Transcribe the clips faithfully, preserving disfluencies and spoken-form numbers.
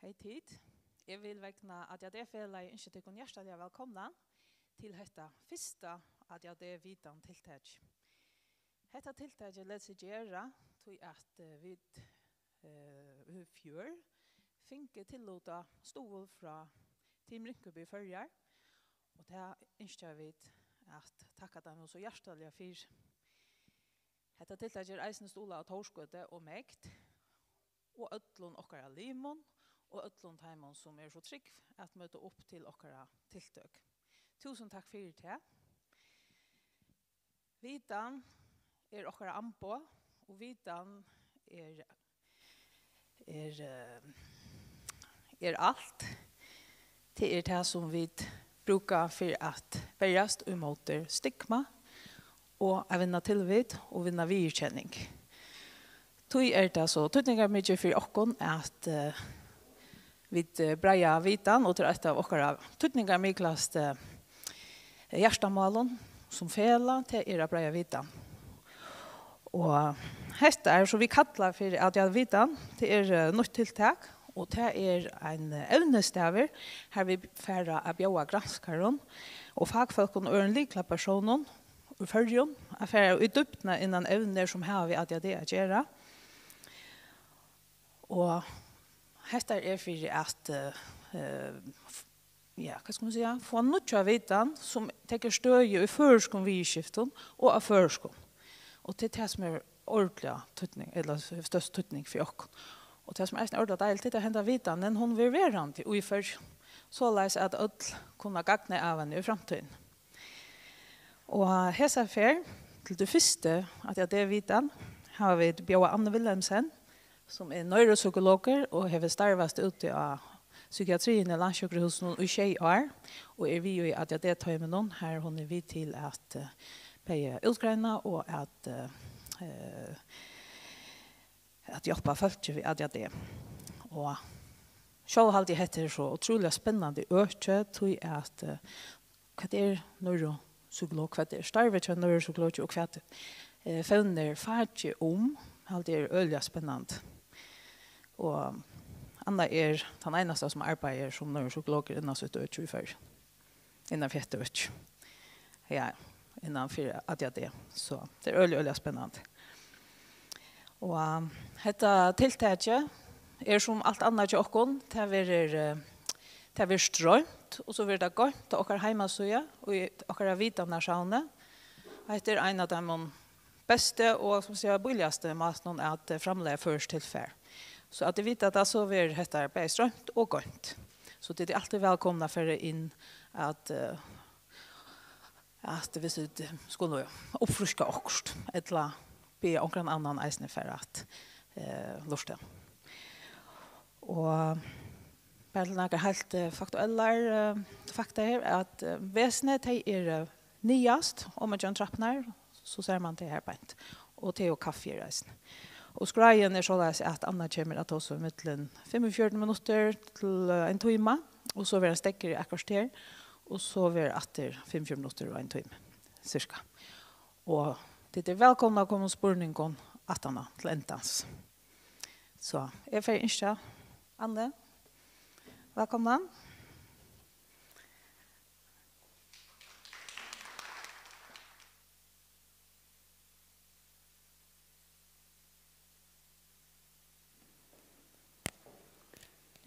Hey tit, eg vil vegna A D H D-felagið ynskja tykkum hjartaliga vælkomna til hetta fyrsta A D H D-vitan-tiltak. Hetta tiltakið letur seg gera, tí at, eh, vit, eh, í fjør fingu tillutað stuðul frá Team Rinkeby Føroyar, og tað ynskja vit at takka teimum so hjartaliga fyri. Hetta tiltakið er eisini stuðlað av Tórsgøtu og MEGD og øllum okkara limum og øllum teimum, sum eru so trúgv at møta upp til okkara tiltøk. Túsund takk fyri tað. Vitan er okkara amboð, og vitan er, er, eh, er alt. Tað er tað, sum vit brúka fyri at berjast ímóti stigma og at vinna tilvit og vinna viðurkenning. Tí er tað so týdningarmikið fyri okkum, at, eh, vit, eh, breiða vitan, og tað er eitt av okkara týdningarmiklastu, eh, hjartamálum sum felag, tað er at breiða vitan. Og hetta er, sum vit kalla fyri A D H D-vitan, tað er, eh, nýtt tiltak, og tað er ein, eh, evnisstaður, har vit fara at bjóða granskarum og fakfólkum og øðrum lyklapersónum úr Føroyum at fara í dýpdina innan evnir, sum hava við A D H D at gera. Og hetta er fyri at, eh, eh, f-, ja, hvat skal man siga, fáa nýggja vitan, sum tekur støði í føroyskum viðurskiftum og á føroyskum. Og tað er tað, sum er ordiliga týdning, ella s-, størst týdning fyri okkum. Og tað, sum eisini er ordiliga deiligt, tað er, at henda vitanin, hon verður verandi í Føroyum, soleiðis at øll kunna gagna av henni í framtíðini. Og hesa ferð, til tað fyrsta, A D H D-vitan, hava vit bjóðað Anne Wilhelmsen, sum er neuropsykologur og hevur starvast úti á psykiatriini á Landssjúkrahúsinum í sjey ár og er við í A D H D-toyminum, har hon er við til at, eh, bæði útgreina og at, eh, eh, at hjálpa fólki við A D H D. Og sjálv haldi eg, hetta er so ótrúliga spennandi øki, tí at, eh, hvat er neuropsykolog, hvat er starvið hjá neuropsykologi, og hvat, eh, fevnir fakið um, haldi eg er øgiliga spennandi. Og Anna er tann einasta, sum arbeiðir sum neuropsykologur innan sítt øki í Føroyum. Innan fyri hetta øki. Ja, innan fyri A D H D. So, tað er øgiliga, øgiliga spennandi. Og, um, hetta tiltakið er sum alt annað hjá okkum. Tað verður, eh, tað verður stroymt, og so verður tað goymt á okkara heimasíðu og í okkara vitanarsavni. Hetta er ein av teimum bestu og, sum siga, bíligastu mátunum at, eh, framleiða føroyskt tilfar. So at tit vita tað, so verður hetta bæði stroymt og goymt. So tit eru altíð vælkomin at fara inn at, eh, at viss tit skulu uppfríska okkurt, ella biðja onkran annan eisini fara at, eh, lurta. Og bara til nakrar heilt, eh, faktuellar, eh, fakta her, at, eh, vesni, tey eru niðast, oman gjøgnum trappurnar, so sær mann tey har beint. Og te og kaffi er eisini. Og skráin er soleiðis, at Anna kemur at tosa í millum fimmogfjøruti minuttir til, eh, ein tíma, og so verður ein steðgur í eitt korter, og so verður aftur fimmogfjøruti minuttir og ein tíma, cirka. Og tit eru vælkomin at koma við spurningum aftaná til endans. So, eg fari ynskja Anne vælkomna.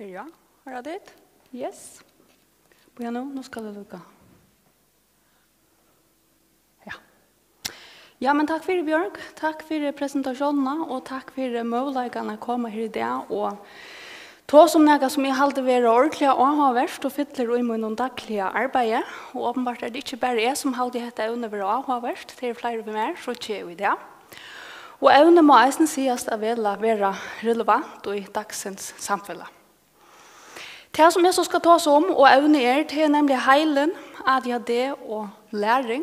Ja, hoyra tit? Yes. Bíða nú, nú skal eg lukka. Ja. Ja, men takk fyri, Bjørg. Takk fyri presentatiónina og takk fyri møguleikan at koma her í dag og tosa um nakað sum eg haldi vera ordiliga áhugavert og fyllir í mínum dagliga arbeiði. Og openbart er tað ikki bara eg sum haldi hetta evnið vera áhugavert, tað eru fleiri við mær, so ger í dag. Og evnið má eisini sigast at vela vera relevant í dagsins samfelag. Tað, sum eg so skal tosa um, og evnið er, tað er nemliga heilin, A D H D og læring.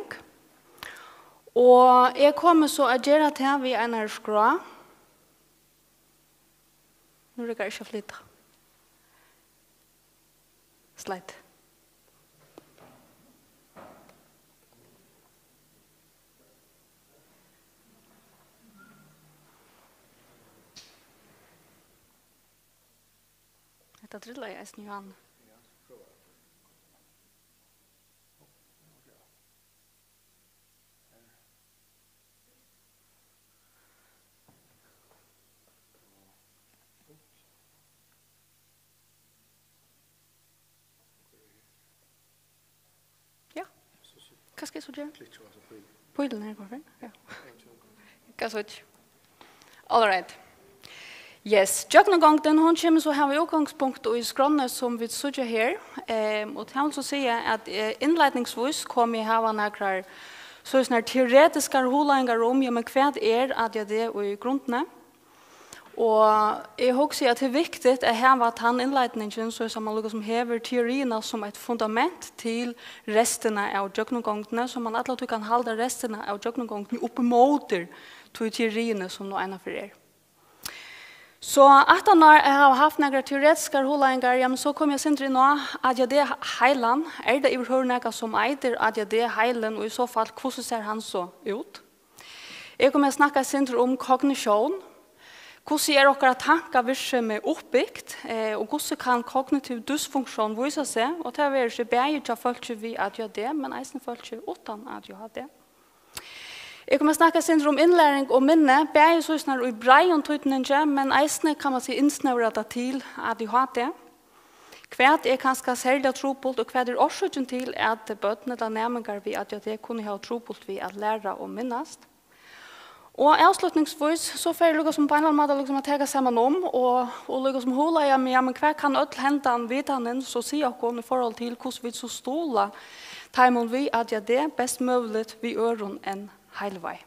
Og eg komi so at gera tað við einari skrá. Nú riggar ikki at flyta. Slide. Tað drillaði eisini í hann. Ja. Hvat skal eg so gera? Pílin her, hvarfor? Ja. Hvat so? All right. Yes, gjøgnumgongdin, hon kemur so hava útgangspunkt í skránni, sum vit síggja her. Ehm, og tað vil so siga, at, eh, innleiðingsvís komi eg hava nakrar sovorðnar teoretiskar hugleiðingar um, ja, men hvat er A D H D í grundini? Og eg hugsi, at tað er viktigt at hava tann innleiðingin, so at mann líkasum hevur teoriina sum eitt fundament til restina av gjøgnumgongdini, so mann allatíð kann halda restina av gjøgnumgongdini upp ímóti tí teoriini, sum nú einaferð er. So aftan á at hava havt nakrar teoretiskar hugleiðingar, jamen, so kom eg sindur inn á A D H D-heilan. Er tað yvirhøvur nakað sum eitur A D H D-heilin, og í so fall, hvussu sær hann so út? Eg komi at snakka eitt sindur um kognitión. Hvussu er okkara tankavirksemi uppbygt, eh, og hvussu kann kognitiv dysfunksjón vísa seg? Og tað verður seg bæði hjá fólki við A D H D, men eisini fólki uttan A D H D. Eg komi at snakka eitt sindur um innlæring og minni, bæði sovorðið í breiðum týdningi, men eisini, kann man siga, innsnevra tað til A D H D. Hvat er kanska serliga trupult, og hvat er orsøkin til, at børn ella næmingar við A D H D kunnu hava trupult við at læra og minnast? Og avslutningsvis, so fer eg líkasum á ein ella annan máta líkasum at taka saman um, og, og líkasum hugleiða meg, ja, men hvat kann øll hendan vitanin so siga okkum í forhold til, hvussu vit so stuðla teimum við A D H D best møguligt við øðrum enn heilivági?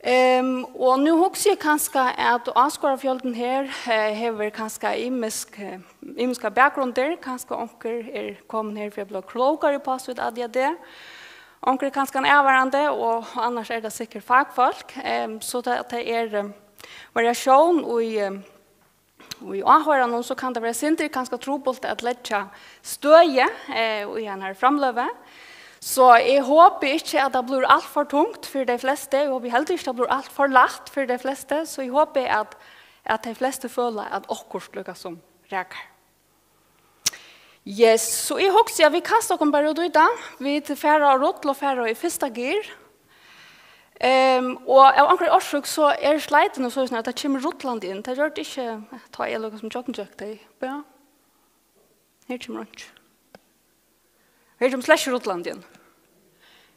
Ehm, og nú hugsi eg kanska, at áskoðarafjøldin her, eh, hevur kanska ymisk, eh, ymiskar bakgrundir, kanska onkur er komin her fyri at blíva klókari upp á sítt A D H D, onkur er kanska ein avvarðandi, og annars er tað sikkurt fakfólk. Ehm, so tað, tað er, eh, variatión í, eh, í áhoyranum, so kann tað vera sindur kanska trupult at leggja støði, eh, í einari framløgu. So eg hopi ikki, at tað blívur alt for tungt fyri tey flestu. Eg hopi heldur ikki, tað blívur alt for lætt fyri tey flestu. So eg hopi, at, at tey flestu føla, at okkurt líkasum rakar. Yes, so eg hugsi, at vit kasta okkum bara út í tað. Vit fara á rull og fara í fyrsta gir. Ehm, og av onkrari orsøk so er sleitin og sovorðið, at tað kemur rullandi inn. Tað gjørdi ikki, tá eg líkasum gjøgnumgekk tey. Ja. Her kemur einki. Her kemur slett ikki rullandi inn.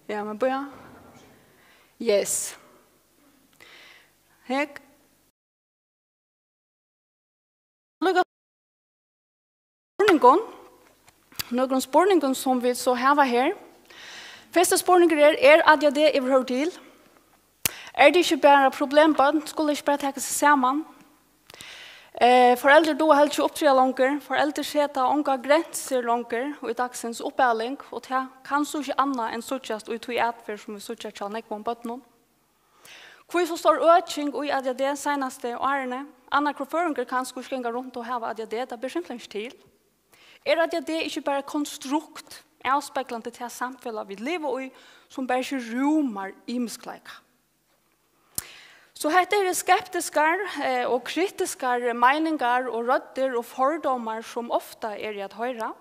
Ja, men bíða. Yes. Her. Líka spurningum, nøkrum spurningum, sum vit so hava her. Fyrsti spurningur er, er A D H D yvirhøvur til? Er tað ikki bara problembørn? Skulu tey ikki bara taka seg saman? Eh, foreldur duga helst ikki upptriða longur. Foreldur seta ongar grensur longur í dagsins uppæling, og tað kann so ikki annað enn síggjast í tí atferð, sum vit síggja hjá nógvum børnum. Hví so stór øking í A D H D seinastu árini? Annar hvør føroyingur kann skuldi ganga runt og hava A D H D, tað ber simpelthen ikki til. Er A D H D ikki bara eitt konstrukt, avspeglandi tað samfelag, vit liva í, sum bara ikki rúmar ymiskleika? So hetta eru skeptiskar, eh, og kritiskar meiningar og røddir og fordómar, sum ofta eru at hoyra.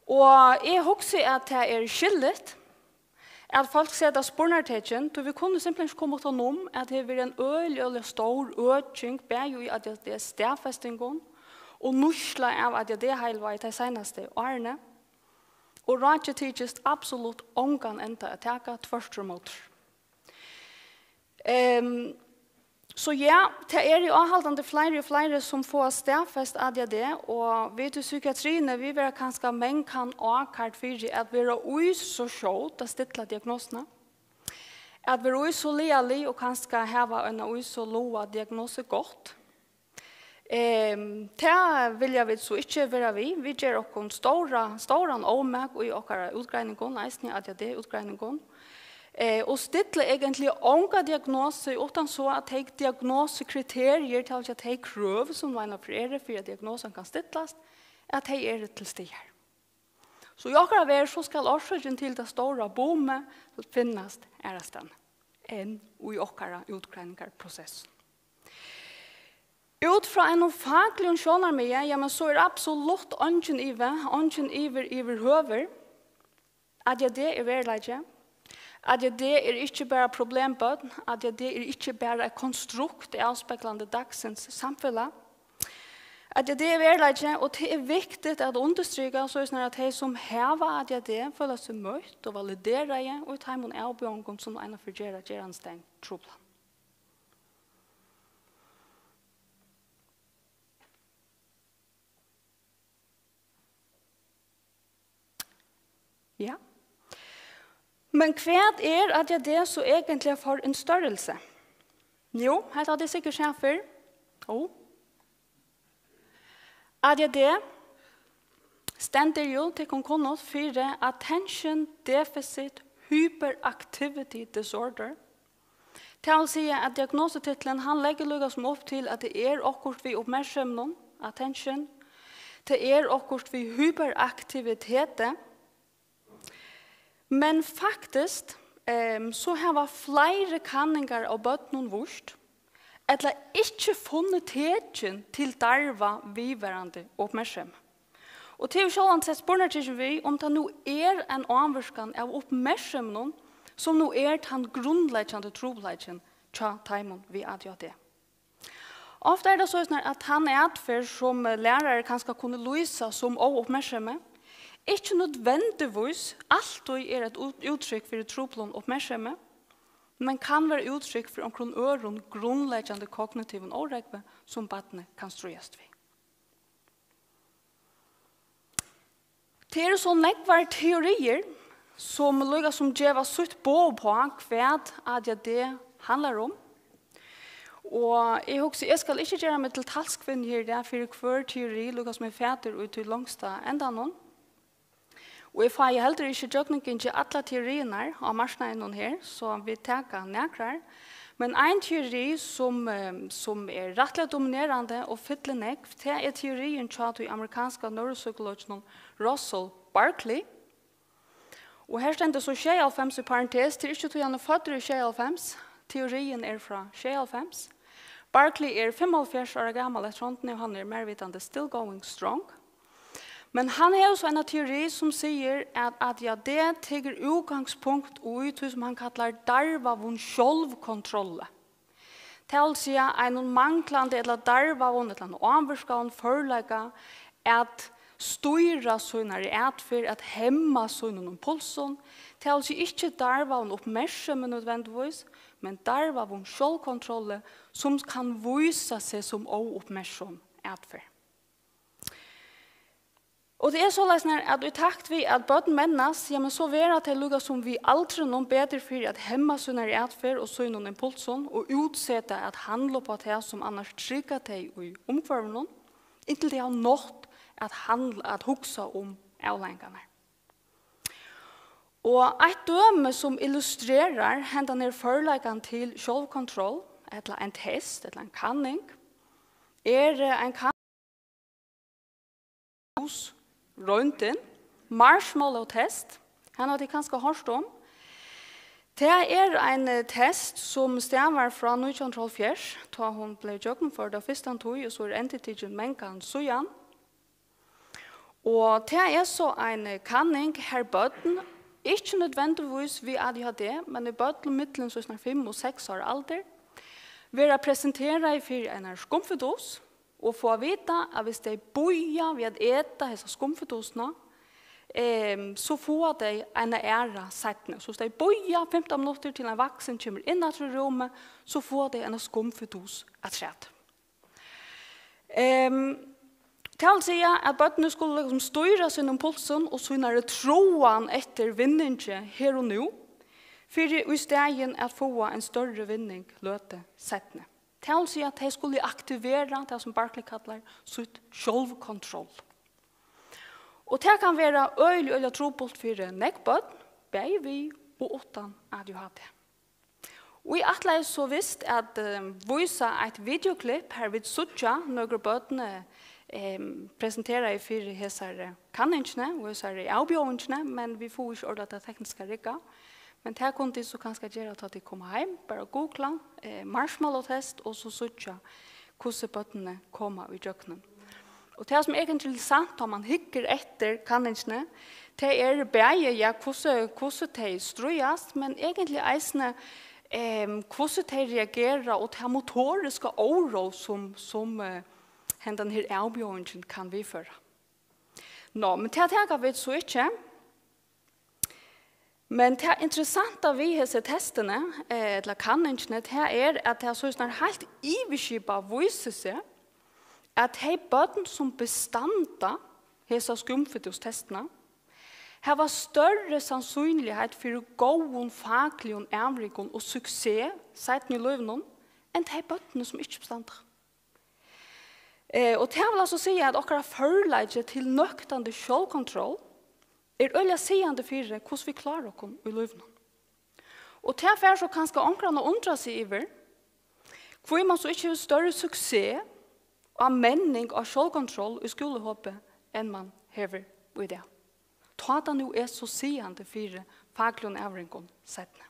Og eg hugsi, at tað er skilligt, at fólk seta spurnartekin, tí vit kunnu simpelthen ikki koma uttan um, at her verður ein øgiliga, øgiliga stór øking, bæði í A D H D-staðfestingum og nýtsla av A D H D-heilivági tey seinastu árini. Og rákið tykist absolutt ongan enda at taka, tvørturímóti. Ehm, so ja, tað eru áhaldandi fleiri og fleiri, sum fáa staðfest A D H D, og vit í psykiatriini, vit verða kanska mangan ákærd fyri at vera í so skjót at stilla diagnosuna, at vera í so liðalig og kanska hava eina í so lága diagnosu gott. Ehm, tað vilja vit so ikki vera við. Vit gera okkum stóra, stóran ómak í okkara útgreiningum, eisini A D H D-útgreiningum. Eh, og stilla eigentliga onga diagnosu, uttan so at tey diagnosukriteriir, tað vil siga tey krøv, sum nú einaferð eru, fyri at diagnosan kann stillast, at tey eru til staðar. So í okkara verð, so skal orsøkin til tað stóra boomið finnast aðrastaðni enn í okkara útgreiningarprosess. Út frá einum fakligum sjónarmiði, jamen, so er absolutt eingin ivi, eingin ivi yvirhøvur. A D H D er veruleiki. A D H D er ikki bara problembørn, A D H D er ikki bara eitt konstrukt avspeglandi dagsins samfelag. A D H D er veruleiki, og tað er viktigt at undirstrika, soleiðis at tey, sum hava A D H D, føla seg møtt og valideraði í teimum avbjóðingum, sum einaferð gera gerandisdagin truplan. Ja. Men hvat er A D H D so egentliga fyri ein størrelse? Jú, hetta hava tit sikkurt sæð fyrr. Ó. A D H D stendur jú, tykkum kunnugt, fyri Attention Deficit Hyperactivity Disorder. Tað vil siga, at diagnosetitlin, hann leggur líka sum upp til, at tað er okkurt við uppmerksemnum, attention, tað er okkurt við hyperaktiviteti, men faktiskt, ehm, so hava fleiri kanningar av børnum víst, ella ikki funnið tekin til darva viðvarandi uppmerksemi. Og tað er jú sjálvandi sett spurningartekin við, um tað nú er ein ávirkan av uppmerksemnum, sum nú er tann grundleggjandi trupulleikin hjá teimum við A D H D. Ofta er tað soleiðis, at tann atferð, sum, eh, lærarar kanska kunnu lýsa sum óuppmerksemi, ikki nødvendigvís altíð er eitt út-, úttrykk fyri truplum uppmerksemi, men kann vera úttrykk fyri onkrum øðrum grundleggjandi kognitivum órógvi, sum barnið kann stríðast við. Tað eru so nógvar teoriir, sum líka sum geva sítt boð uppá, hvat A D H D handlar um. Og eg hugsi, eg skal ikki gera meg til talskvinnu her í dag fyri hvør teori, líka sum eg fatur í tí longsta endanum. Og eg fái heldur ikki gjøgnumgingið allar teoriirnar á marknaðinum her, so vit taka nakrar. Men ein teori, sum, eh, sum er rættiliga dominerandi og fyllir nógv, tað er teoriin hjá tí amerikanska neuropsykologinum Russell Barkley. Og her stendur so sjeyoghálvfems í parentes, tað er ikki tí hann er føddur í sjeyoghálvfems, teoriin er frá sjeyoghálvfems. Barkley er fimmoghálvfjerðs ára gamal eftir hondini, og hann er mær vitandi still going strong. Men hann hevur so eina teori, sum sigur, at A D H D tekur útgangspunkt í tí, sum hann kallar darvaðum sjálvkontrolli. Tað vil siga einum manglandi ella darvaðum ella einum ávirkaðum førleika at stýra sínari atferð, at hemma sínum impulsum. Tað vil siga ikki darvaðum uppmerksemi nødvendigvís, men darvaðum sjálvkontrolli, sum kann vísa seg sum óuppmerksom atferð. Og tað er soleiðis, at í takt við, at børn mennast, jamen, so verða tey líka sum við aldrinum betur fyri at hemma sínari atferð og sínum impulsum og útseta at handla upp á tað, sum annars tryggar tey í umhvørvinum, inntil tey hava nátt at handla, at hugsa um avleiðingarnar. Og eitt dømi, sum illustrerar hendan her førleikan til sjálvkontroll, ella ein test, ella ein kanning, er, eh, ein kann-, royndin, marshmallow test, hana hava tit kanska hoyrt um. Tað er ein, eh, test, sum stavar frá nítjan hundrað og hálvfjerðs, tá hon bleiv gjøgnumførd av fyrstu tíð, og so er endurtikin mangan síðan. Og tað er so ein, eh, kanning, har børn, ikki nødvendigvís við A D H D, men í børn millum, so snar, fimm og seks ára aldur, verða presenteraði fyri einari skumfidus, og fáa at vita, at viss tey bíða við at eta hesa skumfidusina, ehm, so fáa tey eina aðra seinni. So viss tey bíða fimtan minuttir, til ein vaksin kemur inn aftur í rúmið, so fáa tey eina skumfidus afturat. Ehm, tað vil siga, at børnini skulu, liksom, stýra sínum impulsum og sínari tráan eftir vinningi her og nú, fyri í staðin at fáa ein størri vinning løtu seinni. Tað vil siga, at tey skulu aktivera tað, sum Barkley kallar sítt sjálvkontroll. Og tað kann vera øgiliga, øgiliga trupult fyri nógv børn, bæði við og uttan A D H D. Og eg ætlaði so vist at, eh, vísa eitt videoklipp, har vit síggja nøkur børn, eh, presenteraði fyri hesari kanningini og hesari avbjóðingini, men vit fáa ikki ordiliga tað tekniska riggað. Men tað kunnu tit so kanska gera, tá tit koma heim. Bara googla, eh, marshmallow test, og so síggja, hvussu børnini koma ígjøgnum. Og tað, sum er interessant, tá man hyggur eftir kanningini, tað er bæði, ja, hvussu, hvussu tey stríðast, men eigentliga eisini, ehm, hvussu tey reagera og tað motoriska óróð, sum, sum, eh, hendan her avbjóðingin kann viðføra. Nå, men tað taka vit so ikki. Men tað interessanta við hesi testini, eh, ella kanningini, tað er, at tað so snar heilt yvirskipað vísir seg, at tey børn, sum bestanda hesa skúmfitustestina, hava størri sannsynligheit fyri góðum fakligum avrikum og suksess seinni í lívinum, enn tey børnini, sum ikki bestanda. Eh, og tað vil altso siga, at okkara førleiki til nøktandi sjálvkontroll er øgiliga sigandi fyri, hvussu vit klára okkum í lívinum. Og tað fær so kanska onkran at undra seg yvir, hví man so ikki hevur størri suksess á menning á sjálvkontroll í skúlahopi, enn man hevur í dag. Tá tað nú er so sigandi fyri fakligum avringum seinni.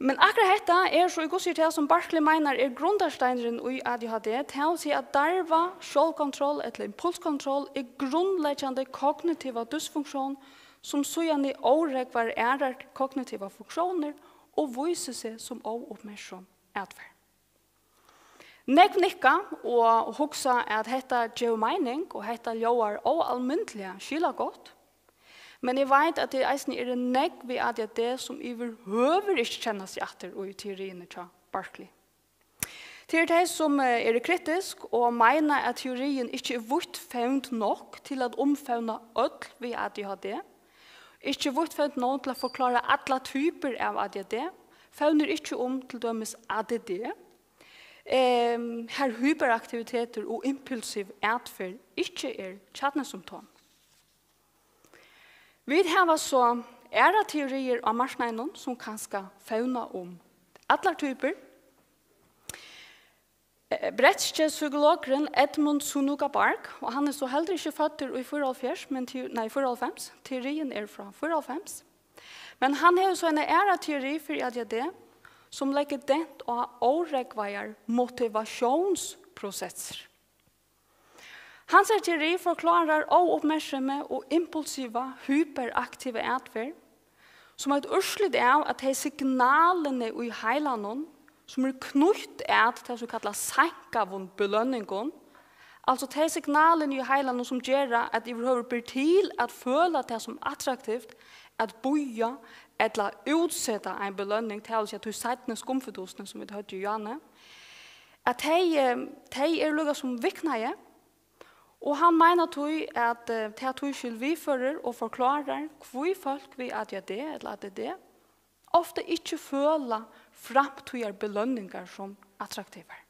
Men akkurát hetta er so í Guds tað, sum Barkley meinar er grundarsteinurin í A D H D, tað vil siga, at darva sjálvkontroll ella impulskontroll er grundleggjandi kognitiva dysfunktión, sum síðani órógvar aðrar kognitivar funktiónir og vísir seg sum óuppmerksom atferð. Nógv nikka og hugsa, at hetta gevur meining, og hetta ljóðar óalmindiliga skilagott. Men eg veit, at tað eisini eru nógv við A D H D, sum yvirhøvur ikki kenna seg aftur í teoriini hjá Barkley. Tað eru tey, sum, eh, eru kritisk og meina, at teoriin ikki er vítt fevnd nokk til at umfevna øll við A D H D, ikki vítt fevnd nokk til at forklára allar typur av A D H D, fevnir ikki um til dømis A D D, ehm, har hyperaktivitetur og impulsiv atferð ikki er kjarnasymptom. Vit hava so aðrar teoriir á marknaðinum, sum kanska fevna um allar typur. Eh, bretski psykologurin Edmund Sunuga Bark, og hann er so heldur ikki føddur í fýraoghálvfjerðs, men te-, nei, fýraoghálvfems. Teoriin er frá fýraoghálvfems. Men hann hevur so eina aðra teori fyri A D H D, sum leggur dent á órógvaðar motivatiónsprosessir. Hansara teori forklárar óuppmerksemi og impulsiva, hyperaktiva atferð sum eitt úrslit av, at tey signalini í heilanum, sum eru knýtt at tað, sum kalla seinkaðum belønningum, altso tey signalini í heilanum, sum gera, at yvirhøvur ber til at føla tað sum attraktivt at bíða ella útseta ein belønning, tað vil siga, tí seinnu skúmfitusini, sum vit høvdu í áðni, at tey, eh, tey eru líka sum viknaði, og hann meinar tí, at, eh, tað tískil viðførir og forklárar, hví fólk við A D H D ella A D D ofta ikki føla framtíðarbelønningar sum attraktivar.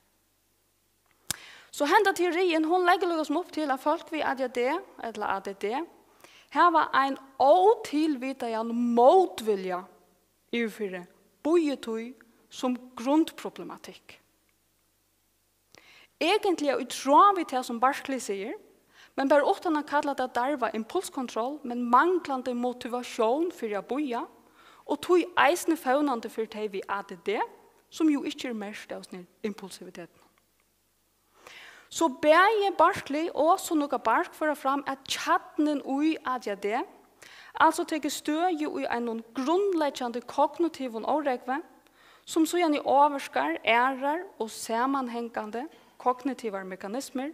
So henda teoriin, hon leggur líka sum upp til, at fólk við A D H D ella A D D hava ein ótilvitaðan mótvilja yvirfyri bíðitíð sum grundproblematikk. Eigentliga í tráð við tað, sum Barkley sigur, men bara uttan at kalla tað darva impulskontroll, men manglandi motivatión fyri at bíða, og tí eisini fevnandi fyri tey við A D D, sum jú ikki er merkt av sovorðnari impulsivitetinum. So bæði Barkley og Sunuga Bark føra fram, at kjarnin í A D H D, altso tekur støði í einum grundleggjandi kognitivum órógvi, sum síðani ávirkar aðrar og samanhangandi kognitivar mekanismur,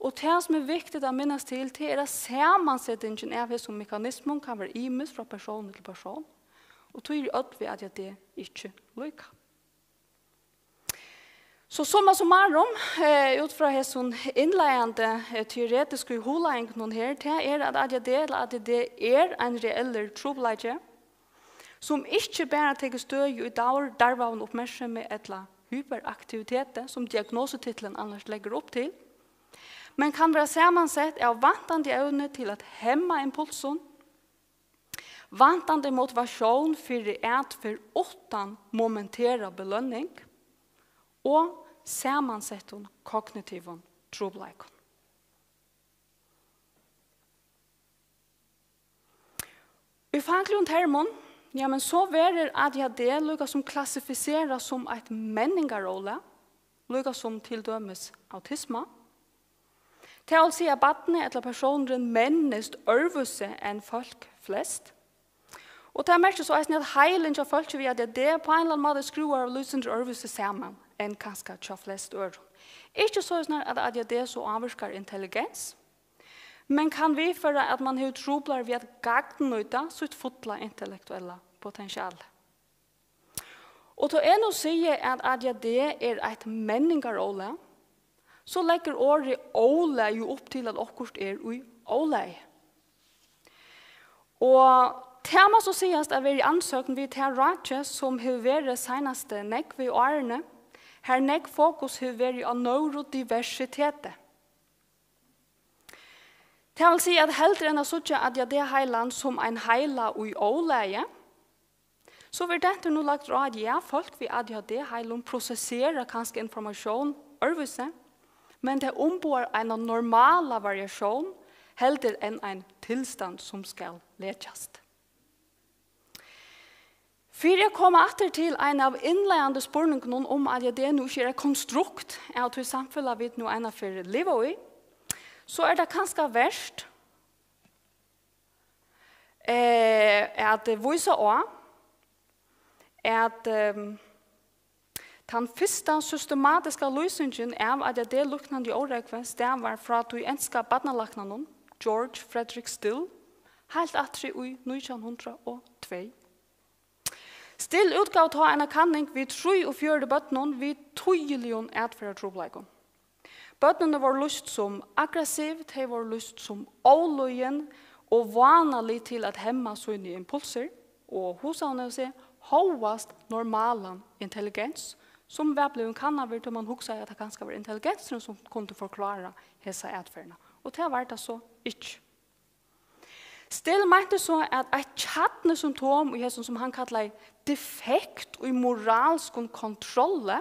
og tað, sum er viktigt at minnast til, tað er, at samansetingin av hesum mekanismum kann vera ymisk frá persóni til persón, og tí eru øll við A D H D ikki líka. So summa summarum, eh, út frá hesum innleiðandi, eh, teoretisku hugleiðingunum her, tað er, at A D H D ella A D D er ein reellur trupulleiki, sum ikki bara tekur støði í dar-, darvaðum uppmerksemi ella hyperaktiviteti, sum diagnosutitlin annars leggur upp til, men kann vera samansett av vantandi evni til at hemma impulsin, vantandi motivatión fyri atferð uttan momenterað belønning og samansettum kognitivum trupulleikum. Í fakligum termum, ja, men so verður A D H D líka sum klassifiserað sum eitt menningarólag, líka sum til dømis autisma. Tað vil siga, at barnið ella persónurin mennist øðrvísi enn fólk flest. Og tað merkir so eisini, at heilin hjá fólki við A D H D á ein ella annan máta er skrúvaður eitt sindur øðrvísi saman enn kanska hjá flest øðrum. Ikki soleiðis, at A D H D so ávirkar intelligens, men kann viðføra, at mann hevur trupulleikar við at gagnnýta sítt fulla intellektuella potential. Og tá eg nú sigi, at A D H D er eitt menningarólag, so leggur orðið ólag jú upp til, at okkurt er í ólagi. Og tað má so sigast at vera í andsókn við tað rákið, sum hevur verið seinastu nógvu árini, har nógv fokus hevur verið á neurodiversiteti. Tað vil siga, at heldur enn at síggja A D H D-heilan sum ein heila í ólagi, so verður dentur nú lagdur á, at ja, fólk við A D H D-heilum prosessera kanska informatión øðrvísi, men tað umboðar eina normala variatión heldur enn ein tilstand, sum skal lekjast. Fyri at koma aftur til ein av innleiðandi spurningunum, um A D H D nú ikki er eitt konstrukt av tí samfelag, vit nú einaferð liva í, so er tað kanska vert, eh, at vísa á, at, ehm, tann fyrsta systematiska lýsingin av A D H D-líknandi órógvi stavar frá tí enska barnalæknanum George Frederick Still, heilt aftur í nítjan hundrað og tvey. Still útgav tá eina kanning við trýogfjøruti børnum við týðiligum atferðartrupulleikum. Børnini vóru lýst sum aggressiv, tey vóru lýst sum ólýðin og vánalig til at hemma síni impulsir og hugsanir seg hóast normalan intelligens, sum var blivin kannaður, tí mann hugsaði, at tað kanska var intelligensurin, sum kundi forklára hesa atferðina. Og tað var tað so ikki. Still meinti so, at eitt kjarnisymptom í hesum, sum hann kallaði defekt í moralskum kontrolli,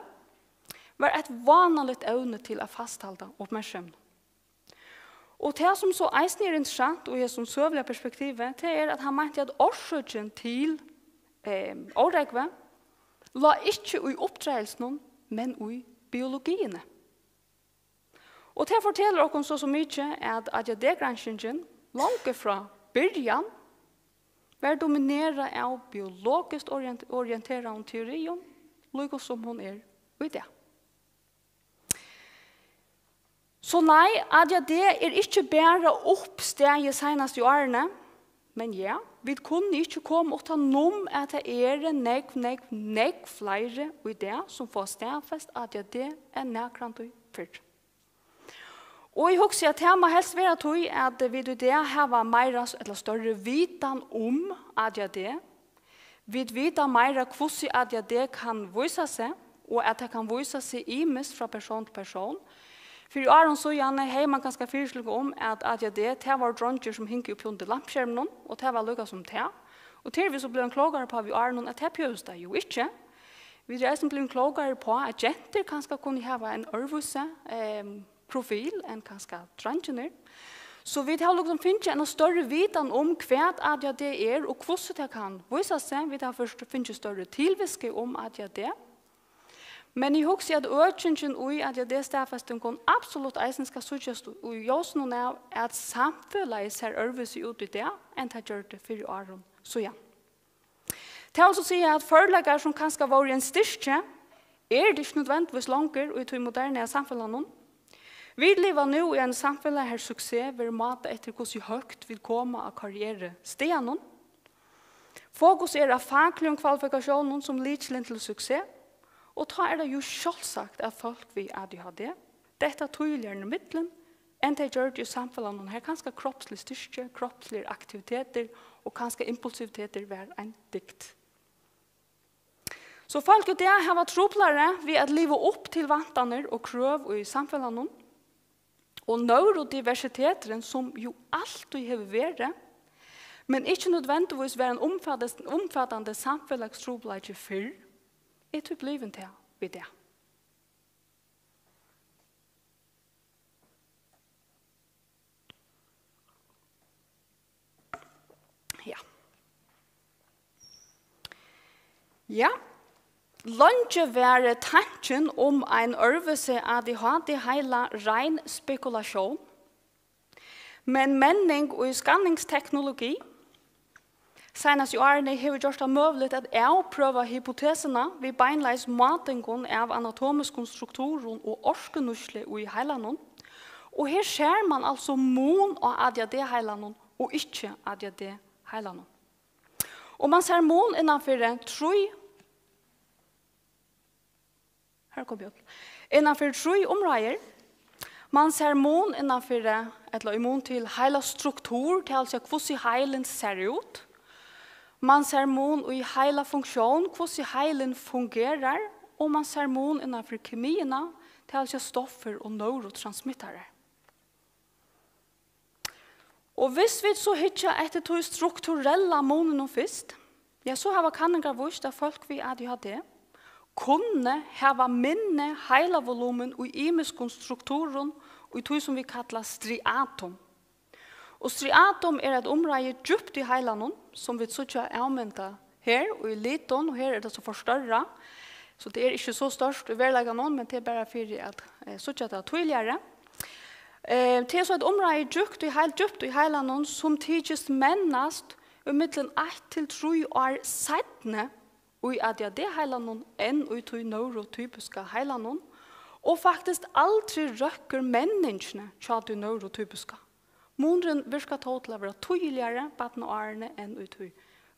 var eitt vánaligt evni til at fasthalda uppmerksemina. Og tað, sum so eisini er interessant í hesum søguliga perspektivi, tað er, at hann meinti, at orsøkin til, eh, órógvið lá ikki í uppdragelsinum, men í biologiini. Og tað fortelur okkum so, so mikið, at A D H D-granskingin longu frá byrjan var dominerað av biologiskt orient-, orienteraðum teorium, líka sum hon er í dag. So nei, A D H D er ikki bara uppstaðið seinastu árini, men ja, vit kunnu ikki koma uttan um, at tað eru nógv, nógv, nógv fleiri í dag, sum fáa staðfest A D H D enn nakrantíð fyrr. Og eg hugsi, at tað má helst vera tí, at vit í dag hava meira s-, ella størri vitan um A D H D. Vit vita meira, hvussu A D H D kann vísa seg, og at tað kann vísa seg ymiskt frá persón til persón. Fyri árum síðani hevði mann kanska fyriskiljing um, at A D H D, tað vóru dreingir, sum hingu uppi undir lampiskerminum, og tað var líka sum tað. Og tað eru vit so blivin klókari uppá við árunum, at tað behøvist tað jú ikki. Vit eru eisini blivin klókari uppá, at gentur kanska kunnu hava ein øðrvísi, ehm, profil enn kanska dreingirnir. So vit hava líkasum fingið eina størri vitan um, hvat A D H D er, og hvussu tað kann vísa seg. Vit hava fyrst fingið størri tilvitskil um A D H D. Men eg hugsi, at økingin í A D H D-staðfestingum absolutt eisini skal síggjast í ljósinum av, at samfelagið sær øðrvísi út í dag, enn tað gjørdi fyri árum síðan. Tað vil so siga, at førleikar, sum kanska vóru ein styrki, eru tað ikki nødvendigvis longur í tí moderna samfelagnum. Vit liva nú í einum samfelagi, har suksess verður mátað eftir, hvussu høgt vit koma á karrierustiganum. Fokus er á fakligum kvalifikatiónum sum lykilin til suksess, og tá er tað jú sjálvsagt, at fólk við A D H D detta týðiligari ímillum, enn tey gjørdu í samfelagnum, har kanska kropslig styrki, kropsligir aktivitetir og kanska impulsivitetur var ein dygd. So fólk í dag hava truplari við at liva upp til væntanir og krøv í samfelagnum, og neurodiversiteturin, sum jú altíð hevur verið, men ikki nødvendigvis var ein umfatis-, umfatandi samfelagstrupulleiki fyrr, er tí blivin tað í dag. Ja. Ja. Leingi var tankin um ein øðrvísi A D H D-heila rein spekulatión, men menning í skanningsteknologi seinast í árini hevur gjørt tað møguligt at avprøva hypotesuna við beinleiðis mátingum av anatomiskum strukturum og orkunýtslu í heilanum. Og her sær mann altso mun á A D H D-heilanum og ikki A D H D-heilanum. Og mann sær mun innan fyri trý, her kom eg upp, innan fyri trý umráðir. Mann sær mun innan fyri, ella í mun til heilastruktur, tað vil siga, hvussu heilin sær út. Mann sær mun í heilafunksjón, hvussu heilin fungerar, og mann sær mun innan fyri kemiina, tað vil siga, stoffir og neurotransmittarar. Og hvis vit so hyggja eftir tí strukturella muninum fyrst, ja, so hava kanningar víst, at fólk við A D H D kunnu hava minni heilavolumen í ymiskum strukturum, í tí sum vit kalla striatum. Og striatum er eitt umráði djúpt í heilanum, sum vit síggja avmyndað her í litum, og her er tað so forstørrað, so tað er ikki so stórt í veruleikanum, men tað er bara fyri at, eh, síggja tað týðiligari. Eh, tað er so eitt umráði djúpt í heil-, djúpt í heilanum, sum tykist mennast í millum eitt til trý ár seinni í A D H D-heilanum enn í tí neurotypiska heilanum, og faktiskt aldri røkkur menningini hjá tí neurotypiska. Munurin virkar tó til at vera týðiligari barnaárini enn í tí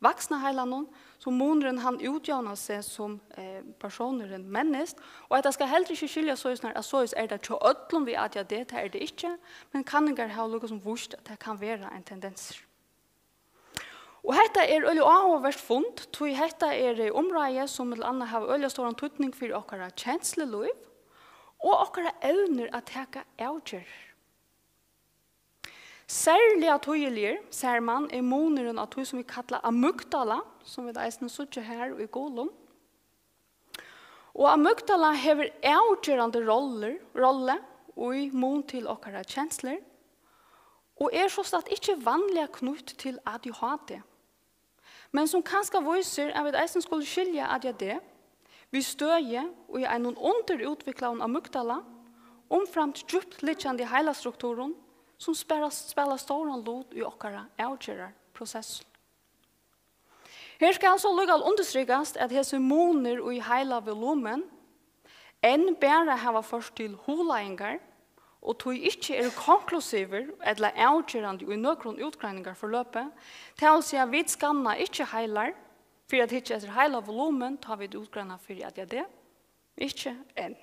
vaksna heilanum, so munurin, hann útjavnar seg, sum, eh, persónurin mennist, og hetta skal heldur ikki skiljast soleiðis, at soleiðis er tað hjá øllum við A D H D, tað er tað ikki, men kanningar hava líka sum víst, at tað kann vera ein tendensur. Og hetta er øgiliga áhugavert fund, tí hetta er, eh, umráði, sum millum annað hava øgiliga stóran týdning fyri okkara kenslulív og okkara evnir at taka avgerðir. Serliga týðiligur, sær mann, er munurin á tí, sum vit kalla amygdala, sum vit eisini síggja her í gulum. Og amygdala hevur avgerandi rollur, rollu í mun til okkara kenslur og er sostatt ikki vanliga knýtt til A D H D. Men sum kanska vísir, at vit eisini skulu skilja A D H D við støði í einum undirútviklaðum amygdala, umframt djúptliggjandi heilastrukturum, sum spæla, spæla stóran lut í okkara avgerðarprosessum. Her skal so líka undirstrikast, at hesir munir í heilavolumen enn bara hava ført til hugleiðingar, og tí ikki eru konklusivir ella avgerandi í nøkrum útgreiningarforløpi, tað vil siga, vit skanna ikki heilar fyri at hyggja eftir heilavolumen, tá vit útgreina fyri A D H D, ikki enn.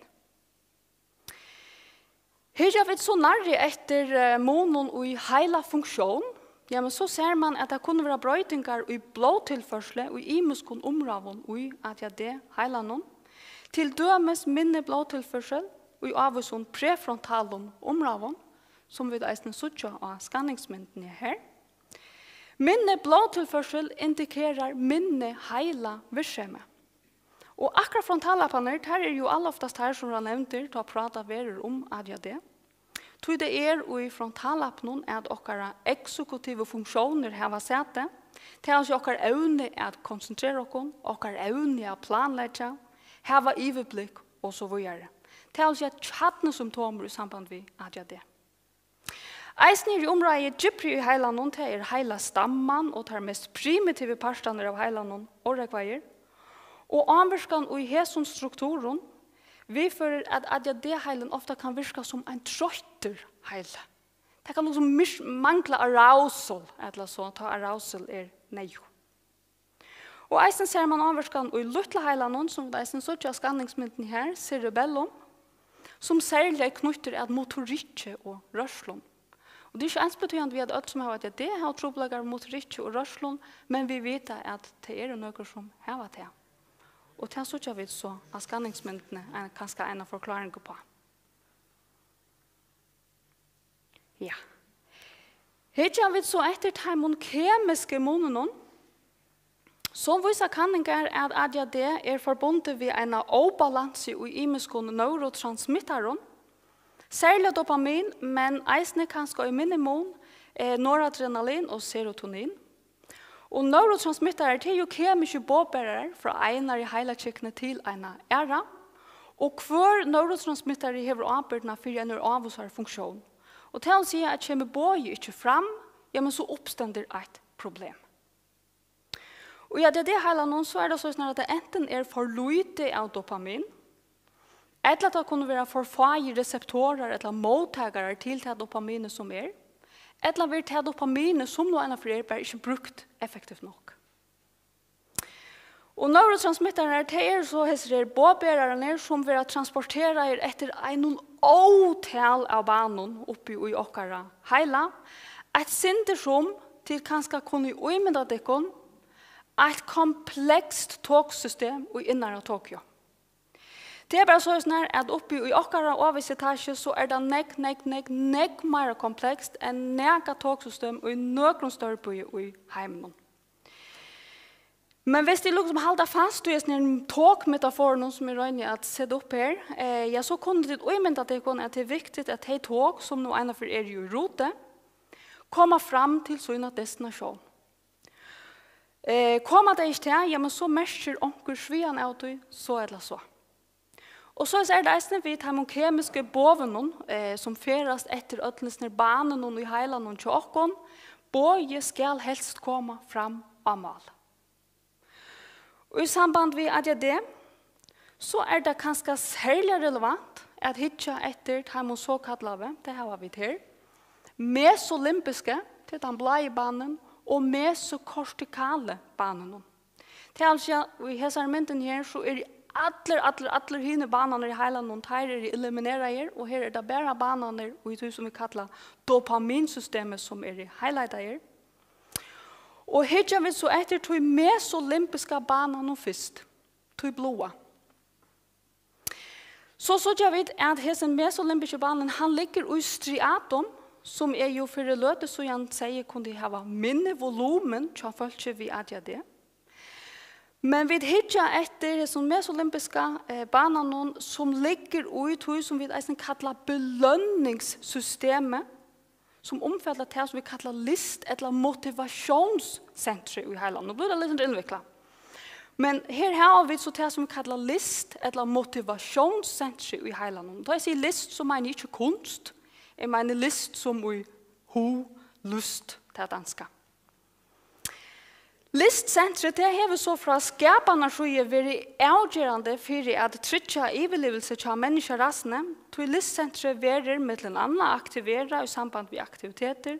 Hyggja vit so nærri eftir, eh, munum í heilafunksjón, ja, men so sær mann, at tað kunnu vera broytingar í blóðtilførslu í ymiskum umráðum í A D H D-heilanum, til dømis minni blóðtilførsel í ávísum prefrontalum umráðum, sum vit eisini síggja á skanningsmyndini her. Minni blóðtilførsel indikerar minni heilavirksemi. Og akkurát frontallaparnir, tær eru jú alloftast tær, sum verða nevndir, tá prátað verður um A D H D. Tí tað er í frontallapanum, at okkara eksekutivu funktiónir hava sæti, tað vil siga okkara evni at konsentrera okkum, okkara evni at planleggja, hava yvirblikk og so víðari. Tað vil siga kjarnusymptomir í samband við A D H D. Eisini er umráðið djúpri í heilanum, tað er heilastamman og teir mest primitivu partarnir av heilanum órógvaðir, og ávirkan í hesum strukturum viðførir, at A D H D-heilin ofta kann virka sum ein troyttur heili. Tað kann líkasum mis-, mangla arousal, ella so, tá arousal er neyðug. Og eisini sær mann ávirkan í lítla heilanum, sum vit eisini síggja á skanningsmyndini her, cerebellum, sum serliga er knýttur at motorikki og rørslum. Og tað er ikki einsbetýðandi við, at øll, sum hava A D H D, hava trupulleikar við motorikki og rørslum, men vit vita, at tað eru nøkur, sum hava tað. Og tað síggja vit so á skanningsmyndini, ein, kanska eina forkláring uppá. Ja. Hyggja vit so eftir teimum kemisku mununum, so vísa kanningar, at A D H D er forbundið við eina óbalansu í ymiskum neurotransmittarum, serliga dopamin, men eisini kanska í minni mun, eh, noradrenalin og serotonin. Og neurotransmittarar, tað eru jo kemiskir boðberarar frá einari heilakykni til eina aðra, og hvør neurotransmittari hevur ábyrgdina fyri einari ávísari funktión. Og tað vil siga, at kemur boðið ikki fram, jamen, so uppstendur eitt problem. Og í A D H D-heilanum, so er tað soleiðis, at tað antin er for lítið av dopamin, ella tað kunnu vera for fáir reseptorar ella móttakarar til tað dopaminið, sum er, ella verður tað dopaminið, sum nú einaferð er, bara ikki brúkt effektivt nokk. Og neurotransmittarar, tað eru so hesir her boðberararnir, sum verða transporteraðir eftir einum ótal av banum uppi í okkara heila. Eitt sindur sum tit kanska kunnu ímynda tykkum, eitt komplekst toksystem í innara Tokyo. Tað er bara soleiðis, nær at uppi í okkara ovastu etasju, so er tað nógv, nógv, nógv, nógv meira komplekst enn nakað toksystem í nøkrum stórbýi í heiminum. Men viss tit líkasum halda fast í hesum her tokmetaforunum, sum eg royni at seta upp her, eh, ja, so kunnu tit ímynda tykkum, at tað er viktigt, at tey tok, sum nú einaferð eru í rute, koma fram til sína destinatión. Eh, koma tey ikki tað, jamen, so merkir onkur sviðan av tí, so ella so. Og soleiðis er tað eisini við teimum kemisku boðunum, eh, sum ferðast eftir øllum hesum banunum í heilanum hjá okkum. Boðið skal helst koma fram á mál. Og í samband við A D H D, so er tað kanska serliga relevant at hyggja eftir teimum sokallaðu, tað hava vit her, mesolimbiska, tað er tann blái banin, og mesokortikali baninum. Tað vil siga, í hesari myndini her, so eru allir, allir, allir hinir banarnir í heilanum, teir eru elimineraðir, og her er tað bara banarnir í tí, sum vit kalla dopaminsystemið, sum eru highlightaðir. Og hyggja vit so eftir tí mesolimbiska bananum fyrst, tí bláa. So síggja vit, at hesin mesolimbiski banin, hann liggur í striatum, sum eg jo fyri løtu síðan segði kundi hava minni volumen hjá fólki við A D H D. Men vit hyggja eftir hesum mesolimbiska, eh, bananum, sum liggur í tí, sum vit eisini kalla belønningssystemið, sum umfatar tað, sum vit kalla list- ella motivatiónssentrið í heilanum. Nú blívur tað eitt sindur innviklað. Men her hava vit so tað, sum vit kalla list- ella motivatiónssentrið í heilanum. Tá eg sigi list, so meini eg ikki kunst. Eg meini list sum í hug, lyst, tað danska. Listsentrið, tað hevur so frá skapanarsíðu verið avgerandi fyri at tryggja yvirlivelse hjá menniskjarasuni, tí listsentrið verður millum annað aktiverað í samband við aktivitetir,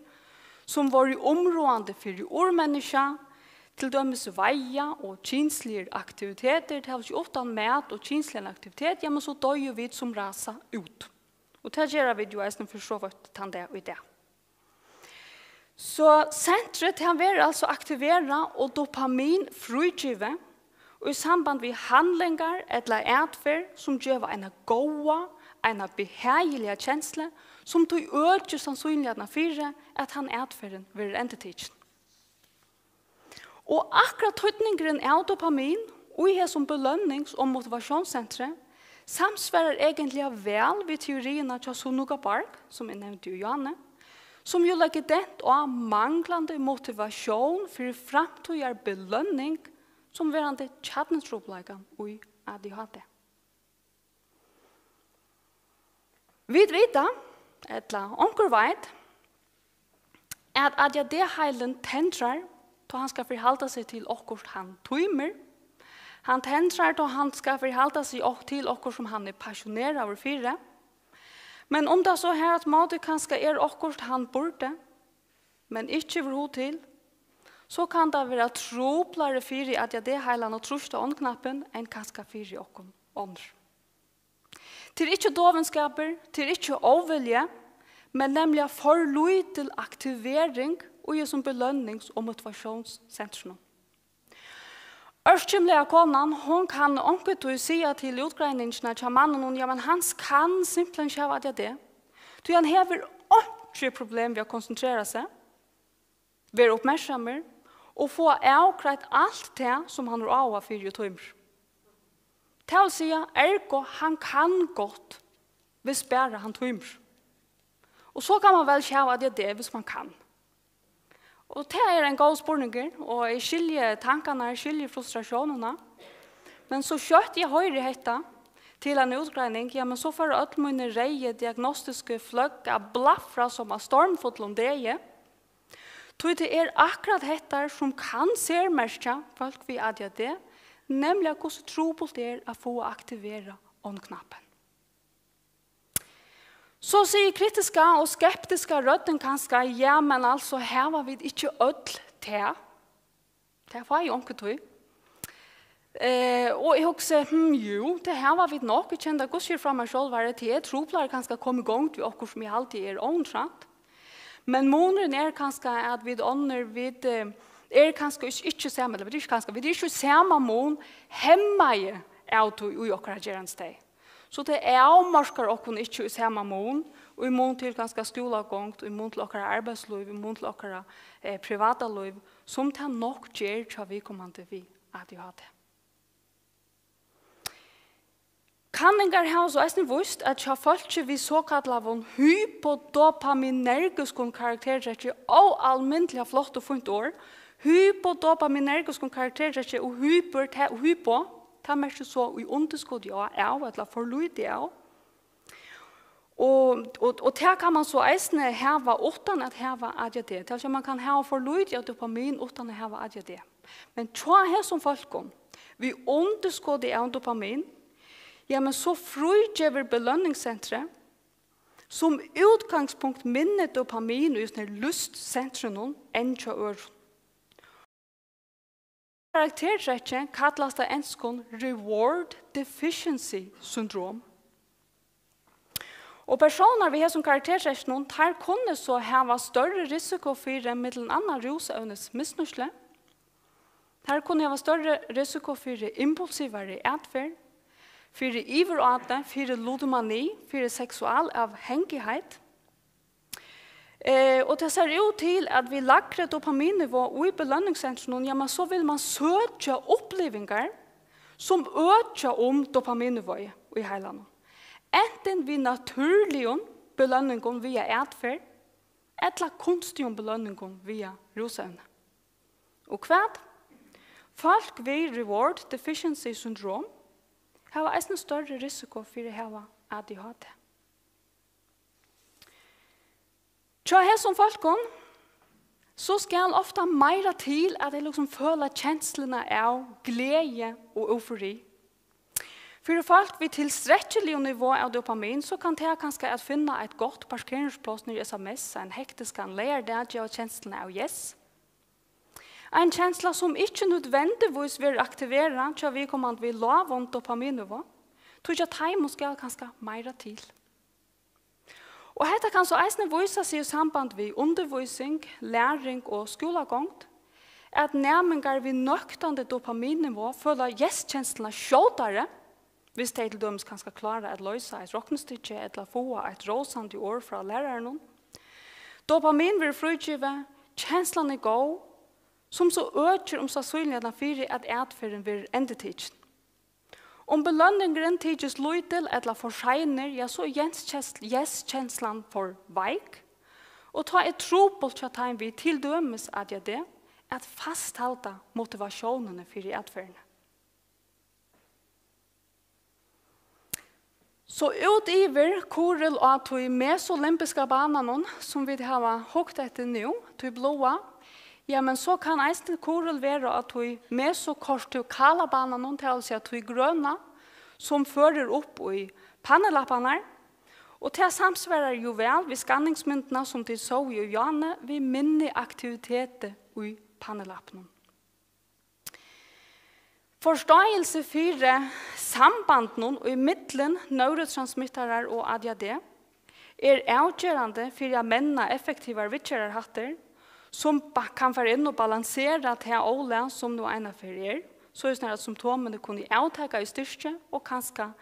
sum vóru umráðandi fyri urmenniskja, til dømis veiða og kynsligir aktivitetir, tað vil siga, uttan mat og kynsligan aktivitet, jamen, so doyðu vit sum rasa út. Og tað gera vit jo eisini fyri so vítt tann dag í dag. So sentrið, tað verður altso aktiverað og dopamin frígivið í samband við handlingar ella atferð, sum geva eina góða, eina behagiliga kenslu, sum tí økir sannsynligheitina fyri, at tann atferðin verður endurtikin. Og akkurát týdningurin av dopamin í hesum belønnings- og motivatiónssentri samsvarar eigentliga væl við teoriina hjá Sunuka Barg, sum eg nevndi í áðni, sum jo leggur dent á manglandi motivatión fyri framtíðar belønning sum verandi kjarnatrupulleikan í A D H D. Vit vita, ella onkur veit, at A D H D-heilin tendrar, tá hann skal forhalda seg til okkurt, hann tímir. Hann tendrar, tá hann skal forhalda seg ok-, til okkurt, sum hann er passioneraður fyri. Men um tað so harafturímóti kanska er okkurt, hann burdi, men ikki hevur hug til, so kann tað vera truplari fyri A D H D-heilan at trýsta á onn-knappin enn kanska fyri okkum onnur. Tað er ikki dovinskapur, tað er ikki óvilji, men nemliga for lítil aktivering í hesum belønnings- og motivatiónssentrinum. Ørkymlaða konan, hon kann onkuntíð siga til útgreiningina hjá manninum, ja, men Hans kann simpelthen ikki hava A D H D, tí hann hevur einki problem við at konsentrera seg, vera uppmerksamur og fáa avgreitt alt tað, sum hann er áhugað fyri og tímir. Tað vil siga, ergo, hann kann gott, viss bara hann tímir. Og so kann man væl ikki hava A D H D, viss man kann. Og tað er ein góður spurningur, og eg skilji tankarnar, eg skilji frustratiónina. Men so skjótt eg hoyri hetta til eina útgreining, ja, men so fara øll míni reyðu diagnostisku fløgg at blafra sum á stormfullum degi. Tí tað er akkurát hetta, sum kann sermerkja fólk við A D H D, nemliga hvussu trupult er at fáa aktiverað on-knappin. So sigur kritiska og skeptiska røddin kanska: "Ja, men altso, hava vit ikki øll tað?" Tað fái eg onkuntíð. Eh, og eg hugsi: "Hm, jú, tað hava vit nokk." Eg kenni tað gott frá mær sjálvari, tað er truplari kanska at koma í gongd við okkurt, sum eg haldi er óinteressant. Men munurin er kanska, at vit onnur, vit, eh, eru kanska ikki, ikki sama, ella vit eru ikki kanska, vit eru ikki í sama mun hemmaði av tí í okkara gerandisdegi. So tað avmarkar okkum ikki í sama mun, í mun til kanska skúlagongd, í mun til okkara arbeiðslív, í mun til okkara, eh, privata lív, sum tað nokk ger hjá viðkomandi við A D H D. Kanningar hava so eisini víst, at hjá fólki við sokallaðum hypodopaminergiskum karaktertrekki, óalmindiliga flott og fínt orð, hypodopaminergiskum karaktertrekki, og hyper, ta-, hypo, tað merkir so í undirskoti á, av, ella for lítið av. Og, og, og tað kann man so eisini hava uttan at hava A D H D. Tað vil siga, man kann hava for lítið av dopamin uttan at hava A D H D. Men hjá hesum fólkum við undirskoti av dopamin, ja, men so frígevur belønningssentrið sum útgangspunkt minni dopamin í hesum her lystsentrinum enn hjá øðrum. Karaktertrekki kallast á enskum reward deficiency syndrom. Og persónar við hesum karaktertrekkinum, teir kunnu so hava størri risiko fyri millum annað rúsevnismisnýtslu. Teir kunnu hava størri risiko fyri impulsivari atferð, fyri yviráti, fyri ludomani, fyri seksualavhangigheit. Eh, og tað sær út til, at við lægri dopaminnivá í belønningssentrinum, ja, men so vil man søkja upplivingar, sum økja um dopaminnivá í heilanum. Antin við natúrligum belønningum via atferð, ella kunstigum belønningum via rúsevni. Og hvat? Fólk við reward deficiency syndrom hava eisini størri risiko fyri at hava A D H D. Hjá hesum fólkum, so skal ofta meira til, at tey líkasum føla kensluna av gleði og eufori. Fyri fólk við tilstrekkiligum nivá av dopamin, so kann tað kanska at finna eitt gott parkeringspláss niðri í S M S ein hektiskan leygardag geva kensluna av yes. Ein kensla, sum ikki nødvendigvís verður aktiverað hjá viðkomandi við lágum dopaminnivá, tí hjá teimum skal kanska meira til. Og hetta kann so eisini vísa seg í samband við undirvísing, læring og skúlagongd, at næmingar við nøktandi dopaminnivá føla yes-kensluna skjótari, hvis tey til dømis kanska klára at loysa eitt roknistykki ella fáa eitt rósandi orð frá læraranum. Dopamin verður frígivið, kenslan er góð, sum so økir um sannsynligheitina fyri, at atferðin verður endurtikin. Um belønningurin tykist lítil ella forseinir, ja, so er yes-kens-, yes-kenslan for veik, og tá er trupult hjá teimum við til dømis A D H D at fasthalda motivatiónini fyri atferðini. So út yvir kurl á tí mesolimbiska bananum, sum vit hava hugt eftir nú, tí bláa, ja, men so kann eisini kurl vera á tí mesokortikala bananum, tað vil siga tí grøna, sum førir upp í pannulapparnar, og tað samsvarar jú væl við skanningsmyndina, sum tit sóu í áðni, við minni aktiviteti í pannulappinum. Forståelse fyri sambandinum í millum neurotransmittarar og A D H D er avgerandi fyri at menna effektivar viðgerðarhættir, sum ba-, kann fara inn og balansera tað ólag, sum nú einaferð er, soleiðis at symptomini kunnu avtaka í styrki og kanska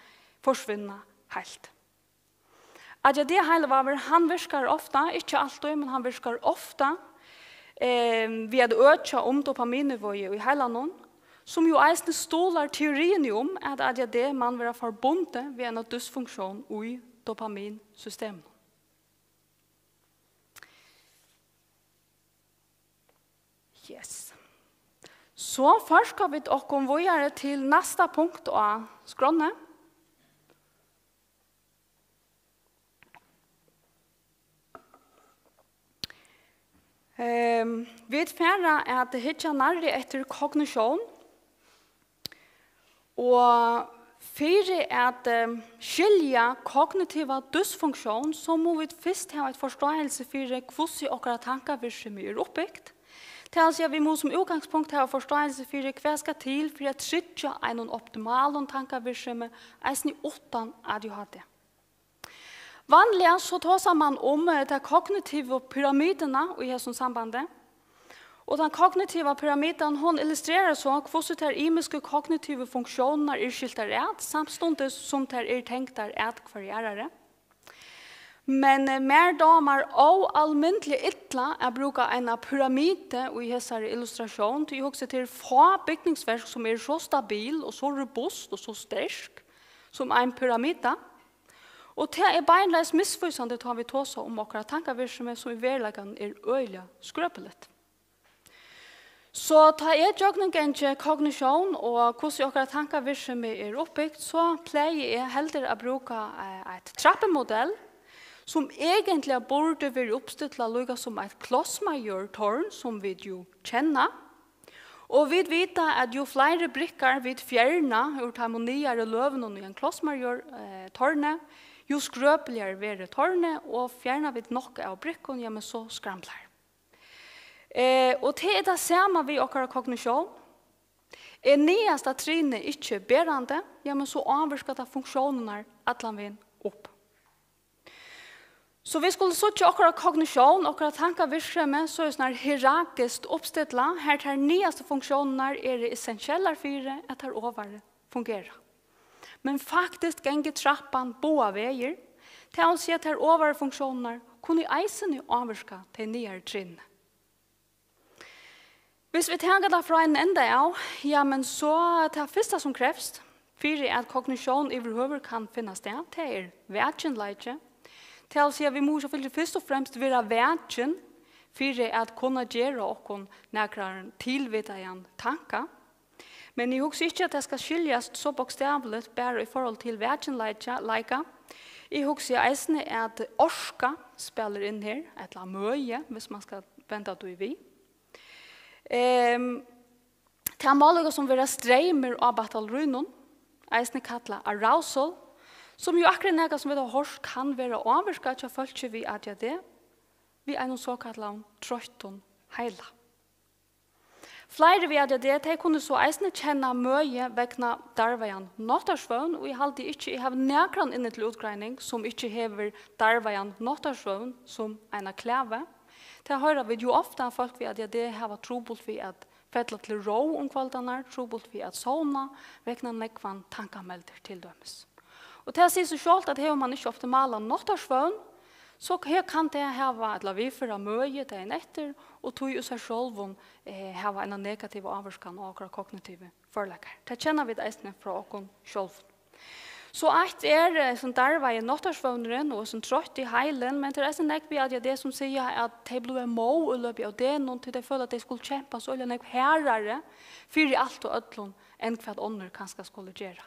forsvinna heilt. A D H D-heilivágur, hann virkar ofta, ikki altíð, men hann virkar ofta, eh, við at økja um dopaminnivøið í heilanum, sum jú eisini stuðlar teoriini um, at A D H D man vera forbundið við eina dysfunktión í dopaminsysteminum. Yes. So førka vit okkum víðari til næsta punkt á skránni. Ehm, vit fara at hyggja nærri eftir kognitión. Og fyri at, eh, skilja kognitiva dysfunktión, so mugu vit fyrst hava eitt forstáilsi fyri, hvussu okkara tankavirksemi er uppbygt. Tað vil siga, vit mugu sum útgangspunkt hava forstáilsi fyri, hvat skal til fyri at tryggja einum optimalum tankavirksemi, eisini uttan A D H D. Vanliga so tosar mann um, eh, ta kognitivu pyramiduna í hesum sambandi. Og tann kognitiva pyramidan, hon illustrerar so, hvussu tær ymisku kognitivu funktiónirnar eru skiltar at, samstundis sum tær eru tengdar at hvørji aðrari. Men, eh, mær dámar óalmindiliga illa at brúka eina pyramidu í hesari illustratión, tí eg hugsi, tað eru fá bygningsverk, sum eru so stabil og so robust og so sterk sum ein pyramida. Og tað er beinleiðis misvísandi, tá vit tosa um okkara tankavirksemi, sum í veruleikanum er øgiliga skrøpuligt. So tá eg gjøgnumgangi kognitión og hvussu okkara tankavirksemi er uppbygt, so plagi eg heldur at brúka, eh, eitt trappumodell, sum eigentliga burdi verið uppstillað líka sum eitt klossmajortorn, sum vit jú kenna. Og vit vita, at jú fleiri brikkar vit fjerna úr teimum niðaru løgunum í ein klossmajor, eh, torni, jú skrøpuligari verður tornið, og fjerna vit nokk av brikkum, jamen, so skramblar. Eh, og tað er tað sama við okkara kognitión. Er niðasta trinið ikki berandi, jamen, so ávirkar tað funktiónirnar allan vegin upp. So vit skulu síggja okkara kognitión, okkara tankavirksemi, so er snar hierarkiskt uppstillað, har tær niðastu funktiónirnar eru essentiellar fyri, at tær ovaru fungera. Men faktiskt gongur trappan báðar vegir, tað vil siga, at tær ovaru funktiónirnar kunnu eisini ávirka tey niðaru trini. Hvis vit taka tað frá einum enda av, ja, men so tað fyrsta, sum krevst fyri at kognitión yvirhøvur kann finna stað, tað er vakinleiki. Tað vil siga, vit mugu sjálvfylgja fyrst og fremst vera vakin fyri at kunna gera okkum nakran tilvitaðan tanka. Men eg hugsi ikki, at tað skal skiljast so bókstavligt bara í forhold til vakinleika, leika. Eg hugsi eisini, at orka spælir inn her, ella møði, hvis man skal venda tí við. Ehm, tað má líka sum vera streymur á batteríunum, eisini kallað arousal, sum jú akkurát er nakað, sum vit hava hoyrt, kann vera ávirkað hjá fólki við A D H D, við einum sokallaðum troyttum heila. Fleiri við A D H D, tey kunnu so eisini kenna møði vegna darvaðan náttarsvøvn, og eg haldi ikki, eg havi nakran inni til útgreining, sum ikki hevur darvaðan náttarsvøvn sum eina klagu. Tað hoyra vit jú ofta, at fólk við A D H D hava trupult við at fella til ró um kvøldarnar, trupult við at sovna vegna nógvan tankameldir til dømis. Og tað sigur seg sjálvt, at hevur mann ikki optimalan náttarsvøvn, so he-, kann tað hava ella viðføra møði dagin eftir, og tí í sær sjálvum, eh, hava eina negativa ávirkan á okkara kognitivu førleikar. Tað kenna vit eisini frá okkum sjálvum. So eitt er, eh, sum darvaði náttarsvøvnurin og sum troytti heilin, men tað er eisini nógv við A D H D, sum siga, at tey blíva móð í løpið av degnum, tí tey føla, at tey skulu kempa so øgiliga nógv harðari fyri alt og øllum, enn hvat onnur kanska skulu gera.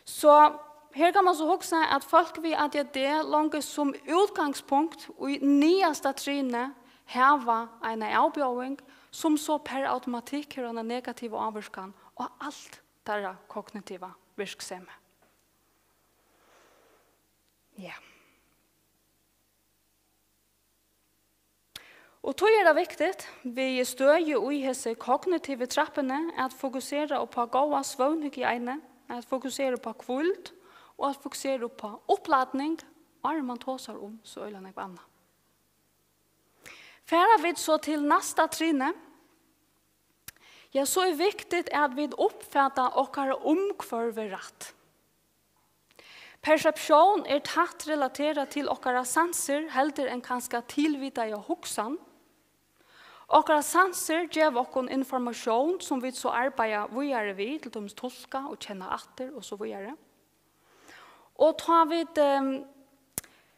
So her kann man so hugsa, at fólk við A D H D longu sum útgangspunkt í niðasta trini hava eina avbjóðing, sum so per automatikk hevur eina negativa ávirkan á alt teirra kognitiva virksemi. Ja. Og tí er tað viktigt við støði í hesi kognitivu trappuni at fokusera upp á góða svøvnhygienu, at fokusera upp á hvíld og at fokusera upp á uppladning, áðrenn man tosar um so øgiliga nógv annað. Fara vit so til næsta trini, ja, so er viktigt, at vit uppfata okkara umhvørvi rætt. Perseptión er tætt relaterað til okkara sansir, heldur enn kanska tilvitaða hugsan. Okkara sansir geva okkum informatión, sum vit so arbeiða víðari við, til dømis tulka og kenna aftur og so víðari. Og tá vit, ehm,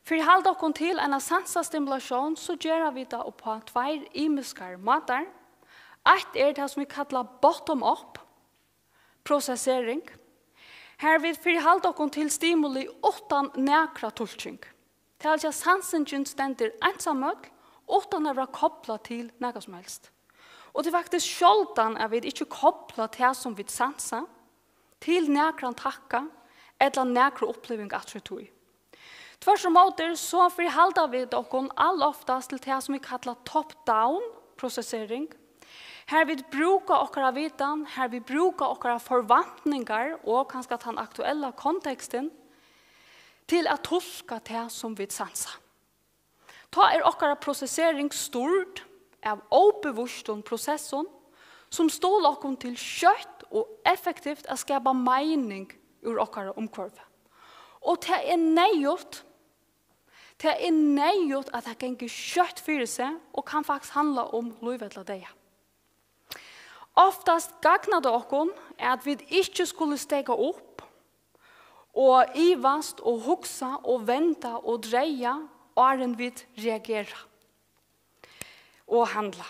Fyri at halda okkum til eina sansastimulatión, so gera vit tað upp á tveir ymiskar mátar. Eitt er tað, sum vit kalla bottom-up prosessering, har vit fyri at halda okkum til stimuli uttan nakra tulking. Tað vil siga, sansingin stendur einsamøll, uttan at vera koplað til nakað sum helst. Og tað er faktiskt sjáldan, at vit ikki kopla tað, sum vit sansa, til nakran tanka ella nakra uppliving aftur í tíð. Tvørturímóti, so fyri at halda vit okkum aloftast til tað, sum vit kalla top-down prosessering, har vit brúka okkara vitan, har vit brúka okkara forventningar og kanska tann aktuella kontekstin til at tulka tað, sum vit sansa. Tá er okkara prosessering stýrd av óbevístum prosessum, sum stuðla okkum til skjótt og effektivt at skapa meining úr okkara umhvørvi. Og tað er neyðugt, tað er neyðugt, at tað gongur skjótt fyri seg og kann faktiskt handla um lív ella deyða. Oftast gagnar tað okkum, at vit ikki skulu steðga upp og ivast og hugsa og venda og dreya, áðrenn vit reagera og handla.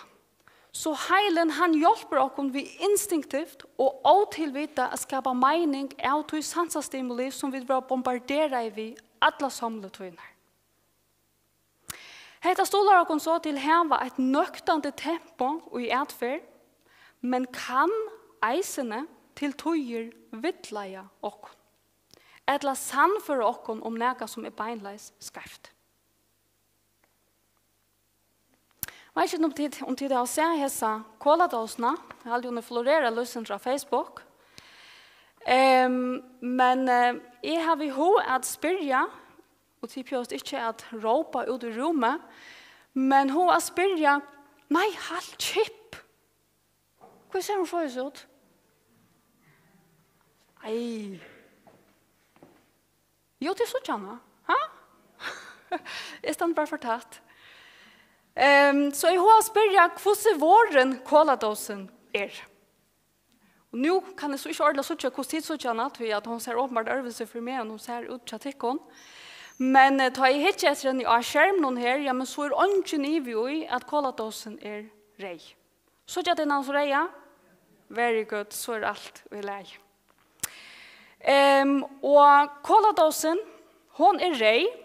So heilin, hann hjálpir okkum við instinktivt og ótilvitað at skapa meining av tí sansastimuli, sum vit verða bombarderaði við alla samletíðina. Hetta stuðlar okkum so til at hava eitt nøktandi tempo í atferð, men kann eisini til tíðir villleiða okkum, ella sannføra okkum um nakað, sum er beinleiðis skeivt. Veit ikki, um tit, um tit hava sæð hesa koladósina. Eg haldi, hon er florerað lítið sindur á Facebook. Ehm, men, eh, eg havi hug at spyrja, og tit behøvast ikki at rópa út í rúmið, men hug at spyrja, nei, halt kjeft! Hví sær hon soleiðis út? Ei. Jú, tit síggja hana. Ha? Eg standi bara for tætt. Ehm, so eg hug at spyrja, hvussu vorðin koladósin er. Og nú kann eg so ikki ordiliga síggja, hvussu tit síggja hana, tí at hon sær openbart øðrvísi fyri meg, enn hon sær út hjá tykkum. Men, eh, tá eg hyggi eftir henni á skerminum her, ja, men so er eingin ivi í, at koladósin er reyð. Síggja tit hana so reyða? Very good, so er alt í lagi. Ehm, og koladósin, hon er reyð,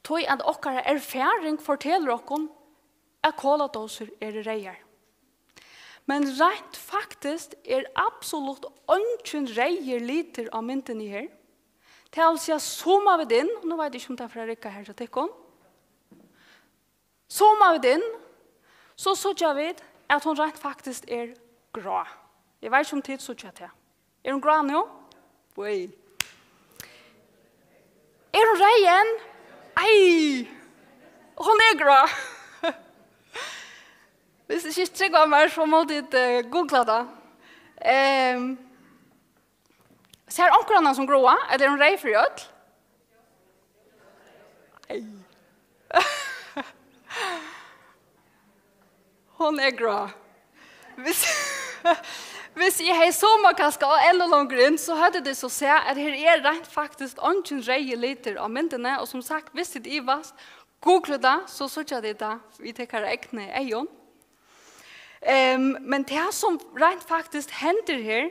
tí at okkara erfaring fortelur okkum, at koladósir eru reyðar. Men reint faktiskt er absolutt eingin reyður litur á myndini her. Tað vil siga, zooma vit inn, nú veit eg ikki, um tað fer at rigga her hjá tykkum. Zooma vit inn, so síggja vit, at hon reint faktiskt er grá. Eg veit ikki, um tit síggja tað. Er hon grá nú? Oj. Er hon reyð enn? Ei! Hon er grá. Hvis tit ikki trúgva mær, so má tit, eh, googla tað. Ehm, Sær onkur hana sum gráa, ella er hon reyð fyri øll? Ei. Hon er grá. Hvis, hvis eg hevði zoomað kanska á enn longur inn, so høvdu tit so sæð, at her er reint faktiskt eingin reyður litur á myndini, og sum sagt, hvis tit ivast, googlið tað, so síggja tit tað við tykkara egnu eygum. Ehm, men tað, sum reint faktiskt hendir her,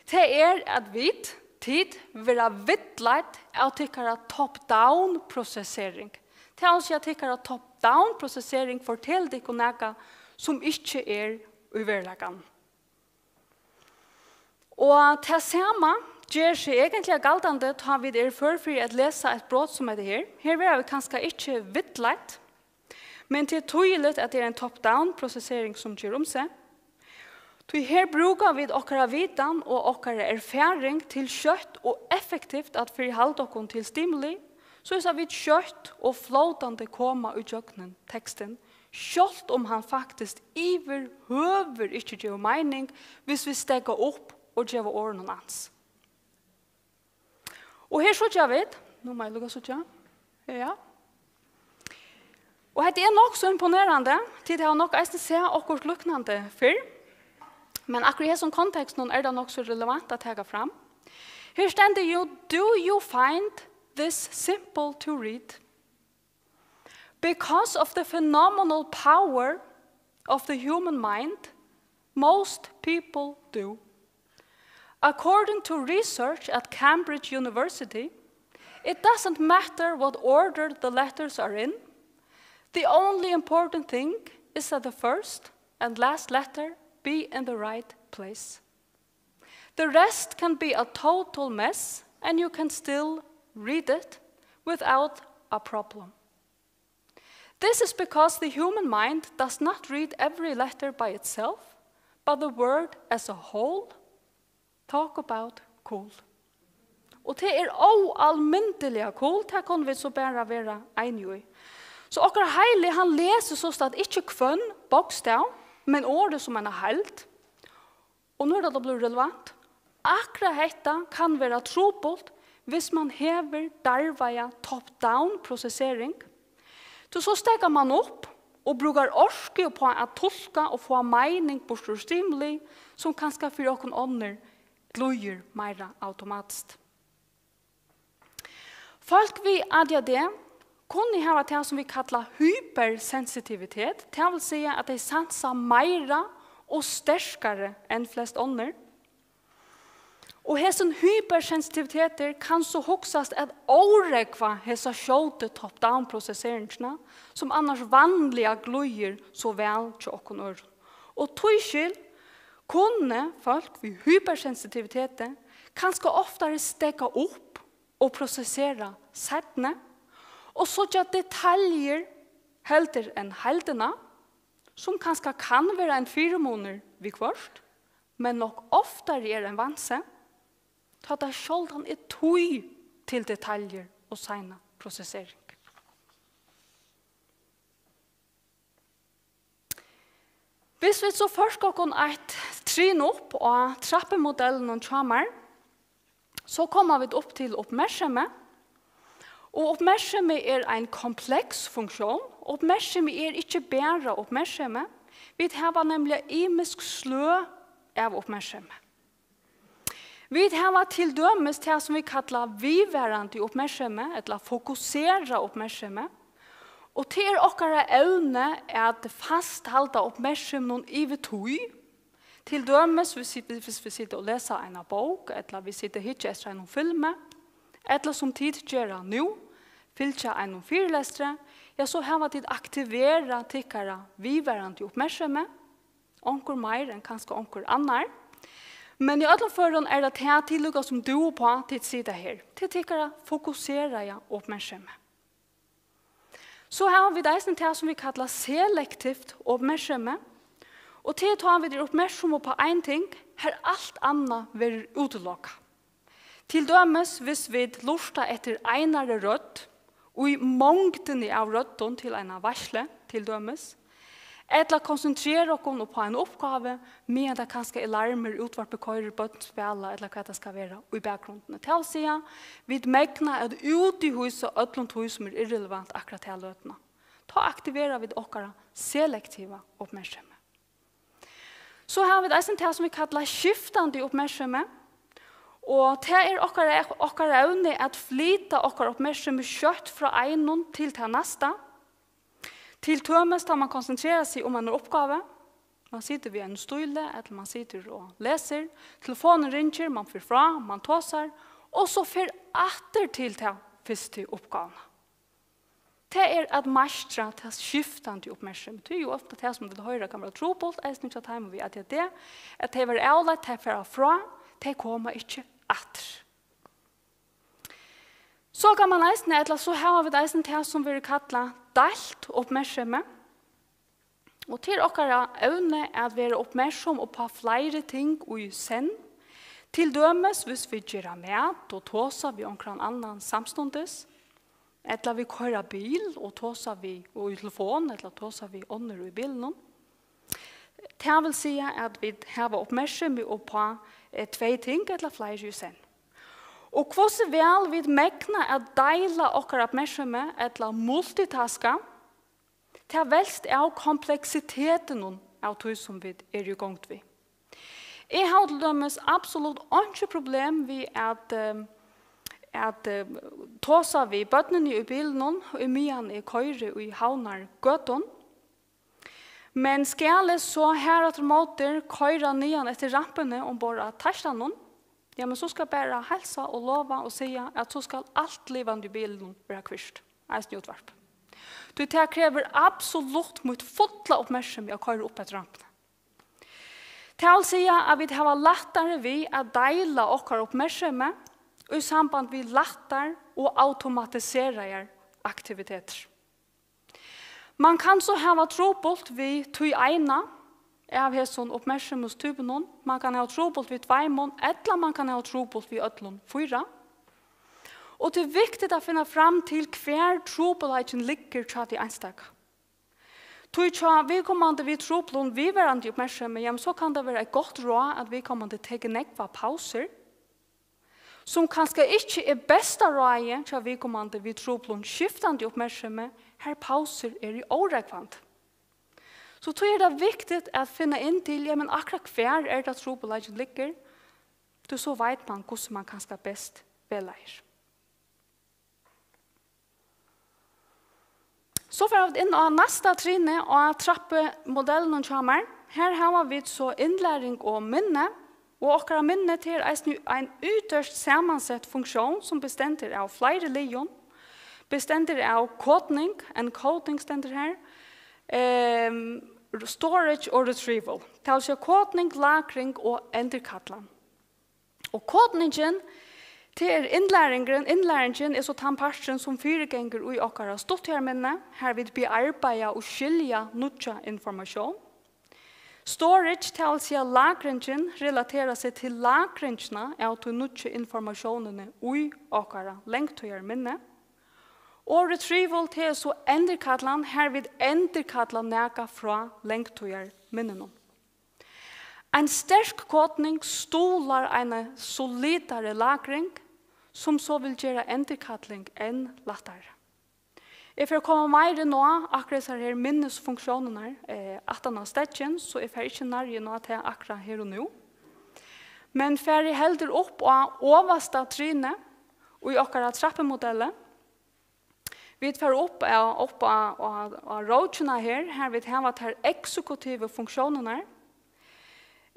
tað er, at vit, tit, verða villleidd av tykkara top-down prosessering. Tað vil siga, at tykkara top-down prosessering fortelur tykkum nakað, sum ikki er í veruleikanum. Og tað sama ger seg eigentliga galdandi, tá vit eru før fyri at lesa eitt brot sum hetta her. Her verða vit kanska ikki villleidd, men tað er týðiligt, at tað er ein top-down prosessering, sum ger um seg. Tí her brúka vit okkara vitan og okkara erfaring til skjótt og effektivt at fyrihalda okkum til stimuli, soleiðis at vit skjótt og flótandi koma ígjøgnum tekstin, sjálvt um hann faktiskt yvirhøvur ikki gevur meining, hvis vit steðga upp og geva orðunum ans. Og her síggja vit, nú má eg lukka síggja, ja. Og hetta er nokk so imponerandi, tit hava nokk eisini sæð okkurt líknandi fyrr, men akkurát í hesum kontekstinum er tað nokk so relevant at taka fram. Her stendur jú, "Do you find this simple to read. Because of the phenomenal power of the human mind, most people do. According to research at Cambridge University, it doesn't matter what order the letters are in, the only important thing is that the first and last letter be in the right place. The rest can be a total mess and you can still read it without a problem. This is because the human mind does not read every letter by itself, but the word as a whole. Talk about cool. Og tað er óalmindiliga cool, tað kunnu vit so bara vera einige í. So okkara heili, hann lesur sostatt ikki hvønn bókstav, men orðið sum eina heild. Og nú er tað blivið relevant. Akkurát hetta kann vera trupult, hvis man hevur darvaða top-down prosessering. Tí so steðgar man upp og brúkar orku upp á at tulka og fáa meining burtur úr stimuli, sum kanska fyri okkum onnur glíður meira automatiskt. Fólk við A D H D kunnu hava tað, sum vit kalla hypersensitivitet, tað vil siga, at tey sansa meira og sterkari enn flest onnur. Og hesin hypersensitivitetur kann so hugsast at órógva hesa skjótu top-down prosesseringina, sum annars vanliga glíður so væl hjá okkum øðrum. Og tískil kunnu fólk við hypersensitiviteti kanska oftari steðga upp og prosessera seinni og síggja detaljur heldur enn heildina, sum kanska kann vera ein fyrimunur viðhvørt, men nokk oftari er ein vansi, tá tað sjáldan er tíð til detaljur og seina prosessering. Hvis vit so førka okkum eitt trin upp á trappumodellinum hjá mær, so koma vit upp til uppmerksemi. Og uppmerksemi er ein kompleks funktión. Uppmerksemi er ikki bara uppmerksemi. Vit hava nemliga ymisk sløg av uppmerksemi. Vit hava til dømis tað, sum vit kalla viðvarandi uppmerksemi, ella fokuserað uppmerksemi. Og tað er okkara evni at fasthalda uppmerkseminum yvir tíð. Til dømis, hvis vit, hvis vit sita og lesa eina bók, ella vit sita og hyggja eftir einum filmi, ella sum tit gera nú, fylgja einum fyrilestri, ja, so hava tit aktiverað tykkara viðvarandi uppmerksemi. Onkur meir enn kanska onkur annar. Men í øllum førum er tað tað, tit líka sum dúva upp á, tit sita her. Tað er tykkara fokuseraða uppmerksemi. So hava vit eisini tað, sum vit kalla selektivt uppmerksemi. Og tað er tá, vit eru uppmerksom upp á ein ting, har alt annað verður útilokað. Til dømis, hvis vit lurta eftir einari rødd í mongdini av røddum til eina veitslu, til dømis, ella konsentrera okkum upp á eina uppgávu, meðan tað kanska er larmur, útvarpið koyrir, børn spæla, ella hvat tað skal vera í bakgrundini. Tað vil siga, vit megna at útihýsa øllum tí, sum er irrelevant akkurát ta løtuna. Tá aktivera vit okkara selektiva uppmerksemi. So hava vit eisini tað, sum vit kalla skiftandi uppmerksemi, og tað er okkara, okkara evni at flyta okkara uppmerksemi skjótt frá einum til tað næsta. Til dømis, tá man konsentrerar seg um eina uppgávu, man situr við einum stíli, ella man situr og lesur, telefonin ringir, man fer frá, man tosar, og so fer aftur til ta fyrstu uppgávuna. Tað er at meistra ta skiftandi uppmerksemi. Tað er jú ofta tað, sum vit hoyra kann vera trupult, eisini hjá teimum við A D H D, at tey verða avleidd, tey fara frá, tey koma ikki aftur. So kann man eisini, ella so hava vit eisini tað, sum verður kallað deilt uppmerksemi. Og tað er okkara evni at vera uppmerksom upp á fleiri ting í senn. Til dømis, hvis vit gera mat og tosa við onkran annan samstundis, ella vit koyra bil og tosa við, og í telefon, ella tosa við onnur í bilinum. Tað vil siga, at vit hava uppmerksemi upp á, eh, tvey ting ella fleiri í senn. Og hvussu væl vit megna at deila okkara uppmerksemi ella multitaska, tað velst av kompleksitetinum av tí, sum vit eru í gongd við. Eg havi til dømis absolutt einki problem við at, ehm, at eh, tosa við børnini í bilinum, í meðan eg koyri í Havnar gøtum. Men skal eg so harafturímóti koyra niðan eftir rampuni umborð á Teistanum, ja, men so skal bara heilsa og lova og siga, at so skal alt livandi í bilinum vera kvirt, eisini útvarp. Tí tað krevur absolutt mítt fulla uppmerksemi at koyra upp eftir rampuni. Tað vil siga, at vit hava lættari við at deila okkara uppmerksemi í samband við lættar og automatiseraðar aktivitetir. Man kann so hava trupult við tí eina av hesum uppmerksemistýpunum, man kann hava trupult við tveimum, ella man kann hava trupult við øllum fýra. Og tað er viktigt at finna fram til, hvar trupulleikin liggur hjá tí einstaka. Tí hjá viðkomandi við truplum viðvarandi uppmerksemi, jamen, so kann tað vera eitt gott ráð, at viðkomandi tekur nógvar pausur, sum kanska ikki er besta ráðið hjá viðkomandi við truplum skiftandi uppmerksemi, har pausur eru órógvandi. So tí er tað viktigt at finna inn til, jamen, akkurát hvar er tað trupulleikin liggur, tí so veit man, hvussu man kanska best vegleiðir. So fara vit inn á næsta trinið á trappumodellinum hjá mær. Her hava vit so innlæring og minni, og okkara minni, tað er eisini ein ytst samansett funktión, sum bestendur av fleiri liðum. Bestendur av kodning, encoding stendur her, ehm, storage og retrieval. Tað vil siga kodning, lagring og endurkallan. Og kodningin, tað er innlæringurin. Innlæringin er so tann parturin, sum fyrigongur í okkara stuttliga minni, har vit bearbeiða og skilja nýggja informatión. Storage, tað vil siga lagringin, relaterar seg til lagringina av tí nýggju informatiónini í okkara langtíðarminni. Og retrieval, tað er so endurkallan, har vit endurkalla nakað frá langtíðarminninum. Ein sterk kodning stuðlar eina solidari lagring, sum so vil gera endurkalling enn lættari. Eg fari at koma meira inn á akkurát hesar her minnisfunktiónirnar, eh, aftan á steðgin, so eg fari ikki nærri inn á tað akkurát her og nú. Men fari heldur upp á ovasta trinið í okkara trappumodelli. Vit fara upp á, upp á, á, á rókina her, har vit hava tær eksekutivu funktiónirnar.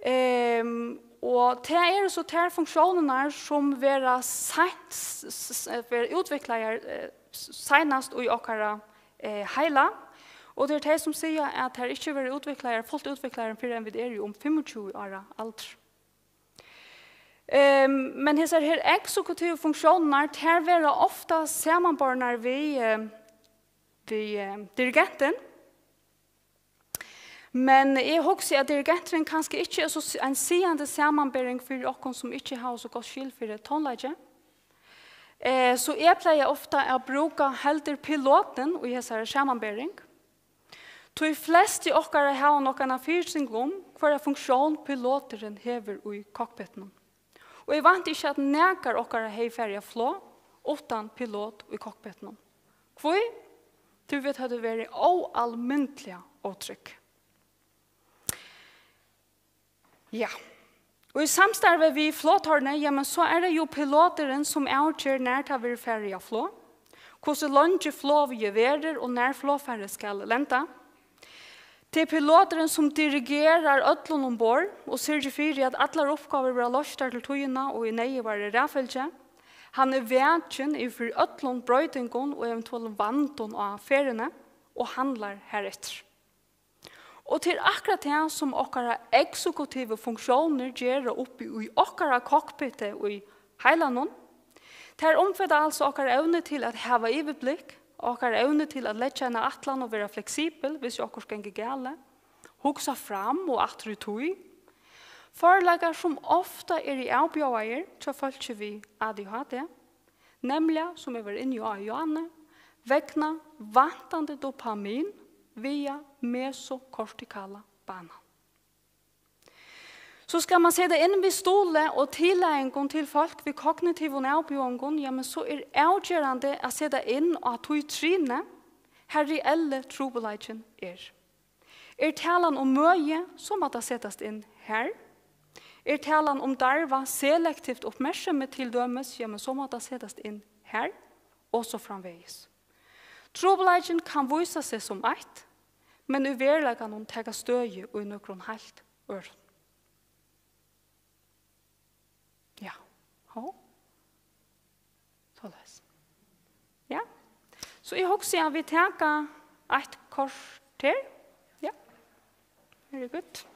Ehm, og tað eru so tær funktiónirnar, sum verða seint, s-, s-, s-, verða útviklaðar, eh, s-, seinast í okkara, eh, heila. Og tað eru tey, sum siga, at tær ikki verða útviklaðar, fult útviklaðar, fyrr enn vit eru um fimmogtjúgu ára aldur. Ehm, men hesar her eksekutivu funktiónirnar, tær verða ofta samanbornar við, eh, við, eh, dirigentin. Men eg hugsi, at dirigenturin kanska ikki er so s-, ein sigandi samanbering fyri okkum, sum ikki hava so gott skil fyri tónleiki. Eh, so eg plagi ofta at brúka heldur pilotin í hesari samanbering. Tí flestu okkara hava nokk eina fyrisiting um, hvørja funktión piloturin hevur í cockpitinum. Og eg vænti ikki, at nakar okkara hevði farið á flog uttan pilot í cockpitinum. Hví? Tí vit høvdu verið óalmindiliga ótrygg. Ja. Og í samstarvi við flogtornið, jamen, so er tað jú piloturin, sum avger, nær tað verður farið á flog, hvussu leingi flogið verður og nær flogfarið skal lenda. Tað er piloturin, sum dirigerar øllum umborð og syrgir fyri, at allar uppgávur verða loystar til tíðina og í neyðugari raðfylgju. Hann er vakin yvir fyri øllum broytingum og eventuellum vandum á ferðini og handlar hareftir. Og tað er akkurát tað, sum okkara eksekutivu funktiónir gera uppi í okkara cockpiti í heilanum. Tær umfata altso okkara evni til at hava yvirblikk, okkara evni til at leggja eina ætlan og vera fleksibul, hvis okkurt gongur galið, hugsa fram og aftur í tíð. Førleikar, sum ofta eru avbjóðaðir hjá fólki við A D H D, nemliga, sum eg var inni á áðni, vegna vantandi dopamin via mesokortikala banan. So skal man seta inn við stuðli og tillatingum til fólk við kognitivum avbjóðingum, jamen, so er avgerandi at seta inn á tí trinið, har reelli trupulleikin er. Er talan um møði, so má tað setast inn har. Er talan um darva selektivt uppmerksemi til dømis, ja, men so má tað setast inn har, og so framvegis. Trupulleikin kann vísa seg sum eitt, men í veruleikanum taka støði í nøkrum heilt øðrum. Ja, hó. Soleiðis. Ja. So eg hugsi, at vit taka eitt korter. Ja. Very good.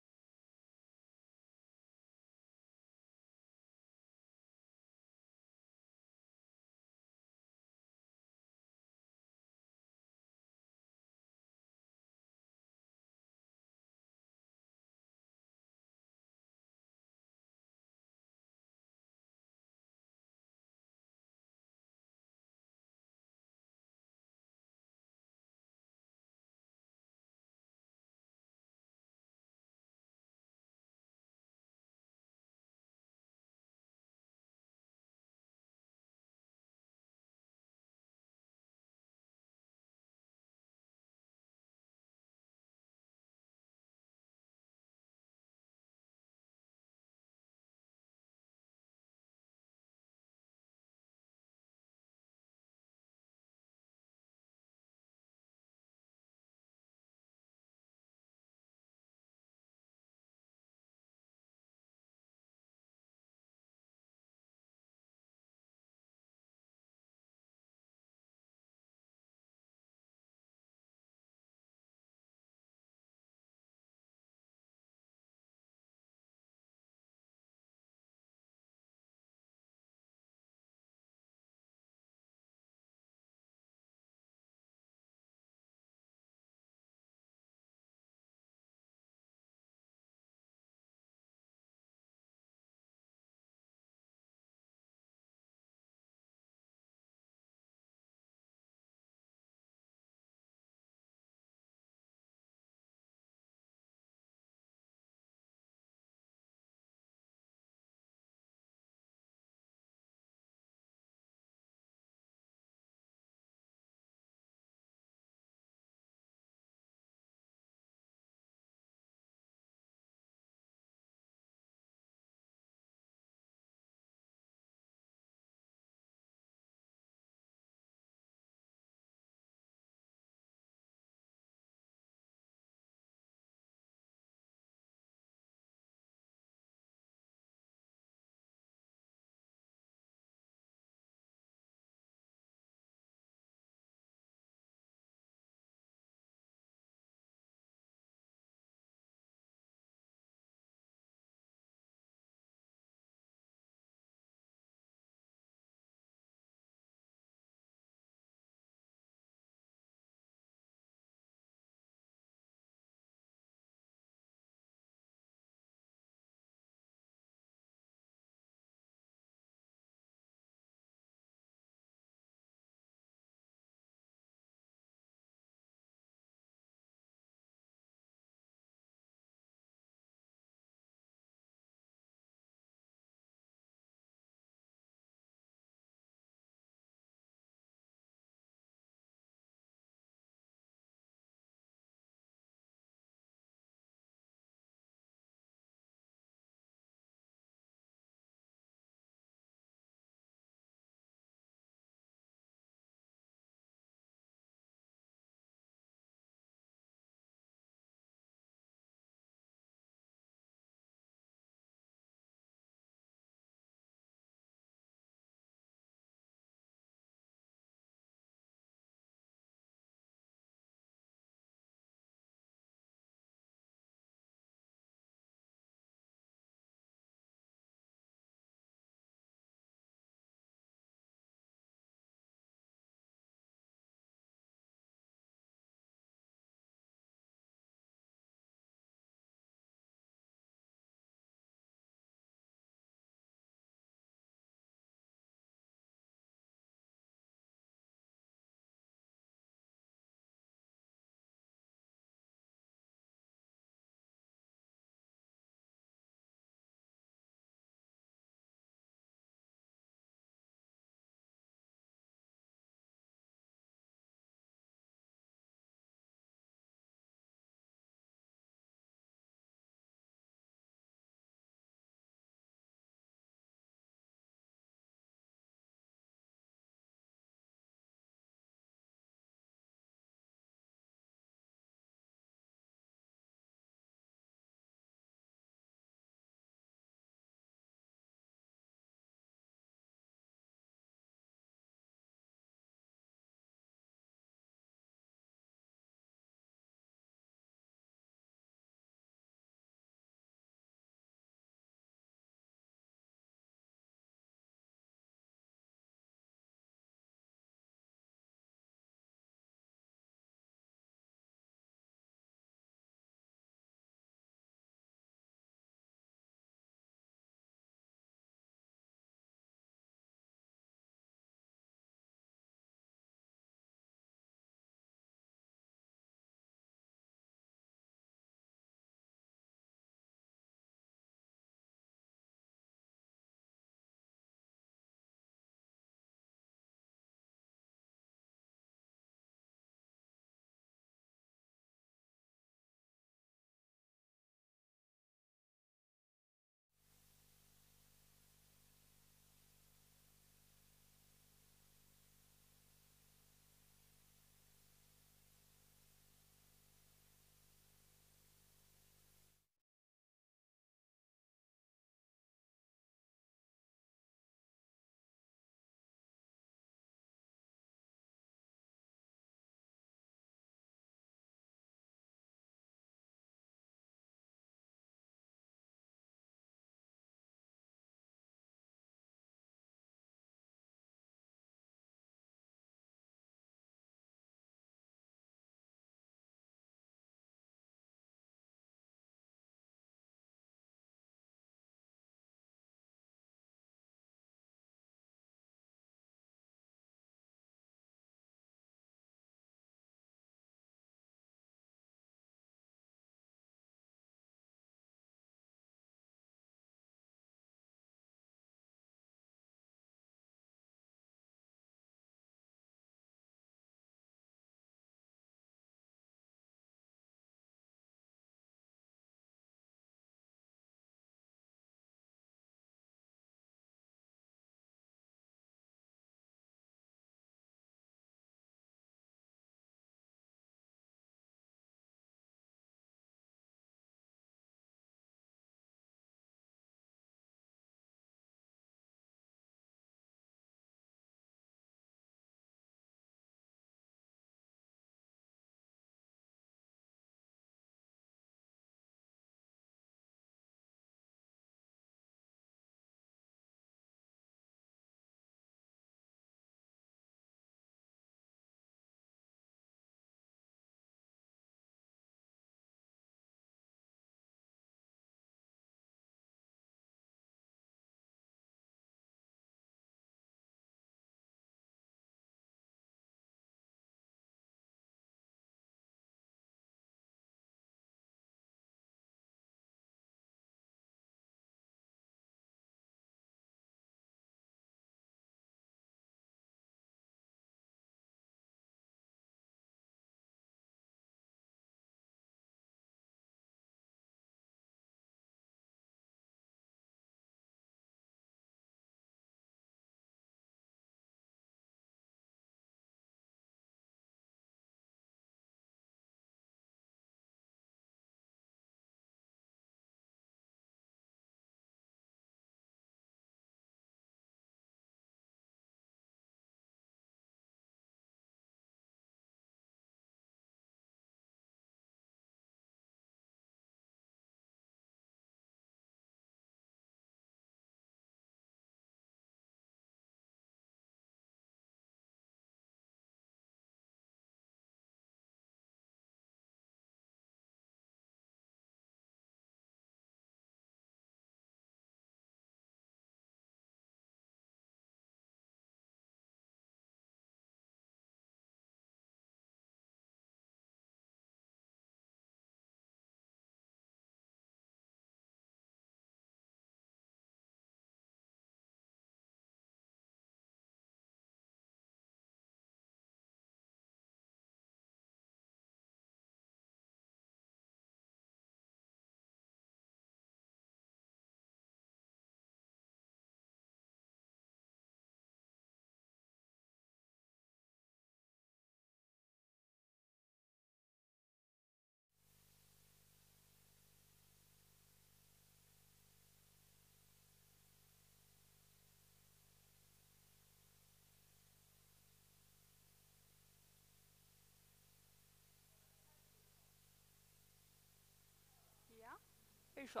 So.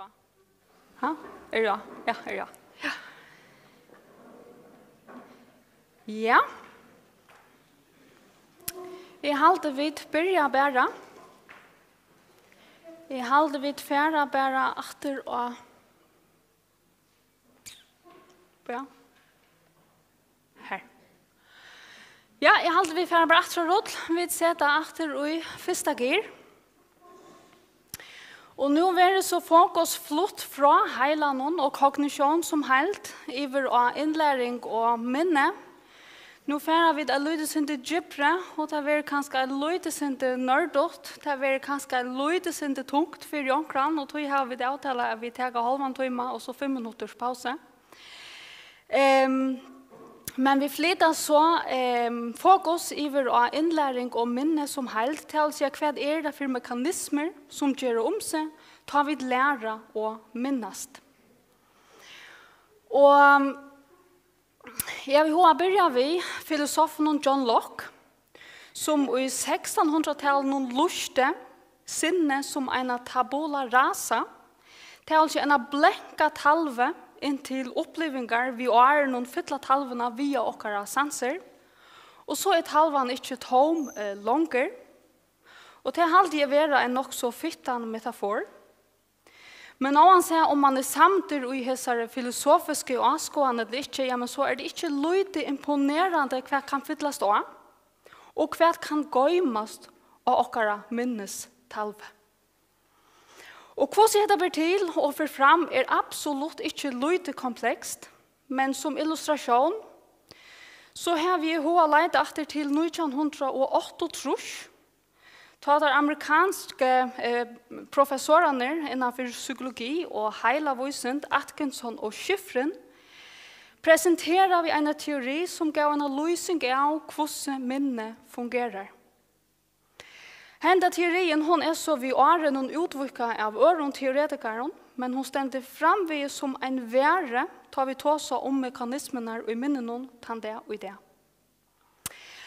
Ha? Er ja. Ja, er ja. Ja. Ja. Eg haldi, vit byrja bara. Eg haldi, vit fara bara aftur á. Ja. Her. Ja, eg haldi, vit fara bara aftur á rull. Vit seta aftur í fyrsta gir. Og nú verður so fokus flutt frá heilanum og kognitión sum heild yvir á innlæring og minni. Nú fara vit eitt lítið sindur djúpri, og tað verður kanska eitt lítið sindur nørdugt, tað verður kanska eitt lítið sindur tungt fyri onkran, og tí hava vit avtalað, at vit taka hálvan tíma og so fimm minuttir pausu. Ehm, men vit flyta so, ehm, fokus yvir á innlæring og minni sum heild, tað vil siga, hvat er tað fyri mekanismur, sum gera um seg, tá vit læra og minnast? Og eg havi hug at byrja við filosofinum John Locke, sum í sekstanhundraðtalinum lýsti sinnið sum eina tabula rasa, tað vil siga eina blanka talvu, inntil upplivingar við árunum fylla talvuna við okkara sansir, og so er talvan ikki tóm, eh, longur. Og tað haldi eg vera ein nokk so fittan metafor. Men óansæð um mann er samdur í hesari filosofisku áskoðan ella ikki, ja, men so er tað ikki lítið imponerandi, hvat kann fyllast á, og hvat kann goymast á okkara minnistalvu. Og hvussu hetta ber til og fer fram, er absolutt ikki lítið komplekst, men sum illustratión, so havi eg hug at leita aftur til nítjan hundrað og áttaogtrýss, tá teir amerikansku, eh, professorarnir innanfyri psykologi og heilavísind, Atkinson og Shiffrin, presenteraðu eina teori, sum gav eina lýsing av, hvussu minni fungerar. Henda teoriin, hon er so við árunum útvíkkað av øðrum teoretikarum, men hon stendur framvegis sum ein vari, tá vit tosa um mekanismurnar í minninum tann dag í dag.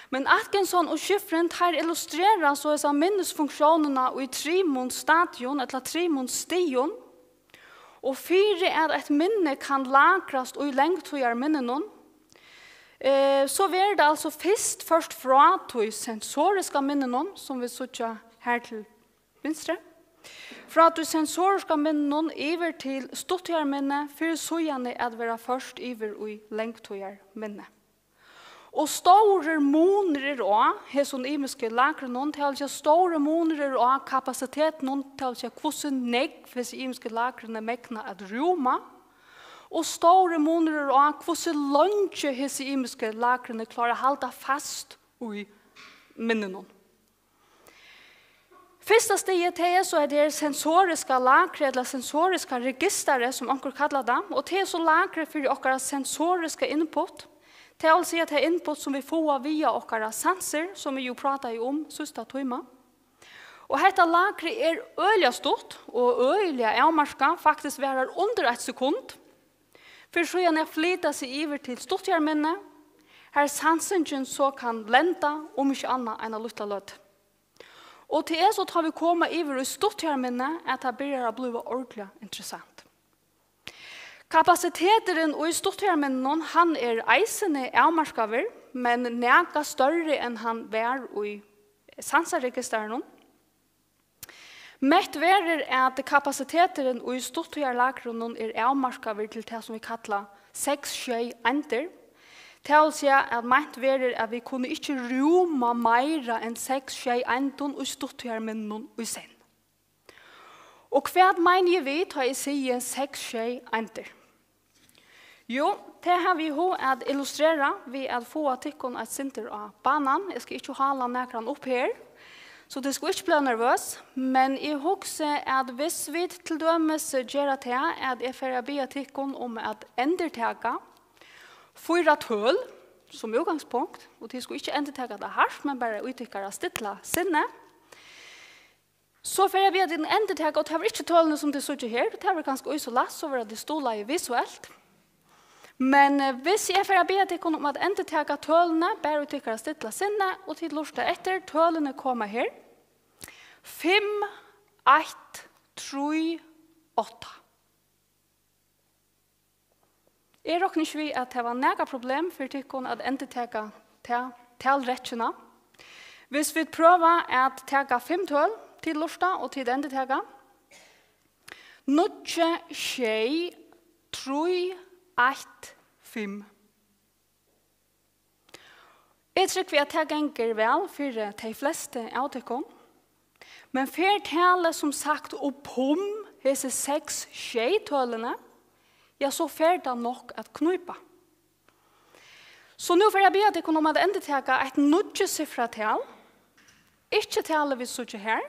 Men Atkinson og Shiffrin, teir illustrera so hesa minnisfunktiónina í trimum stadium ella trimum stigum, og fyri at eitt minni kann lagrast í langtíðarminninum, eh, so verður tað altso fyrst ført frá tí sensoriska minninum, sum vit síggja her til vinstru, frá tí sensoriska minninum yvir til stuttíðarminni, fyri síðani at verða ført yvir í langtíðarminni. Og stórur munur er á hesum ymisku lagrunum, tað vil siga, stórur munur er á kapasitetinum, tað vil siga, hvussu nógv hesi ymisku lagruni megna at rúma, og stórur munur er á, hvussu leingi hesi ymisku lagruni klára at halda fast í minninum. Fyrsta stigið, tað er so, at tað er sensoriska lagrið, ella sensoriska registerið, sum onkur kallar tað, og tað er so lagrið fyri okkara sensoriska input, tað vil siga, tað input, sum vit fáa via okkara sansir, sum vit jú prátaðu um síðsta tíma. Og hetta lagrið er øgiliga stutt og øgiliga avmarkað, faktiskt varar undir eitt sekund, fyri síðan at flyta seg yvir til stuttíðarminni, har sansingin so kann lenda, um ikki annað, eina lítla løtu. Og tað er so, tá vit koma yvir í stuttíðarminni, at tað byrjar at blíva ordiliga interessant. Kapasiteturin í stuttíðarminninum, hann er eisini avmarkaður, men nakað størri enn hann var í sansaregistrinum. Mett verður, at kapasiteturin í stuttíðarlagrunum er avmarkaður til tað, sum vit kalla seks sjey eindir. Tað vil siga, at meint verður, at vit kunnu ikki rúma meira enn seks sjey eindum í stuttíðarminninum í senn. Og hvat meini eg við, tá eg sigi seks sjey eindir? Jú, tað havi eg hug at illustrera við at fáa tykkum eitt sindur á banan. Eg skal ikki hála nakran upp her, so tit skulu ikki blíva nervøs. Men eg hugsi, at viss vit til dømis gera tað, at eg fari at biðja tykkum um at endurtaka fýra tøl sum útgangspunkt, og tit skulu ikki endurtaka tað hart, men bara í tykkara stilla sinni. So fari eg at biðja tykkum endurtaka, og tað verða ikki tølini, sum tit síggja her, tað verður kanska í so lætt, so verða tit stuðlaði visuelt. Men, eh, viss eg fari at biðja tykkum um at endurtaka tølini, bara í tykkara stilla sinni, og tit lurta eftir, tølini koma her. Fimm, eitt, trý, átta. Eg rokni ikki við, at tað var nakað problem fyri tykkum at endurtaka ta talrekkjuna. Hvis vit prøva at taka fimm tøl, tit lurta og tit endurtaka. Níggju, sjey, trý, eitt, fimm. Eg trúgvi, at tað gongur væl fyri tey flestu av tykkum. Men fer talið sum sagt upp um hesi seks, sjey tølini, ja, so fer tað nokk at knípa. So nú fari eg at biðja tykkum um at endurtaka eitt níggjusifrað tal. Ikki talið, vit síggja her,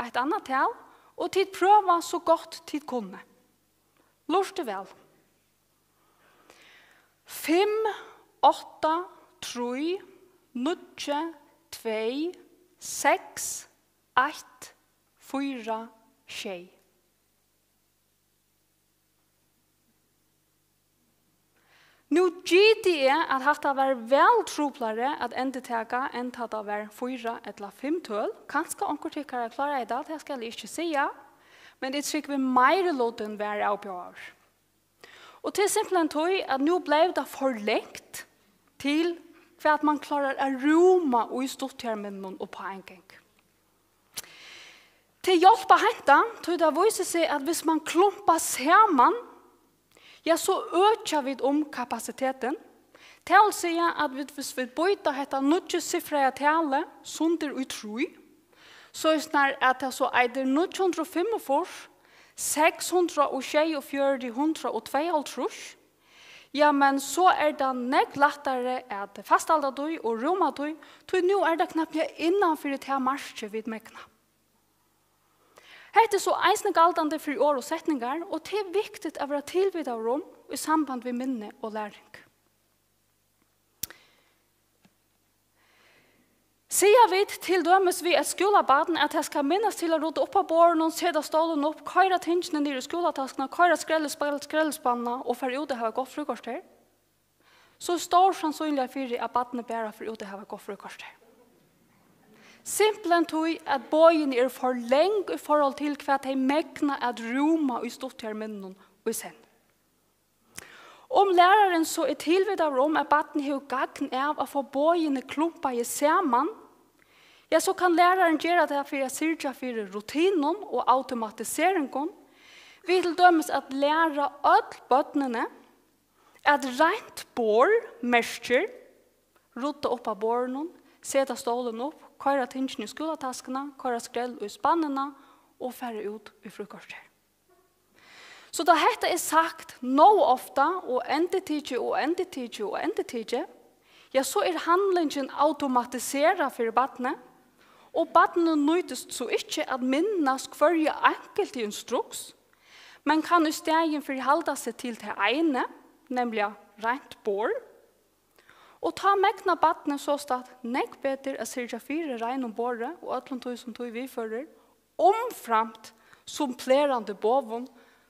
eitt annað tal, og tit prøva so gott tit kunnu. Lurtið væl. Fimm, átta, trý, níggju, tvey, seks, eitt, fýra, sjey. Nú giti eg, at hatta var væl truplari at endurtaka, enn tá tað var fýra ella fimm tøl. Kanska onkur tykkara kláraði tað, tað skal eg ikki siga, men eg trúgvi, meirilutin var avbjóðaður. Og tað er simpelthen tí, at nú bleiv tað for langt til, hvat man klárar at rúma í stuttligari minnum upp á ein gang. Tað hjálpir at heinta, tí tað vísir seg, at hvis man klumpar saman, ja, so økja vit um kapasitetin. Tað vil siga, at vit, hvis vit býta hetta níggjusifraða talið sundur í trý, so er snar, at tað so eitur níggju hundrað og fimmogfýrs, seks hundrað og sjeyogfjøruti, hundrað og tveyoghálvtrýss, ja, men so er tað nógv lættari at fasthalda tí og rúma tí, tí nú er tað knappliga innan fyri tað markið, vit megna. Hetta er so eisini galdandi fyri orð og setningar, og tað er viktigt at vera tilvitaður um í samband við minni og læring. Siga vit til dømis við eitt skúlabarn, at tað skal minnast til at rudda upp á borðinum, seta stólin upp, koyra tingini niður í skúlataskuna, koyra skrellisp-, skrellispannina og fara út at hava gott fríkorter, so er stór sannsynligheit fyri, at barnið bara fer út at hava gott fríkorter. Simpelthen tí, at boðini eru for long í forhold til, hvat tey megna at rúma í stuttligari minnum í senn. Um lærarin so er tilvitaður um, at barnið hevur gagn av at fáa boðini klumpaði saman, ja, so kann lærarin gera tað fyri at syrgja fyri rutinum og automatiseringum, við til dømis at læra øll børnini, at reint borð merkir rudda upp á borðinum, seta stólin upp, koyra tingini í skúlataskuna, koyra skrell í spannina og fara út í fríkorter. So tá hetta er sagt nóg ofta og endurtikið og endurtikið og endurtikið, ja, so er handlingin automatiserað fyri barnið, og barnið nýtist so ikki at minnast hvørja einkultu instruks, men kann í staðin fyri halda seg til tað eina, nemliga reint borð. Og tá megnar barnið sostatt nógv betur at syrgja fyri reinum borði og øllum tí, sum tí viðførir, umframt supplerandi boðum,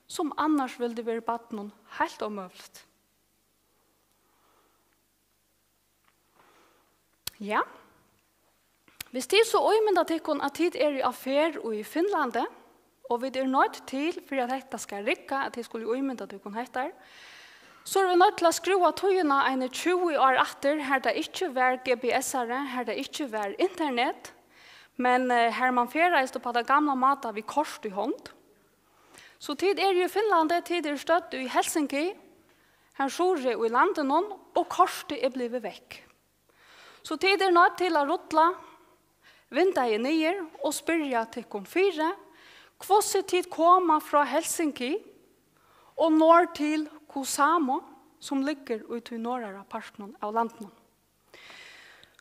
sum annars vildi verið barninum heilt ómøguligt. Ja. Hvis tit so ímynda tykkum, at tit eru á ferð í Finnlandi, og vit eru noydd til, fyri at hetta skal rigga, at tit skulu ímynda tykkum hetta, so eru vit noydd til at skrúva tíðina eini tjúgu ár aftur, har tað ikki var G P S-ari, har tað ikki var internet, men, eh, har man ferðaðist upp á tann gamla máta við kort í hond. So tit eru í Finnlandi, tit eru stødd í Helsinki, har suðuri í landinum, og kortið er blivið vekk. So tit eru noydd til at rulla vindeygað niður og spyrja tykkum fyri, hvussu tit koma frá Helsinki og norð til Kuusamo, sum liggur í tí norðara partinum av landinum.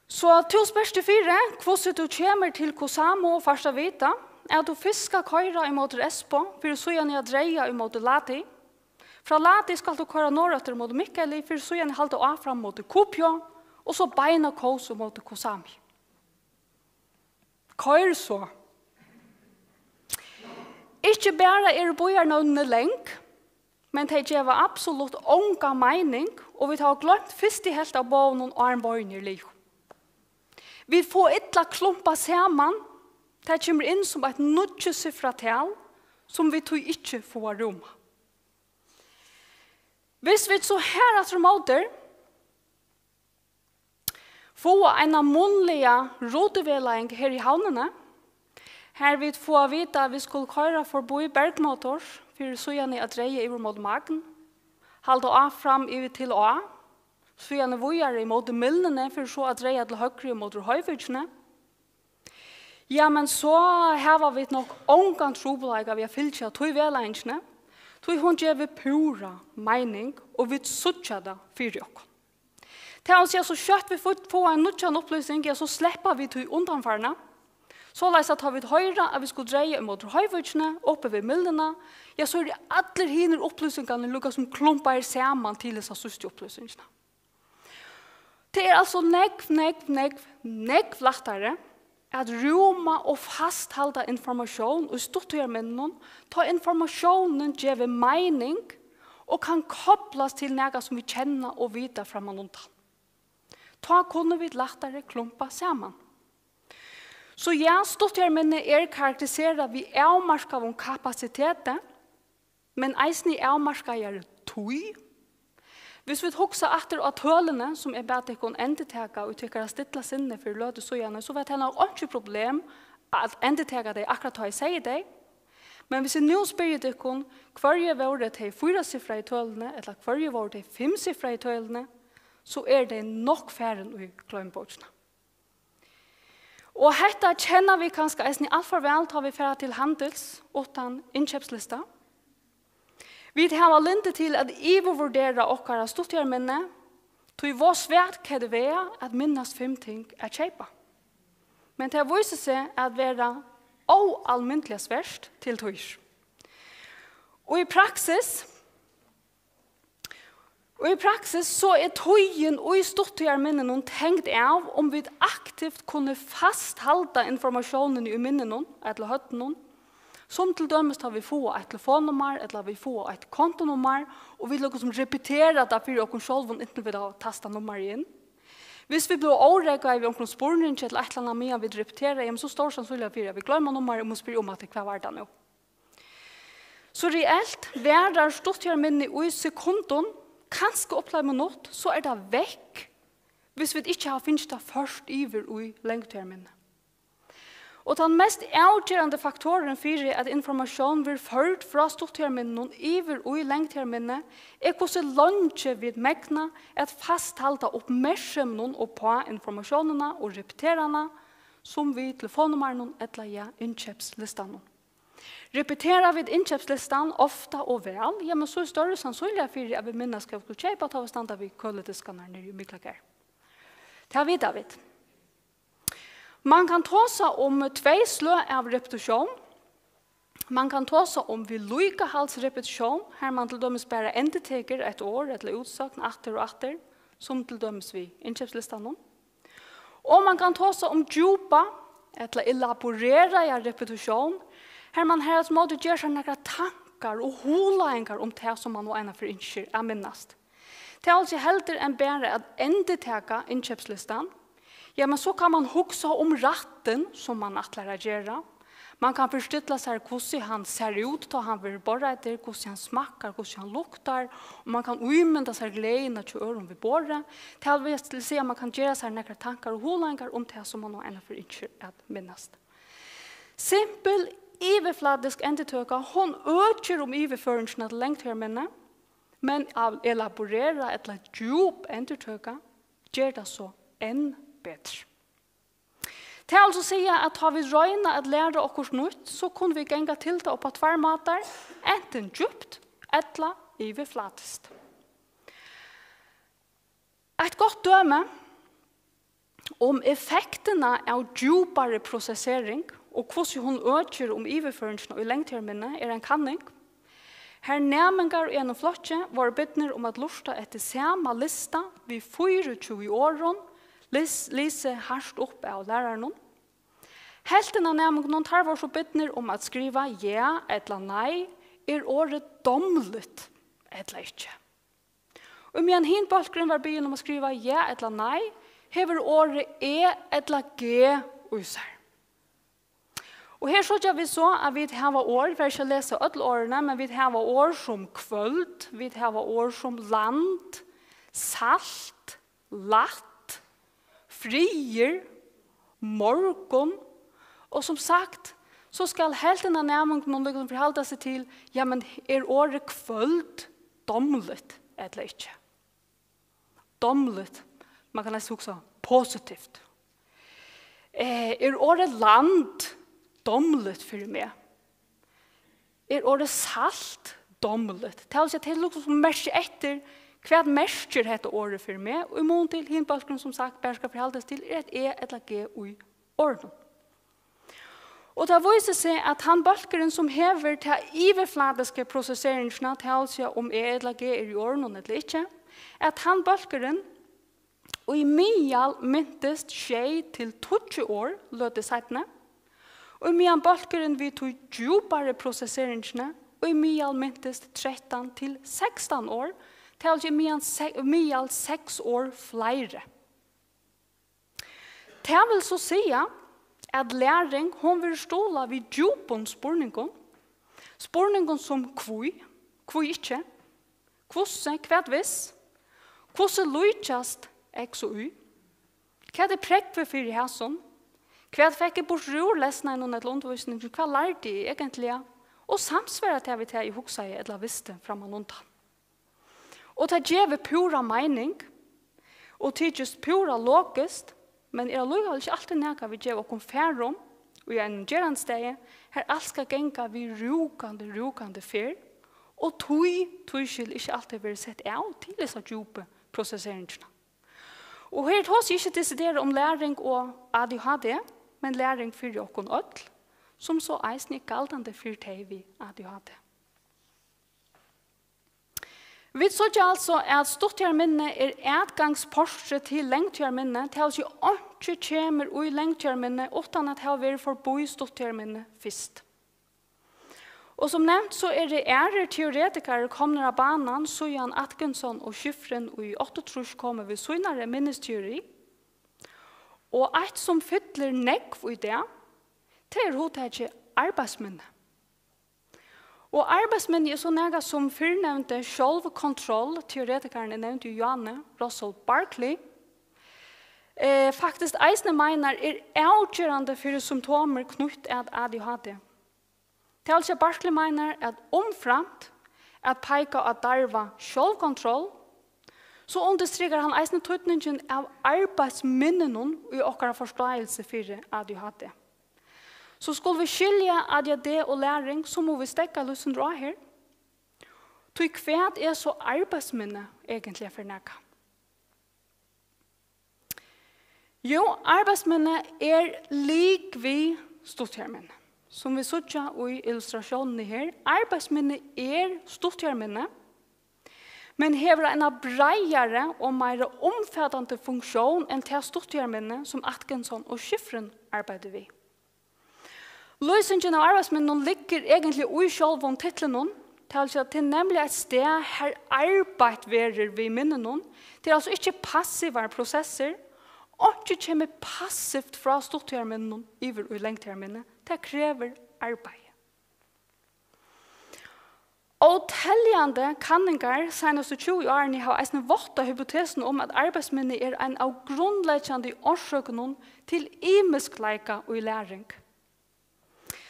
So tú spyrt teg fyri, hvussu tú kemur til Kuusamo, og fært at vita, at tú fyrst skal koyra ímóti Espoo, fyri síðani at dreya ímóti Lahti. Frá Lahti skalt tú koyra norðureftir móti Mikkeli, fyri síðani halda áfram móti Kuopio, og so beina kós móti Kuusamo. Koyr so. Ikki bara eru býarnøvnini long, men tey geva absolutt onga meining, og vit hava gloymt fyrstu helvt av boðunum, áðrenn boðini eru liðug. Vit fáa illa klumpað saman. Tað kemur inn sum eitt níggjusifrað tal, sum vit tí ikki fáa rúmað. Hvis vit so harafturímóti fáa eina munnliga rutevegleiðing her í Havnini, har vit fáa at vita, at vit skulu koyra forbí Bergmotors fyri síðani at dreya yvir móti Magn, halda áfram yvir til Á, síðani víðari ímóti Mylnuni fyri so at dreya til høgru ímóti Hoyvíkini. Ja, men so hava vit nokk ongan trupulleika við at fylgja tí vegleiðingini, tí hon gevur púra meining, og vit síggja tað fyri okkum. Tað vil siga, so skjótt vit fáa, fáa ein nýggjan upplýsing, ja, so sleppa vit tí undanfarna. Soleiðis at tá vit hoyra, at vit skulu dreya ímóti Hoyvíkini, uppi við Mylnuna, ja, so eru allir hinir upplýsingarnir líka sum klumpaðir saman til hesa síðstu upplýsingina. Tað er altso nógv, nógv, nógv, nógv lættari at rúma og fasthalda informatión í stuttligaminnum, tá informatiónin gevur meining og kann koplast til nakað, sum vit kenna og vita frammanundan. Tá kunnu vit lættari klumpa saman. So ja, stuttligaminni er karakteriserað við avmarkaðum kapasiteti, men eisini avmarkaðari tíð. Hvis vit hugsa aftur á tølini, sum eg bað tykkum endurtaka í tykkara stilla sinni fyri løtu síðani, so var tað nokk einki problem at endurtaka tey, akkurát tá eg segði tey. Men hvis eg nú spyrji tykkum, hvørji vóru tey fýrasifraðu tølini, ella hvørji vóru tey fimmsifraðu tølini, so eru tey nokk farin í gloymibókina. Og hetta kenna vit kanska eisini alt for væl, tá vit fara til handils uttan innkeypslista. Vit hava lyndi til at yvirvurdera okkara stuttligaminni, tí hvor svært kan det være at mindes fem ting at keypa? Men tað vísir seg at vera óalmindiliga svært til tíðir. Og í praksis, Og í praksis so er tíðin í stuttligaminninum tengd av, um vit aktivt kunnu fasthalda informatiónini í minninum ella høvdinum, sum til dømis tá vit fáa eitt telefonnummar ella vit fáa eitt kontonummar, og vit líka sum repetera tað fyri okkum sjálvum, inntil vit hava tastað nummarið inn. Hvis vit blíva órógvaði við onkrum spurningi ella eitt ella annað, meðan vit repetera, jamen, so stór sannsynligheit fyri, at vit gloyma nummarið, og mugu spyrja um aftur, hvat var tað nú? So reelt varar stuttligaminni í sekundum, kanska upp til eitt minutt, so er tað vekk, hvis vit ikki hava fingið tað ført yvir í langtíðarminni. Og tann mest avgerandi faktorin fyri, at informatión verður førd frá stuttligaminninum yvir í langtíðarminni, er, hvussu leingi vit megna at fasthalda uppmerkseminum uppá informatiónina og repetera hana, sum við telefonnummarinum ella, ja, innkeypslistanum. Repetera vit innkeypslistan ofta og væl, jamen, so er størri sannsynligheit fyri, at vit minnast, hvat vit skulu keypa, tá vit standa við kølediskarnar niðri í Miklagarði. Tað vita vit. Man kann tosa um tvey sløg av repetitión. Man kann tosa um viðlíkahaldsrepetitión, har man til dømis bara endurtekur eitt orð ella útsøgn aftur og aftur, sum til dømis við innkeypslistanum. Og man kann tosa um djúpa ella elaboreraða repetitión, har man harafturímóti ger sær nakrar tankar og hugleiðingar um tað, sum man nú einaferð ynskir at minnast. Tað er altso heldur enn bara at endurtaka innkeypslistan. Ja, men so kann man hugsa um rættin, sum man ætlar at gera. Man kann fyristilla sær, hvussu hann sær út, tá hann verður borðreiddur, hvussu hann smakkar, hvussu hann luktar, og man kann ímynda sær gleðina hjá øðrum við borðið. Tað vil siga, at man kann gera sær nakrar tankar og hugleiðingar um tað, sum man nú einaferð ynskir at minnast. Simpul, yvirflatisk endurtøka, hon økir um yvirføringina til langtíðarminni, men av elaborerað ella djúp endurtøka ger tað so enn betri. Tað vil altso siga, at tá vit royna at læra okkurt nýtt, so kunnu vit ganga til tað upp á tveir mátar, antin djúpt ella yvirflatiskt. Eitt gott dømi um effektina av djúpari prosessering og hvussu hon økir um yvirføringina í langtíðarminni er ein kanning, har næmingar í einum flokki vóru bidnir um at lurta eftir sama lista við fýraogtjúgu orðum, lis-, lisið hart upp av læraranum. Helvtin av næmingunum, teir vóru so bidnir um at skriva ja ella nei, er orðið dámligt ella ikki? Og meðan hin bólkurin var biðin um at skriva ja ella nei, hevur orðið e ella g í sær. Og her síggja vit so, at vit hava orð, vit fara ikki at lesa øll orðini, men vit hava orð sum kvøld, vit hava orð sum land, salt, lætt, friður, morgun, og sum sagt, so skal helvtin av næmingunum líkasum forhalda seg til, ja, men er orðið kvøld dámligt ella ikki? Dámligt, man kann næstan hugsa positivt. Eh, er orðið land dámligt fyri meg? Er orðið salt dámligt? Tað vil siga, tey líkasum merkja eftir, hvat merkir hetta orðið fyri meg? Og í mun til hin bólkurin, sum sagt, bara skal forhaldast til, er eitt E ella G í orðinum. Og tað vísir seg, at tann bólkurin, sum hevur ta yvirflatisku prosesseringina, tað vil siga, um E ella G er í orðinum ella ikki, at tann bólkurin í miðal mintist sjey til tíggju orð løtu seinni, og meðan bólkurin við tí djúpari prosesseringini í miðal mintist trettan til sekstan orð, tað vil siga, meðan se-, miðal seks orð fleiri. Tað vil so siga, at læring, hon verður stuðlað við djúpum spurningum. Spurningum sum hví, hví ikki? Hvussu, hvat hvis? Hvussu líkjast X og Y? Hvat er prógvið fyri hasum? Hvat fekk eg burtur úr lesnanum ella undirvísingini? Hvat lærdi eg eigentliga? Og samsvarar tað við tað, eg hugsaði ella visti frammanundan? Og tað gevur púra meining og tykist púra logiskt, men er allíkavæl ikki altíð nakað, vit geva okkum far um í einum gerandisdegi, har alt skal ganga við rúkandi, rúkandi ferð, og tí, tískil ikki altíð verður sett av til hesa djúpu prosesseringina. Og her tosi eg ikki desidera um læring og A D H D, men læring fyri okkum øll, sum so eisini er galdandi fyri tey við A D H D. Vit síggja altso, at stutttíðarminni er atgangsportrið til langtíðarminni, tað vil siga, einki kemur í langtíðarminni uttan at hava verið forbí stutttíðarminni fyrst. Og sum nevnt, so eru aðrir teoretikarar komnir á banan, síðan Atkinson og Shiffrin í áttaogtrýss komu við sínari minnisteori. Og eitt, sum fyllir nógv í dag, tað er hugtakið arbeiðsminni. Og arbeiðsminni er so nakað, sum fyrrnevndi sjálvkontroll-teoretikarin, eg nevndi jú Jane Russell Barkley, eh, faktiskt eisini meinar er avgerandi fyri symptomir knýtt at A D H D. Tað vil siga, Barkley meinar, at umframt at peika á darva sjálvkontroll, so undirstrikar hann eisini týdningin av arbeiðsminninum í okkara forstáilsi fyri A D H D. So skulu vit skilja A D H D og læring, so mugu vit steðga eitt sindur á her. Tí hvat er so arbeiðsminni eigentliga fyri nakað? Jú, arbeiðsminni er lik við stutttíðarminni, sum vit síggja í illustratiónini her. Arbeiðsminni er stutttíðarminni, men hevur eina breiðari og meira umfatandi funktión enn tað stutttíðarminni, sum Atkinson og Shiffrin arbeiddu við. Lýsingin av arbeiðsminninum liggur eigentliga í sjálvum titlinum, tað vil siga, tað er nemliga eitt stað, har arbeitt verður við minninum. Tað er altso ikki passivar prosessir. Einki kemur passivt frá stutttíðarminninum yvir í langtíðarminni. Tað krevur arbeiði. Óteljandi kanningar seinastu tjúgu árini hava eisini váttað hypotesuna um, at arbeiðsminni er ein av grundleggjandi orsøkunum til ymiskleika í læring.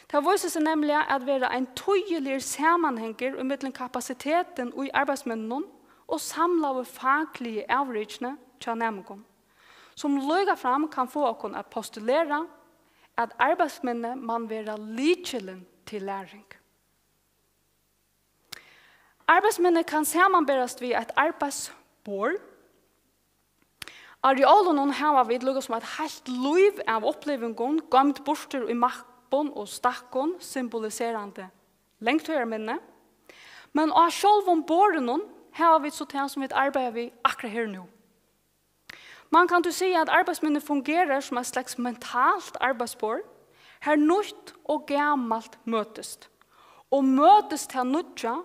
Tað vísir seg nemliga at vera ein týðiligur samanhangur ímillum kapasitetin í arbeiðsminninum og samlaðu fakligu avrikini hjá næmingum, sum líkafram kann fáa okkum at postulera, at arbeiðsminni man vera lykilin til læring. Arbeiðsminni kann samanberast við eitt arbeiðsborð. Á reolunum hava vit líka sum eitt heilt lív av upplivingum, goymd burtur í mappum og stakkum, symboliserandi langtíðarminni. Men á sjálvum borðinum hava vit so tað, sum vit arbeiða við akkurát her nú. Man kann tí siga, at arbeiðsminni fungerar sum eitt slags mentalt arbeiðsborð, har nýtt og gamalt møtist. Og møtist tað nýggja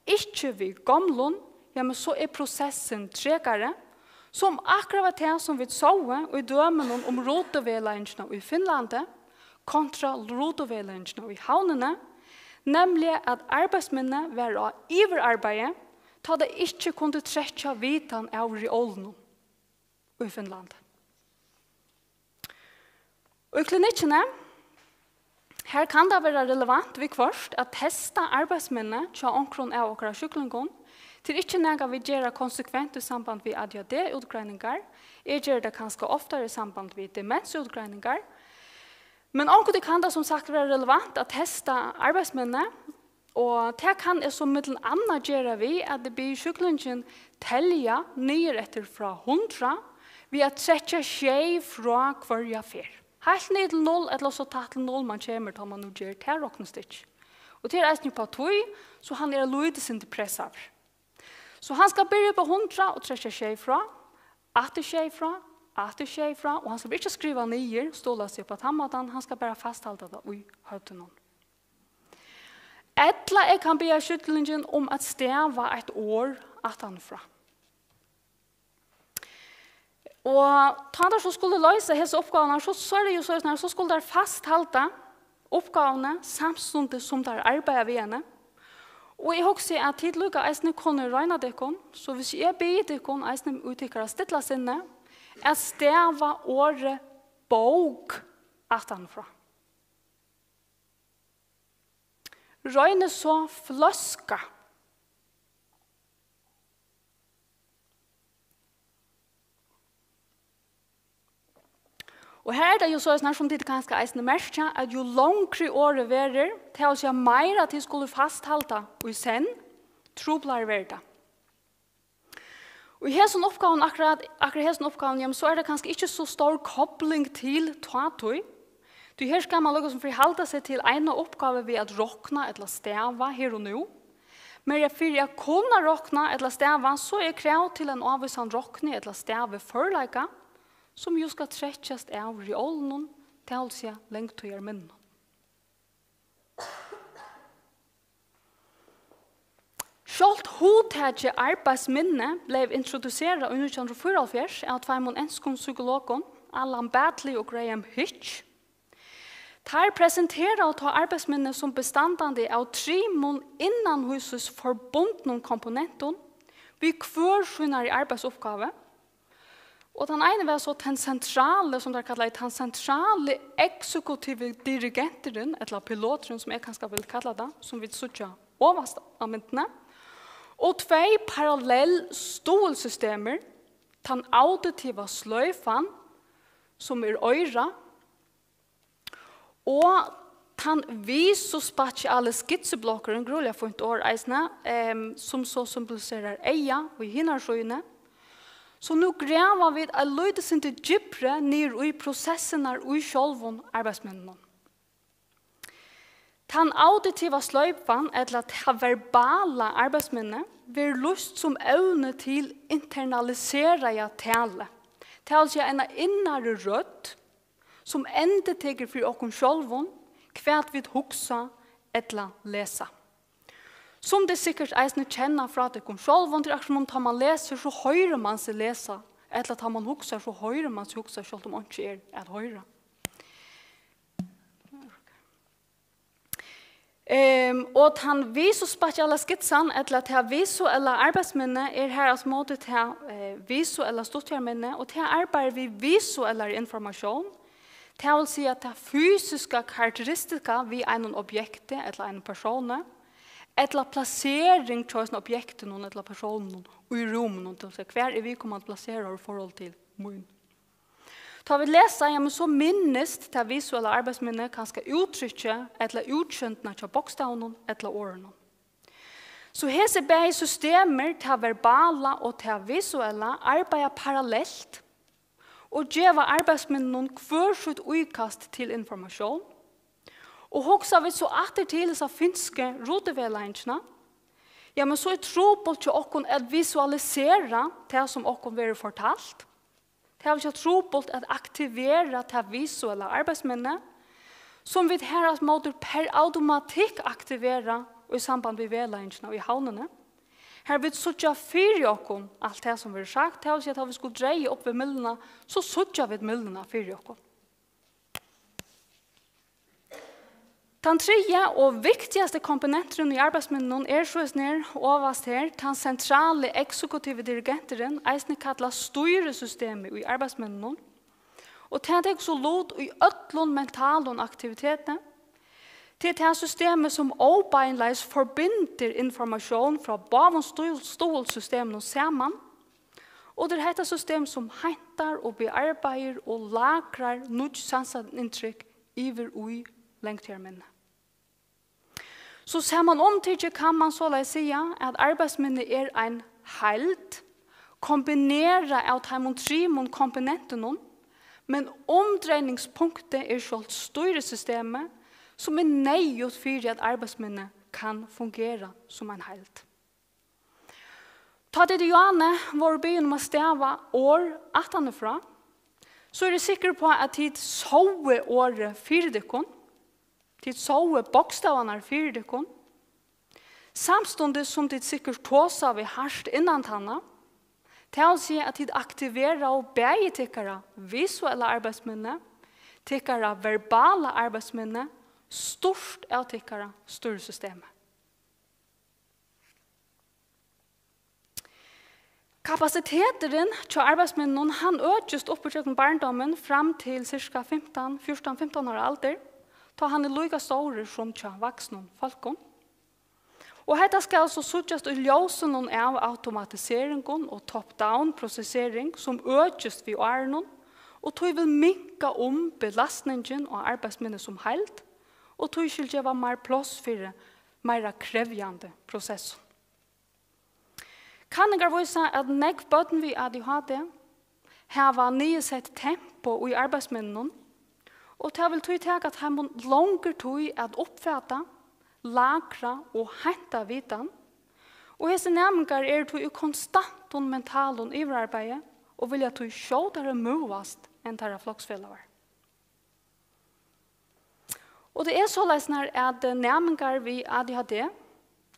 ikki við gomlum, ja, men so er prosessin tregari, sum akkurát var tað, sum vit sóu í dømunum um rotuvegleiðingina í Finnlandi, kontra rutuvegleiðingina í Havnini, nemliga at arbeiðsminni var á yvirarbeiði, tá tað ikki kundi trekkja vitan av reolunum í Finnlandi. Og í klinikkini, har kann tað vera relevant viðhvørt at testa arbeiðsminni hjá onkrum av okkara sjúklingum. Tað er ikki nakað, vit gera konsekvent í samband við A D H D-útgreiningar. Eg geri tað kanska oftari í samband við demensútgreiningar. Men onkuntíð kann tað sum sagt vera relevant at testa arbeiðsminni, og tað kann eg so millum annað gera við, at eg biði sjúklingin telja niður eftir frá hundrað við at trekkja sjey frá hvørja ferð. Heilt niður til null, ella so tætt til null, man kemur, tá man nú ger tað roknistykkið. Og tað er eisini upp á tíð, so hann er eitt lítið sindur pressaður. So hann skal byrja upp á hundrað og trekkja sjey frá, aftur sjey frá, aftur sjey frá, og hann skal ikki skriva niður, stuðla seg upp á tann mátan, hann skal bara fasthalda tað í høvdinum. Ella eg kann biðja sjúklingin um at stava eitt orð aftanífrá. Og tá teir so skulu loysa hesa uppgávuna, so, so er tað jú soleiðis, so skulu teir fasthalda uppgávuni, samstundis sum teir arbeiða við henni. Og eg hugsi, at tit líka eisini kunnu royna tykkum, so hvis eg biði tykkum eisini í tykkara stilla sinni, at stava orðið bók aftanífrá. Roynið so fløska. Og her er tað jú soleiðis, sum tit kanska eisini merkja, at jú longri orðið verður, tað vil siga meira tit skulu fasthalda í senn, truplari verður tað. Og í hesum uppgávum, akkurát, akkurát hesum uppgávum, jamen, so er tað kanska ikki so stór kopling til tátíð. Tí her skal man líka sum fyri halda seg til eina uppgávu við at rokna ella stava her og nú. Men fyri at kunna rokna ella stava, so er krav til ein ávísan rokni- ella staviførleika, sum jú skal trekkjast av reolunum, tað vil siga langtíðarminnum. Sjálvt hugtakið arbeiðsminni bleiv introduserað í nítjan hundrað og fýraoghálvfjerðs av tveimum enskum psykologum, Alan Baddeley og Graham Hitch. Teir presenteraðu tá arbeiðsminni sum bestandandi av trimum innanhýsis forbundnum komponentum við hvør sínari arbeiðsuppgávu, og tann eini var so tann sentrali, sum teir kallaðu tann sentrali eksekutive dirigenturin, ella piloturin, sum eg kanska vil kalla tað, sum vit síggja ovast á myndini, og tvey parallell stuðulssystemir, tann auditiva sloyfan, sum er oyrað, og tann visuspatiali skitsublokkurin, grúiliga fínt orð eisini, em, sum so symboliserar eyga í hinari síðuni. So nú grava vit eitt lítið sindur djúpri niður í prosessurnar í sjálvum arbeiðsminninum. Tann auditiva sloyfan, ella tað verbala arbeiðsminnið, verður lýst sum evni til internaliseraða talu. Tað vil siga eina innari rødd, sum endurtekur fyri okkum sjálvum, hvat vit hugsa ella lesa. Sum tit sikkurt eisini kenna frá tykkum sjálvum, tað er akkurát sum um tá man lesur, so hoyrir man seg lesa, ella tá man hugsar, so hoyrir man seg hugsa, sjálvt um einki er at hoyra. Ehm, og tann visuspatiala skitsan, ella tað visuella arbeiðsminnið, er harafturímóti tað, eh, visuella stuttfjarminni, og tað arbeiðir við visuellari informatión, tað vil siga tað fysiska karakteristika við einum objekti ella einum persóni, ella plasering hjá hesum objektinum ella persóninum í rúminum, tað vil siga, hvar er viðkomandi plaseraður í forhold til mín. Tá vit lesa, ja, men so minnist tað visuella arbeiðsminnið kanska úttrykkið ella útsjóndina hjá bókstavunum ella orðunum. So hesi bæði systemir, tað verbala og tað visuella, arbeiða parallelt og geva arbeiðsminninum hvør sítt íkast til informatión. Og hugsa vit so aftur til hesa finsku rutuvegleiðingina, ja, men so er trupult hjá okkum at visualisera tað, sum okkum verður fortalt. Tað vil siga trupult at aktivera tað visuella arbeiðsminnið, sum vit harafturímóti per automatikk aktivera í samband við vegleiðingina í Havnini. Har vit síggja fyri okkum alt tað, sum verður sagt, tað vil siga, tá vit skulu draga upp við mylluna, so síggja vit mylluna fyri okkum. Tann triðja og viktigasti komponenturin í arbeiðsminnunum er soleiðis her, ovast her, tann sentrali eksekutive dirigenturin, eisini kallað stýrisystemið í arbeiðsminnunum. Og tað tekur so lut í øllum mentalum aktiviteti. Tað er tað systemið, sum óbeinleiðis forbindur informatión frá báðum stuðul-, stuðulssystemunum saman. Og tað er hetta system, sum heintar og bearbeiðir og lagrar nýggj sansainntrykk yvir í langtíðarminnið. So samanumtikið kann man soleiðis siga, at arbeiðsminnið er ein heild, kombinerað av teimum trimum komponentunum, men umdreiningspunktið er sjálvt stýrisystemið, sum er neyðugt fyri, at arbeiðsminnið kann fungera sum ein heild. Tá tit í Johanne vóru biðin um at stava orð aftanífrá, so eri eg sikkur uppá, at tit sóu orðið fyri tykkum. Tit sóu bókstavarnar fyri tykkum. Samstundis sum tit sikkurt tosaðu við hart innantanna, tað vil siga, at tit aktiveraðu bæði tykkara visuella arbeiðsminni, tykkara verbala arbeiðsminni, stýrt av tykkara stýrisystemi. Kapasiteturin hjá arbeiðsminnunum, hann økist upp ígjøgnum barndómin fram til sirka fimtan, fjúrtan, fimtan ára aldur, tá hann er líka stórur sum hjá vaksnum fólkum. Og hetta skal so síggjast í ljósinum av automatiseringum og top-down prosessering, sum økist við árunum, og tí vil minka um belastningin á arbeiðsminnið sum heild, og tí skil geva meir pláss fyri meira krevjandi prosessum. Kanningar vísa, at nógv børn við A D H D hava niðursett tempo í arbeiðsminnunum, og tað vil tí taka teimum longri tíð at uppfata, lagra og heinta vitan, og hesir næmingar eru tí í konstantum mentalum yvirarbeiði og vilja tí skjótari múast enn teirra floksfelagar. Og tað er soleiðis, nær at næmingar við A D H D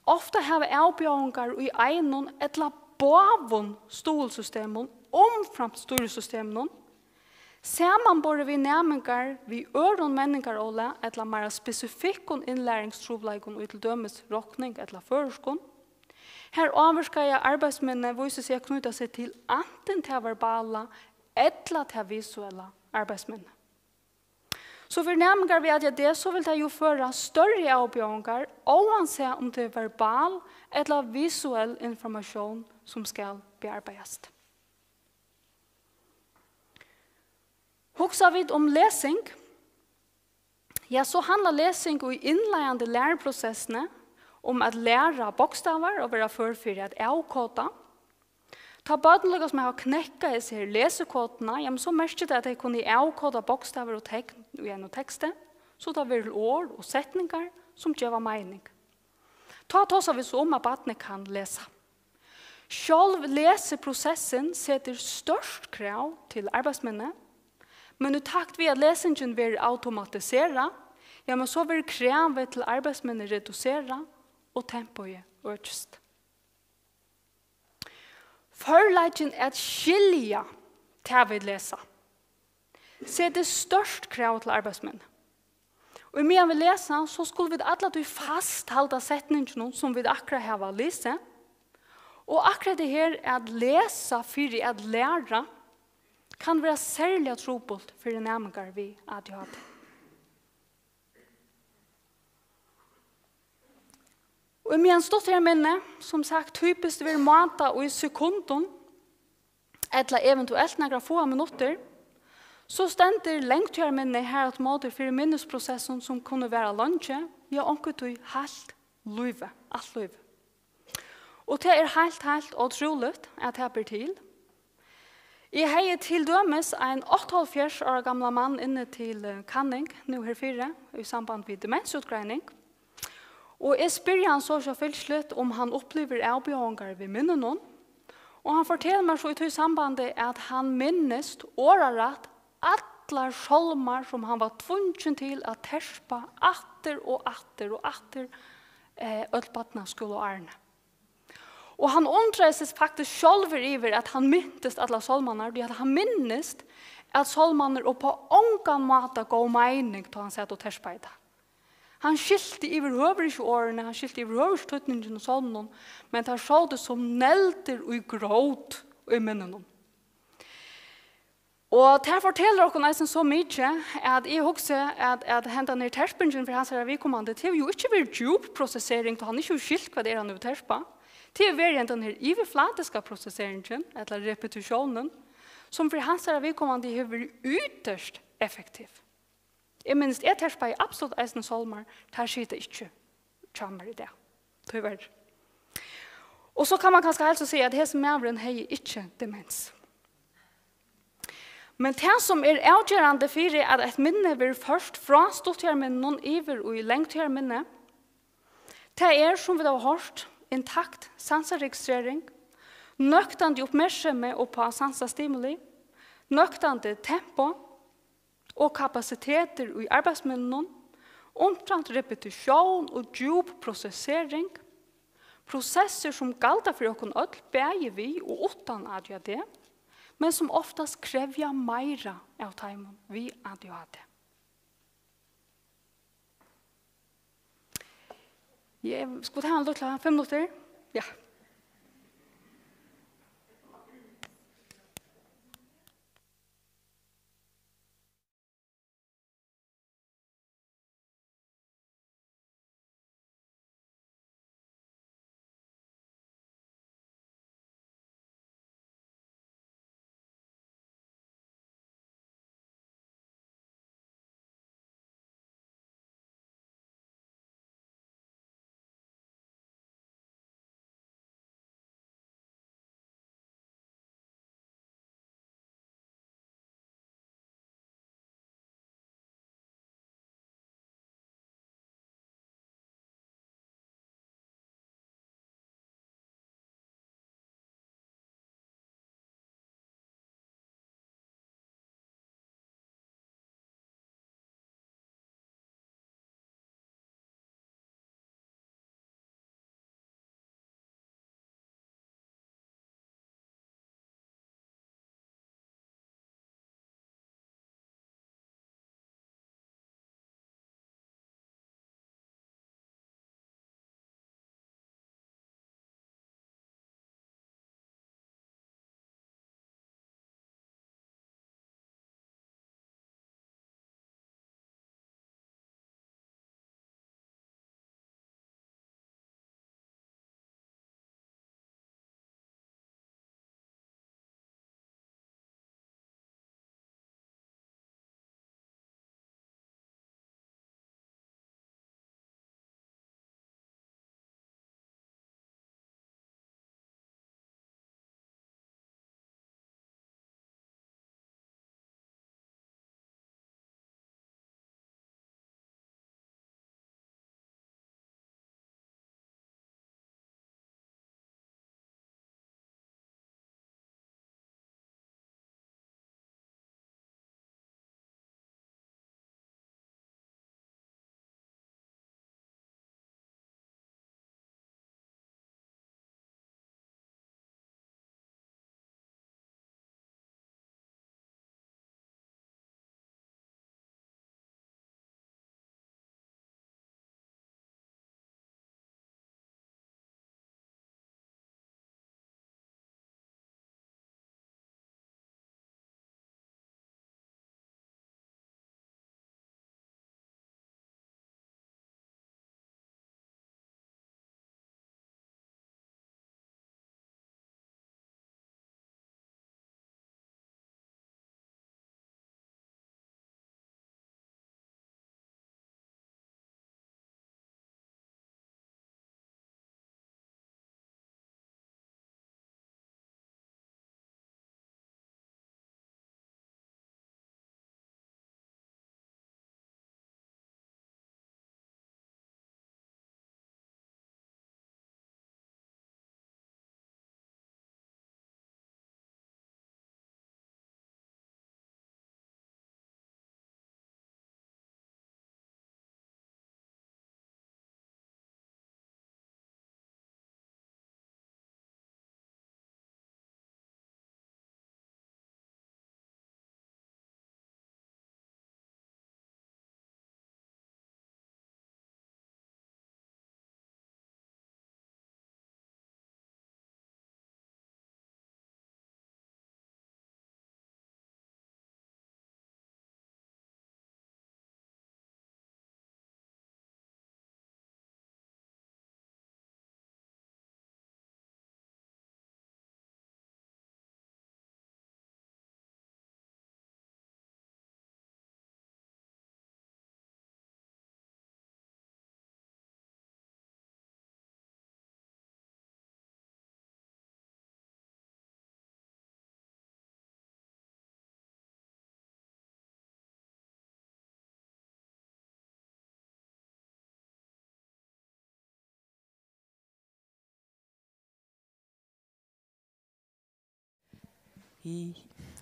ofta hava avbjóðingar í einum ella báðum stuðulssystemum umframt stýrisystemunum, samanborið við næmingar við øðrum menningaróli ella meira spesifikkum innlæringstrupulleikum í til dømis rokning ella føroyskum, har ávirkaða arbeiðsminnið vísir seg at knýta seg til antin tað verbala ella tað visuella arbeiðsminnið. So fyri næmingar við A D H D, so vil tað jú føra størri avbjóðingar, óansæð um tað er verbal ella visuell informatión, sum skal bearbeiðast. Hugsa vit um lesing, ja, so handlar lesing í innleiðandi læruprosessini um at læra bókstavar og vera før fyri at avkoda. Tá børn líka sum hava knekkað hesi her lesikoduna, jamen, so merkir tað, at tey kunnu avkoda bókstavir og tekn í einum teksti, so tað verður til orð og setningar, sum geva meining. Tá tosa vit so um, at barnið kann lesa. Sjálv lesiprosessin setir stórt krav til arbeiðsminni, men í takt við, at lesingin verður automatiserað, jamen, so verður kravið til arbeiðsminni reduserað og tempoið økist. Førleikin at skilja tað, vit lesa, setir stórt krav til arbeiðsminni. Og meðan vit lesa, so skulu vit alla tíð fasthalda setningunum, sum vit akkurát hava lisið. Og akkurát tað her at lesa fyri at læra kann vera serliga trupult fyri næmingar við A D H D. Og meðan stuttliga minni, sum sagt, typiskt verður mátað í sekundum, ella eventuelt nakrar fáar minuttir, so stendur langtíðarminni harafturímóti fyri minnisprosessum, sum kunnu vara leingi, ja, onkuntíð heilt lívið, alt lívið. Og tað er heilt, heilt ótrúligt, at tað ber til. Eg hevði til dømis ein áttaoghálvfjerðs ára gamlan mann inni til, eh, kanning nú herfyri í samband við demensútgreining. Og eg spyrji hann so sjálvfylgisligt, um hann upplivir avbjóðingar við minnunum. Og hann fortelur mær so í tí sambandi, at hann minnist orðarætt allar sálmar, sum hann var tvungin til at terpa aftur og aftur og aftur, eh, øll barnaskúlaárini. Og hann undraði seg faktiskt sjálvur yvir, at hann mintist allar sálmarnar, tí at hann minnist, at sálmarnir upp á ongan máta góvu meining, tá hann sat og terpaði tað. Hann skilti yvirhøvur ikki orðini, hann skilti yvirhøvur ikki týdningin í sálminum, men teir sótu sum negldir í grót í munninum. Og tað fortelur okkum eisini so mikið, at eg hugsi, at, at hendan her terpingin fyri hansara viðkomandi, tað hevur jú ikki verið djúp prosessering, tá hann ikki hevur skilt, hvat er hann hevur terpað. Tað hevur verið hendan her yvirflatiska prosesseringin, ella repetitiónin, sum fyri hansara viðkomandi hevur verið ytterst effektiv. Eg minnist, eg terpaði absolutt eisini sálmar, teir sita ikki hjá mær í dag. Tíverri. Og so kann man kanska helst siga, at hesin maðurin hevði ikki demens. Men tað, sum er avgerandi fyri, at eitt minni verður ført frá stutttíðarminninum yvir í langtíðarminni, tað er, sum vit hava hoyrt, intakt sansaregistrering, nøktandi uppmerksemi upp á sansastimuli, nøktandi tempo og kapasitetir í arbeiðsminninum, umframt repetitión og djúp prosessering, prosessir, sum galda fyri okkum øll, bæði við og uttan A D H D, men sum oftast krevja meira av teimum við A D H D. Eg, skulu vit hava ein lítla fimm minuttir? Ja.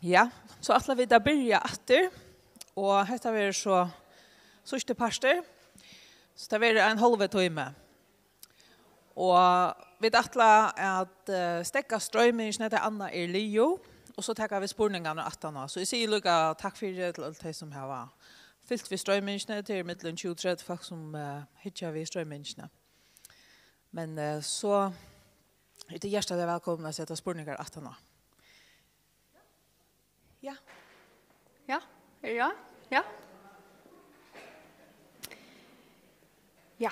Ja, so ætla vit at byrja aftur, og hetta verður so síðsti partur, so tað verður ein hálvur tími. Og vit ætla at eh, steðga stroymingini, tað annað er liðugt, og so taka vit spurningarnar aftaná. So eg sigi líka takk fyri til øll tey sum hava fylgt við stroymingini, tað er millum tjúgu og tretivu fólk sum eh, hyggja við stroymingini. Men eh, so er tað hjartaliga vælkomin at seta spurningar aftaná. Ja. Ja, er ja. Ja. Ja.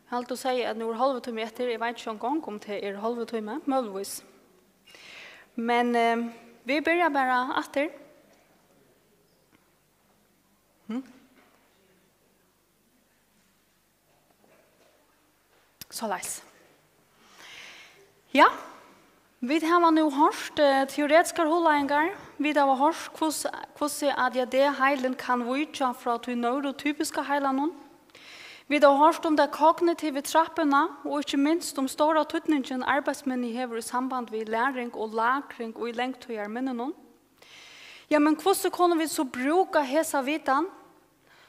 Halt, tú sigur at nú er hálvur tími eftir, eg veit ikki eingong um tað er hálvur tími, møguligvis. Men eh, vit byrja bara aftur. Hm? Soleiðis. Ja, vit hava nú hoyrt eh, teoretiskar hugleiðingar. Vit hava hoyrt, hvussu hvussu A D H D-heilin kann víkja frá tí neurotypiska heilanum. Vit hava hoyrt um ta kognitive trappuna og ikki minst um stóra týdningin arbeiðsminni hevur í samband við læring og lagring í langtíðarminninum. Ja, men hvussu kunnu vit so brúka hesa vitan,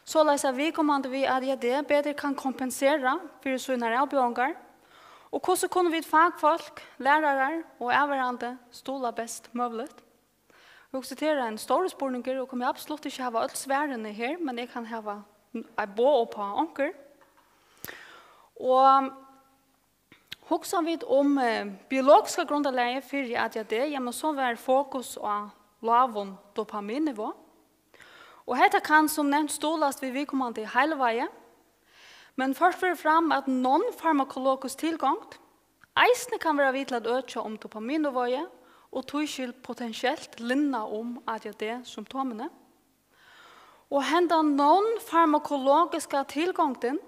soleiðis at viðkomandi við A D H D betur kann kompensera fyri sínar avbjóðingar? Og hvussu kunnu vit fagfólk, lærarar og avvarðandi stuðla best møguligt? Eg hugsi, tað er ein stórur spurningur, og komi absolutt ikki hava øll svarini her, men eg kann hava eitt boð upp á onkur. Og hugsa vit um eh, biologiska grundarlagið fyri A D H D, jamen so var fokus á lágum dopaminnivá. Og hetta kann sum nevnt stuðlast við viðkomandi heilivági, men ført verður fram, at non-farmakologisk tilgongd eisini kann vera við til at økja um dopaminniváið og tískil potentielt linna um A D H D-symptomini. Og henda non-farmakologiska tilgongdin,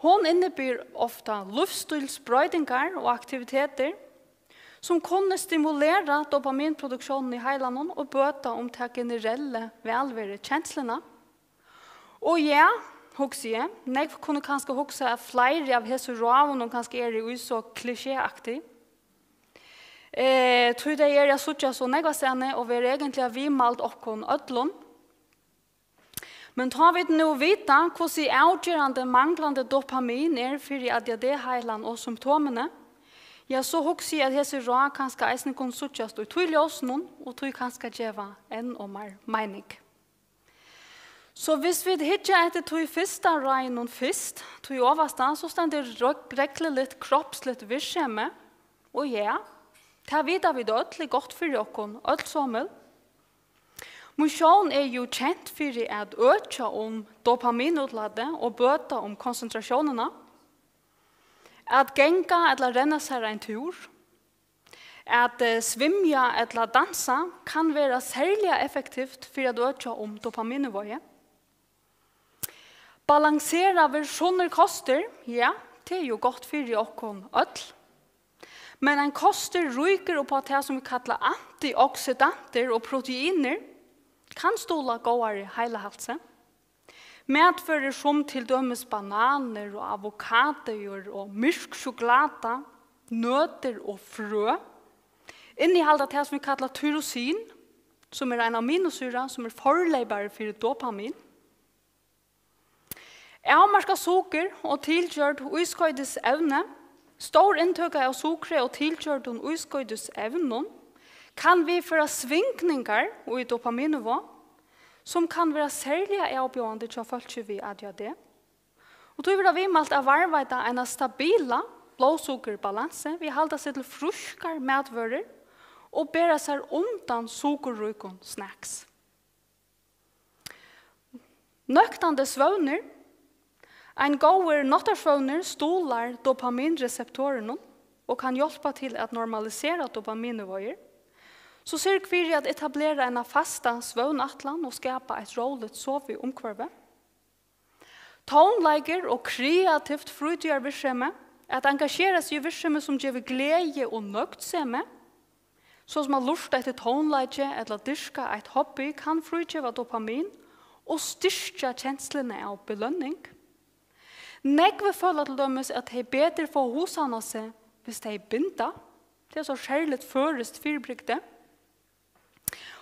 hon inniber ofta lívsstílsbroytingar og aktivitetir, sum kunnu stimulera dopaminproduktiónina í heilanum og bøta um ta generellu vælverukensluna. Og ja, hugsi eg, nógv kunnu kanska hugsa, at fleiri av hesum ráðunum kanska eru í so klisjéaktig. Eh, tí tey eru at síggja so nógvastaðni og verða eigentliga viðmæld okkum øllum. Men tá vit nú vita, hvussu avgerandi manglandi dopamin er fyri A D H D-heilan og symptomini, ja, so hugsi eg, at hesi ráð kanska eisini kunnu síggjast í tí ljósinum og tí kanska geva enn ov meir meining. So hvis vit hyggja eftir tí fyrsta ráðinum fyrst, tí ovasta, so stendur røg-, regluligt kropsligt virksemi, og ja, tað vita vit øll er gott fyri okkum øll somul. Motión er jú kent fyri at økja um dopaminútlátið og bøta um konsentratiónina. At ganga ella renna sær ein túr, at eh, svimja ella dansa kann vera serliga effektivt fyri at økja um dopaminnivágið. Balanseraður sunnur kostur, ja, tað er jú gott fyri okkum øll. Men ein kostur ríkur upp á tað, sum vit kalla antioksidantir og proteinir, kann stuðla góðari heilahælsi. Matvørur sum til dømis bananir og avokadoir og myrk sjokuláta, nøtir og frø innihalda tað, sum vit kalla tyrosin, sum er ein aminosýra, sum er forleypari fyri dopamin. Avmarkað sukur og tilgjørd ískoytisevni. Stór inntøka av sukri og tilgjørdum ískoytisevnum kann viðføra svingningar í dopaminnivág, sum kann vera serliga avbjóðandi hjá fólki við A D H D. Og tí verður viðmælt at varðveita eina stabila blóðsukurbalansu við at halda seg til frískar matvørur og bera sær undan sukurríkum snacks. Nøktandi svøvnur. Ein góður náttarsvøvnur stuðlar dopaminreseptorunum og kann hjálpa til at normalisera dopaminnivágir. So syrg fyri at etablera eina fasta svøvnætlan og skapa eitt róligt soviumhvørvi. Tónleikur og kreativt frítíðarvirksemi, at engagera seg í virksemi, sum gevur gleði og nøgdsemi, so sum at lurta eftir tónleiki ella dyrka eitt hobby, kann frígeva dopamin og styrkja kensluna av belønning. Nógv føla til dømis, at tey betur fáa hugsavnað seg, hvis tey binda, Tað er so serligt føroyskt fyribrigdi.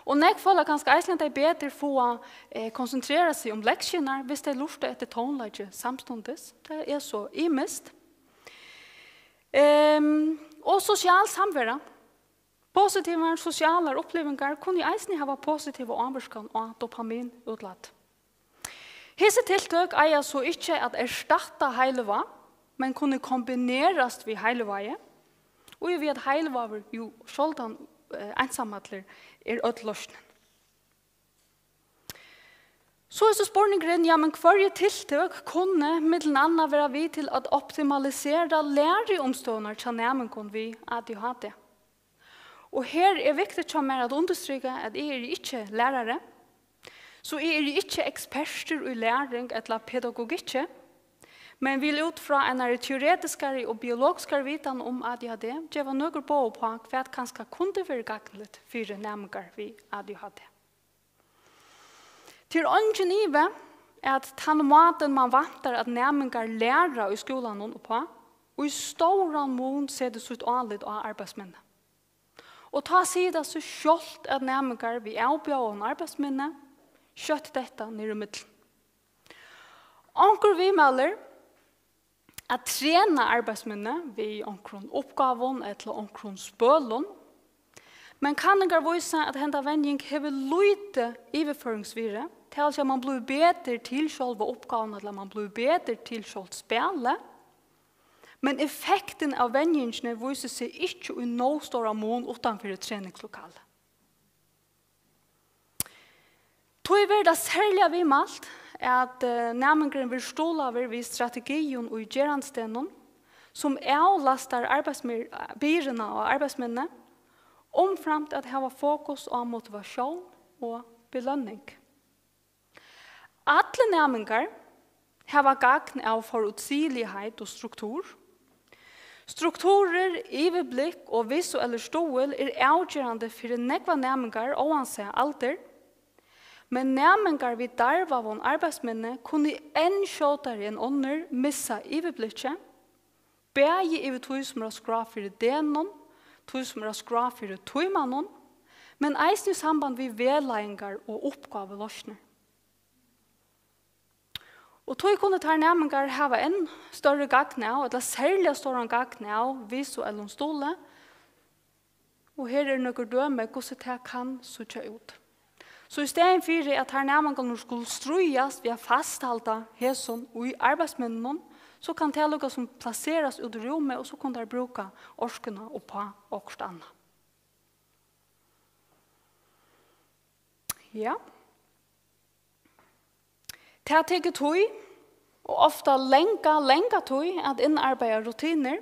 Og nógv føla kanska eisini, at tey betur fáa, eh, konsentrera seg um lektiurnar, viss tey lurta eftir tónleiki samstundis. Tað er so ymiskt. Ehm, og sosial samvera. Positivar sosialar upplivingar kunnu eisini hava positiva ávirkan á dopaminútlát. Hesi tiltøk eiga so ikki at erstatta heilivág, men kunnu kombinerast við heilivági, og eg veit, at heilivágur jú sjáldan, eh, einsamallur er øll loysnin. So er so spurningurin, ja, men hvørji tiltøk kunnu millum annað vera við til at optimalisera læruumstøðurnar hjá næmingum við A D H D? Og her er viktigt hjá mær at undirstrika, at eg eri ikki lærari, so eg eri ikki ekspertur í læring ella pedagogikki, men vil út frá einari teoretiskari og biologiskari vitan um A D H D geva nøkur boð upp á, hvat kanska kundi verið gagnligt fyri næmingar við A D H D. Tað er eingin ivi, at tann mátin, man væntar, at næmingar læra í skúlanum uppá, í stóran mun setir sítt álit á arbeiðsminni. Og tá sigur tað seg sjálvt, at næmingar við avbjóðaðum arbeiðsminni skjótt detta niður í millum. Onkur viðmælir, at trena arbeiðsminni við onkrum uppgávum ella onkrum spølum. Men kanningar vísa, at henda venjing hevur lítið yvirføringsvirði, tað vil siga, man blívur betur til sjálva uppgávuna, ella man blívur betur til sjálvt spælið. Men effektin av venjingini vísir seg ikki í nóg stóran mun uttanfyri treningslokalið. Tí verður tað serliga viðmælt, at, eh, næmingurin verður stuðlaður við strategium í gerandisdegnum, sum avlastar arbeiðsmyr-, byrðuna á arbeiðsminni, umframt at hava fokus á motivatión og belønning. Allir næmingar hava gagn av forútsigeligheit og struktur. Strukturur, yvirblikk og visuellur stuðul er avgerandi fyri nógvar næmingar, óansæð aldur. Men næmingar við darvaðum arbeiðsminni kunnu enn skjótari enn onnur missa yvirblikkið, bæði yvir tí, sum er á skrá fyri degnum, tí, sum er á skrá fyri tímanum, men eisini í samband við vegleiðingar og uppgávuloysnir. Og tí kunnu teir næmingar hava enn størri gagn av, ella serliga stóran gagn av, visuellum stuðli. Og her eru nøkur dømi, hvussu tað kann síggja út. So í staðin fyri, at teir næmingarnir skulu stríðast við at fasthalda hesum í arbeiðsminnunum, so kann tað líka sum placerast út í rúmið, og so kunnu teir brúka orkuna upp á okkurt annað. Ja. Tað tekur tíð, og ofta langa, langa tíð, at innarbeiða rutinur,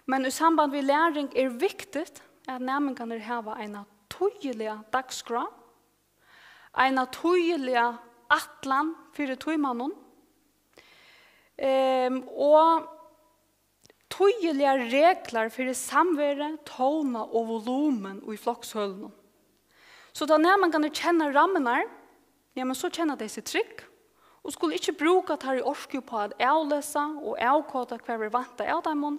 men í samband við læring er viktigt, at næmingarnir hava eina týðiliga dagskrá, eina týðiliga ætlan fyri tímanum, ehm, og týðiligar reglar fyri samveru, tóna og volumen í flokshølunum. So tá næmingarnir kenna rammurnar, ja, men so kenna tey seg trygg og skulu ikki brúka teirra orku upp á at avlesa og avkoda, hvat verður væntað av teimum.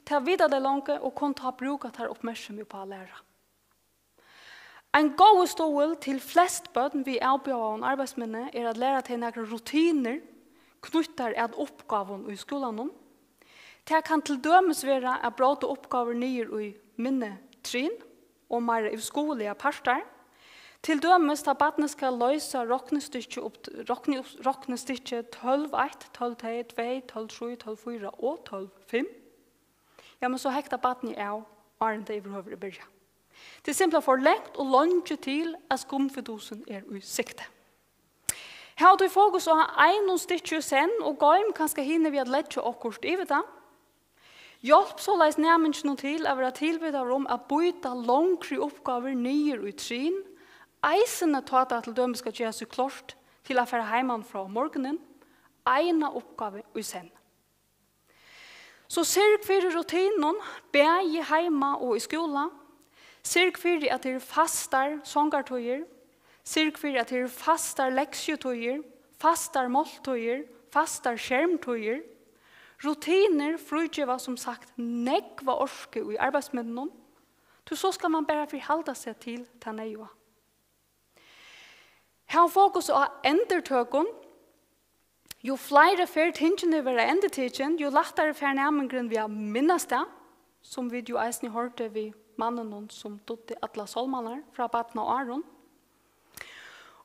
Tað vita tey longu og kunnu tá brúka teirra uppmerksemi upp á at læra. Ein góður stuðul til flest børn við avbjóðaðum arbeiðsminni er at læra tey nakrar rutinur knýttar at uppgávum í skúlanum. Tað kann til dømis vera at bróta uppgávur niður í minni trin og meira yvirskoðaligar partar. Til dømis tá barnið skal loysa roknistykki upp, rokni-, roknistykki tólv eitt, tólv tvey, tólv trý, tólv fýra og tólv fimm. Ja, men so hektar barnið av, áðrenn tað yvirhøvur er byrjað. Tað er simpelthen for langt og leingi til, at skumfidusin er í sikti. Hav tí fokus á einum stykki í senn og goym kanska hini við at leggja okkurt yvir tað. Hjálp soleiðis næminginum til at vera tilvitaður um at býta longri uppgávur niður í trin, eisini tá tað til dømis skal gera seg klárt til at fara heiman frá um morgunin, eina uppgávu í senn. So syrg fyri rutinum, bæði heima og í skúla. Syrg fyri, at tað eru fastar songartíðir. Syrg fyri, at tað eru fastar leksjutíðir, fastar máltíðir, fastar skermtíðir. Rutinir frígeva sum sagt nógva orku í arbeiðsmiðlunum, tí so skal mann bara forhalda seg til tað neyðuga. Hav fokus á endurtøkum. Jú fleiri ferð tingini verða endurtikin, jú lættari fær næmingurin við at minnast tað, sum vit jú eisini hoyrdu við manninum, sum dugdi allar sálmarnar frá barnaárum.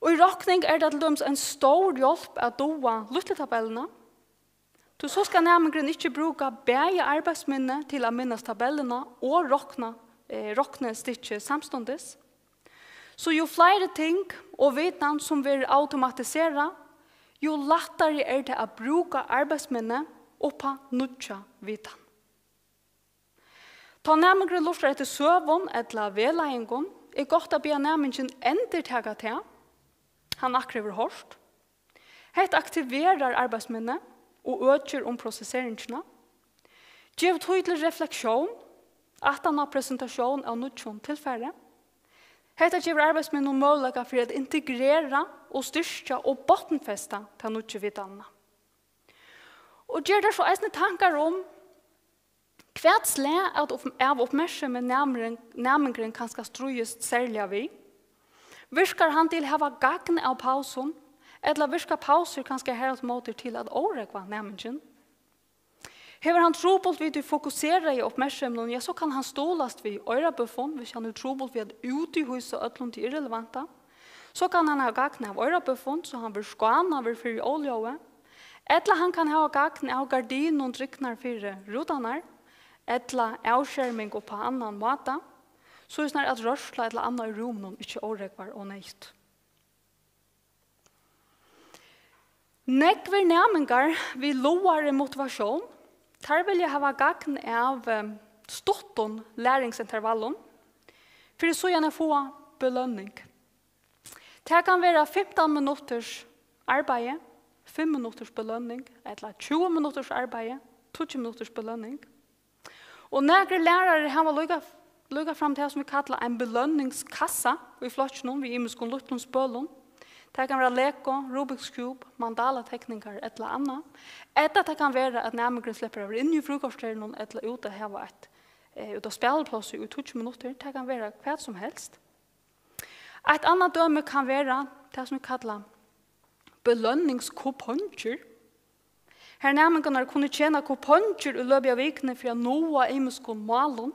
Og í rokning er tað til dømis ein stór hjálp at duga lítlu tabellina, tí so skal næmingurin ikki brúka bæði arbeiðsminni til at minnast tabellina og rokna, eh, roknistykkið samstundis. So jú fleiri ting og vitan sum verður automatiserað, jú lættari er tað at brúka arbeiðsminni upp á nýggja vitan. Tá næmingurin lurtar eftir søgum ella vegleiðingum, er gott at biðja næmingin endurtaka tað, hann akkurát hevur hoyrt. Hetta aktiverar arbeiðsminni og økir um prosesseringina. Gev tíð til refleksjón, aftan á presentatión av nýggjum tilfari. Hetta gevur arbeiðsmiðlunum møguleika fyri at integrera og styrkja og botnfesta ta nýggju vitanina. Og ger tær so eisini tankar um, hvat slag av upp-, av uppmerksemi næmingurin, næmingurin kanska stríðist serliga við? Virkar hann til at hava gagn av pausum, ella virka pausur kanska harafturímóti til at órógva næmingin? Hevur hann trupult við tí fokuseraða uppmerksemi, ja, so kann hann stuðlast við oyrabúffum, hvis hann hevur trupult við at úthýsa øllum tí irrelevanta. So kann hann hava gagn av oyrabúffum, so hann verður skánaður fyri óljóði. Ella hann kann hava gagn av gardinum drignar fyri rútarnar, ella avskerming upp á annan máta, soleiðis at rørsla ella annað í rúminum ikki órógvar óneyðugt. Nógvir næmingar við lágari motivatión, teir vilja hava gagn av, eh, stuttum læringsintervallum, fyri síðan at fáa belønning. Tað kann vera fimtan minutters arbeiði, fimm minutters belønning, ella tjúgu minutters arbeiði, tíggju minutters belønning. Og nakrir lærarar hava líka, líka fram tað, sum vit kalla ein belønningskassa í flokkinum við ymiskum lítlum spølum. Tað kann vera Lego, Rubik's Cube, mandalatekningar ella annað. Ella tað kann vera, at næmingurin sleppur at vera inni í fríkorterinum ella út at hava eitt, eh, út á spæliplássi í tíggju minuttir. Tað kann vera hvat sum helst. Eitt annað dømi kann vera tað, sum vit kalla belønningskupongir. Har næmingarnar kunnu tjena kupongir í løpið av vikuni fyri at náa ymiskum málum.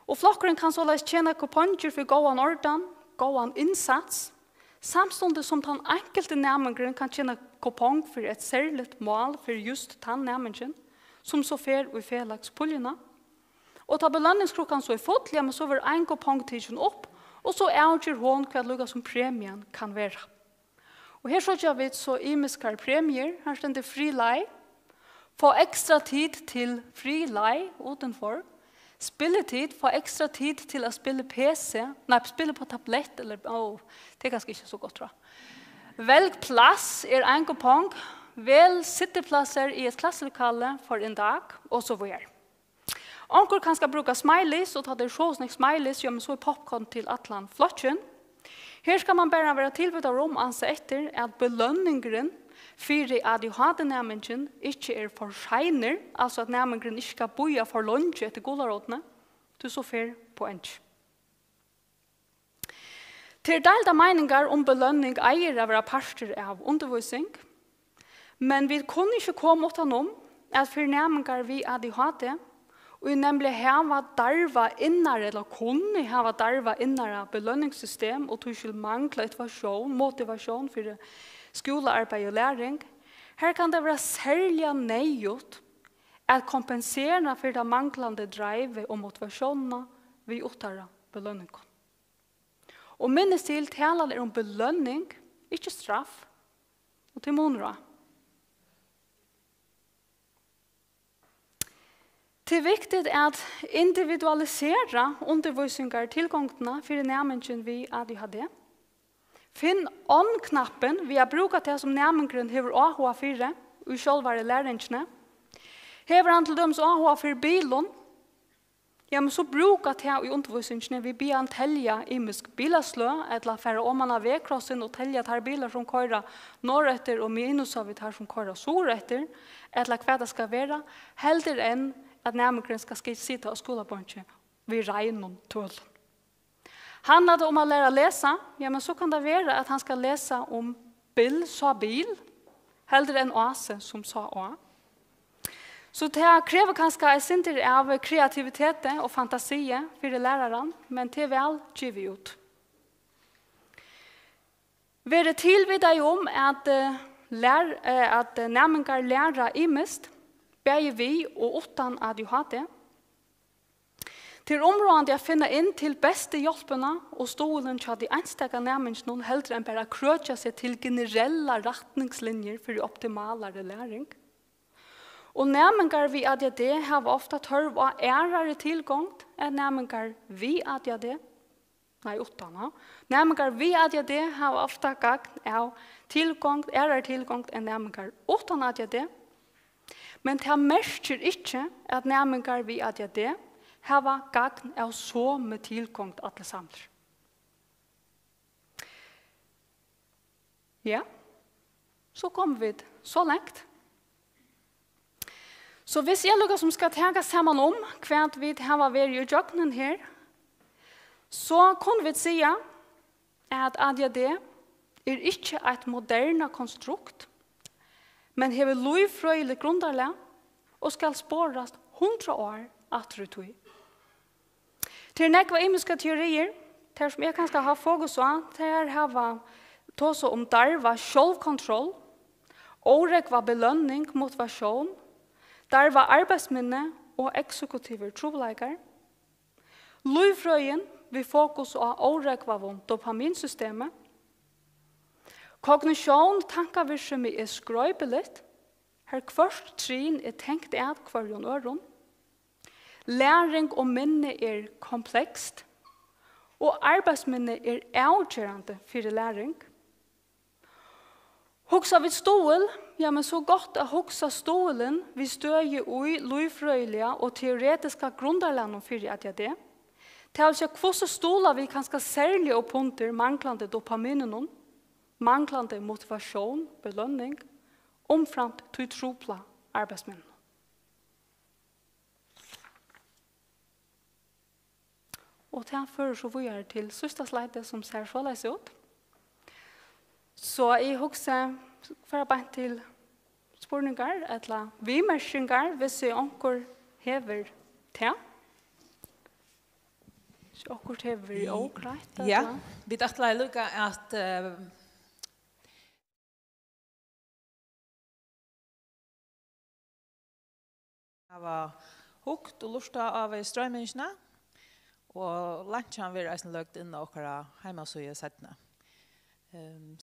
Og flokkurin kann soleiðis tjena kupongir fyri góðan ordan, góðan innsats, samstundis sum tann einkulti næmingurin kann tjena kupong fyri eitt serligt mál fyri júst tann næmingin, sum so fer í felagspuljuna. Og tá belønningskrukkan so er full, jamen, so verður ein kupong tikin upp, og so avger hon, hvat líka sum premian kann vera. Og her síggja vit so ymiskar premiur. Her stendur fri leið, fá ekstra tíð til fri leið utanfor, spilletid, fá ekstra tíð til at spilla P C, nei, spilla upp á tablett, ella, ó, tað er kanska ikki so gott, tro. Velg plass er ein kupong, vel sittiplassar í eitt klasselokale for en dag, og so víðari. Onkur kanska brúka smileys, og tá tað er so snakk smileys, ja, men so er popcorn til allan flokkin. Her skal man bara vera tilvitaður um, ansa eftir, at belønningurin fyri A D H D-næmingin ikki er for seinur, altso at næmingurin ikki skal bíða for leingi eftir gularótini, tí so fer poengið. Tað eru deildar meiningar um belønning eigur at vera partur av undirvísing, men vit kunnu ikki koma uttan um, at fyri næmingar við A D H D, ið nemliga hava darvað innara, ella kunnu hava darvað innara belønningssystem og tískil mangla motivatión, motivatión fyri skúlaarbeiði og læring, har kann tað vera serliga neyðugt at kompensera fyri tað manglandi dreivið og motivatiónina við uttara belønningum. Og minnist til, talan er um belønning, ikki straff. Og tað er munur á. Tað er viktigt at individualisera undirvísingartilgongdina fyri næmingin við A D H D. Finn on-knappin við at brúka tað, sum næmingurin hevur áhuga fyri í sjálvari læringini. Hevur hann til dømis áhuga fyri bilum, Ja, men so brúka tað í undirvísingini, vit biðja hann telja ymisk bilasløg, ella fara oman á vegkrossin og telja teir bilar, sum koyra norðureftir, og minusa við teir, sum koyra suðureftir, ella hvat tað skal vera, heldur enn at næmingurin skal ski-, sita á skúlabonki við reinum tølum. Handlar tað um at læra at lesa, ja, men so kann tað vera, at hann skal lesa um Bill sá bil, heldur enn Ási, sum sá á. So tað krevur kanska eitt sindur av kreativiteti og fantasi fyri læraran, men tað er væl givið út. Verið tilvitaði um, at, eh, lær-, eh, at, eh, næmingar læra ymiskt, bæði við og uttan A D H D. Tað er umráðandi at finna inn til bestu hjálpina og stuðulin hjá tí einstaka næminginum, heldur enn bara at krøkja seg til generellar rætningslinjur fyri optimalari læring. Og næmingar við A D H D hava ofta tørv á aðrari tilgongd enn næmingar við A D H D, nei, uttan, ha. Næmingar við A D H D hava ofta gagn av tilgongd, aðrari tilgongd enn næmingar uttan A D H D, men tað merkir ikki, at næmingar við A D H D hava gagn av somu tilgongd allir samlir. Ja, so komu vit so langt. So hvis eg líkasum skal taka saman um, hvat vit hava verið ígjøgnum her, so kunnu vit siga, at A D H D er ikki eitt modernað konstrukt, men hevur lívfrøðiligt grundarlag og skal sporast hundrað ár aftur í tíð. Tað eru nógvar ymiskar teoriir. Tær, sum eg kanska havi fokus á, tær hava tosað um darva sjálvkontroll, órógva belønning, motivatión, darva arbeiðsminni og eksekutivir trupulleikar. Lívfrøðin við fokus á órógvaðum dopaminsystemi. Kognitión, tankavirksemi, er skroypiligt, har hvørt trin er tengt at hvørjum øðrum. Læring og minni er komplekst, og arbeiðsminni er avgerandi fyri læring. Hugsa vit stuðul, ja, men so gott at hugsa stuðulin við støði í lívfrøðiliga og teoretiska grundarlagnum fyri A D H D. Tað vil siga, hvussu stuðla vit kanska serliga upp undir manglandi dopamininum, manglandi motivatión, belønning, umframt tí trupla arbeiðsminninum. Og tað førir so víðari til síðsta slide, sum sær soleiðis út. So eg hugsi, fara beint til spurningar ella viðmerkingar, hvis ið onkur hevur tað. Hvis okkurt hevur verið óklárt, ja, ella? Vit ætlaðu líka at, eh, hava hugt og lurtað á við stroymingina, og leinkjan verður eisini løgd inn á okkara heimasíðu seinni. Ehm,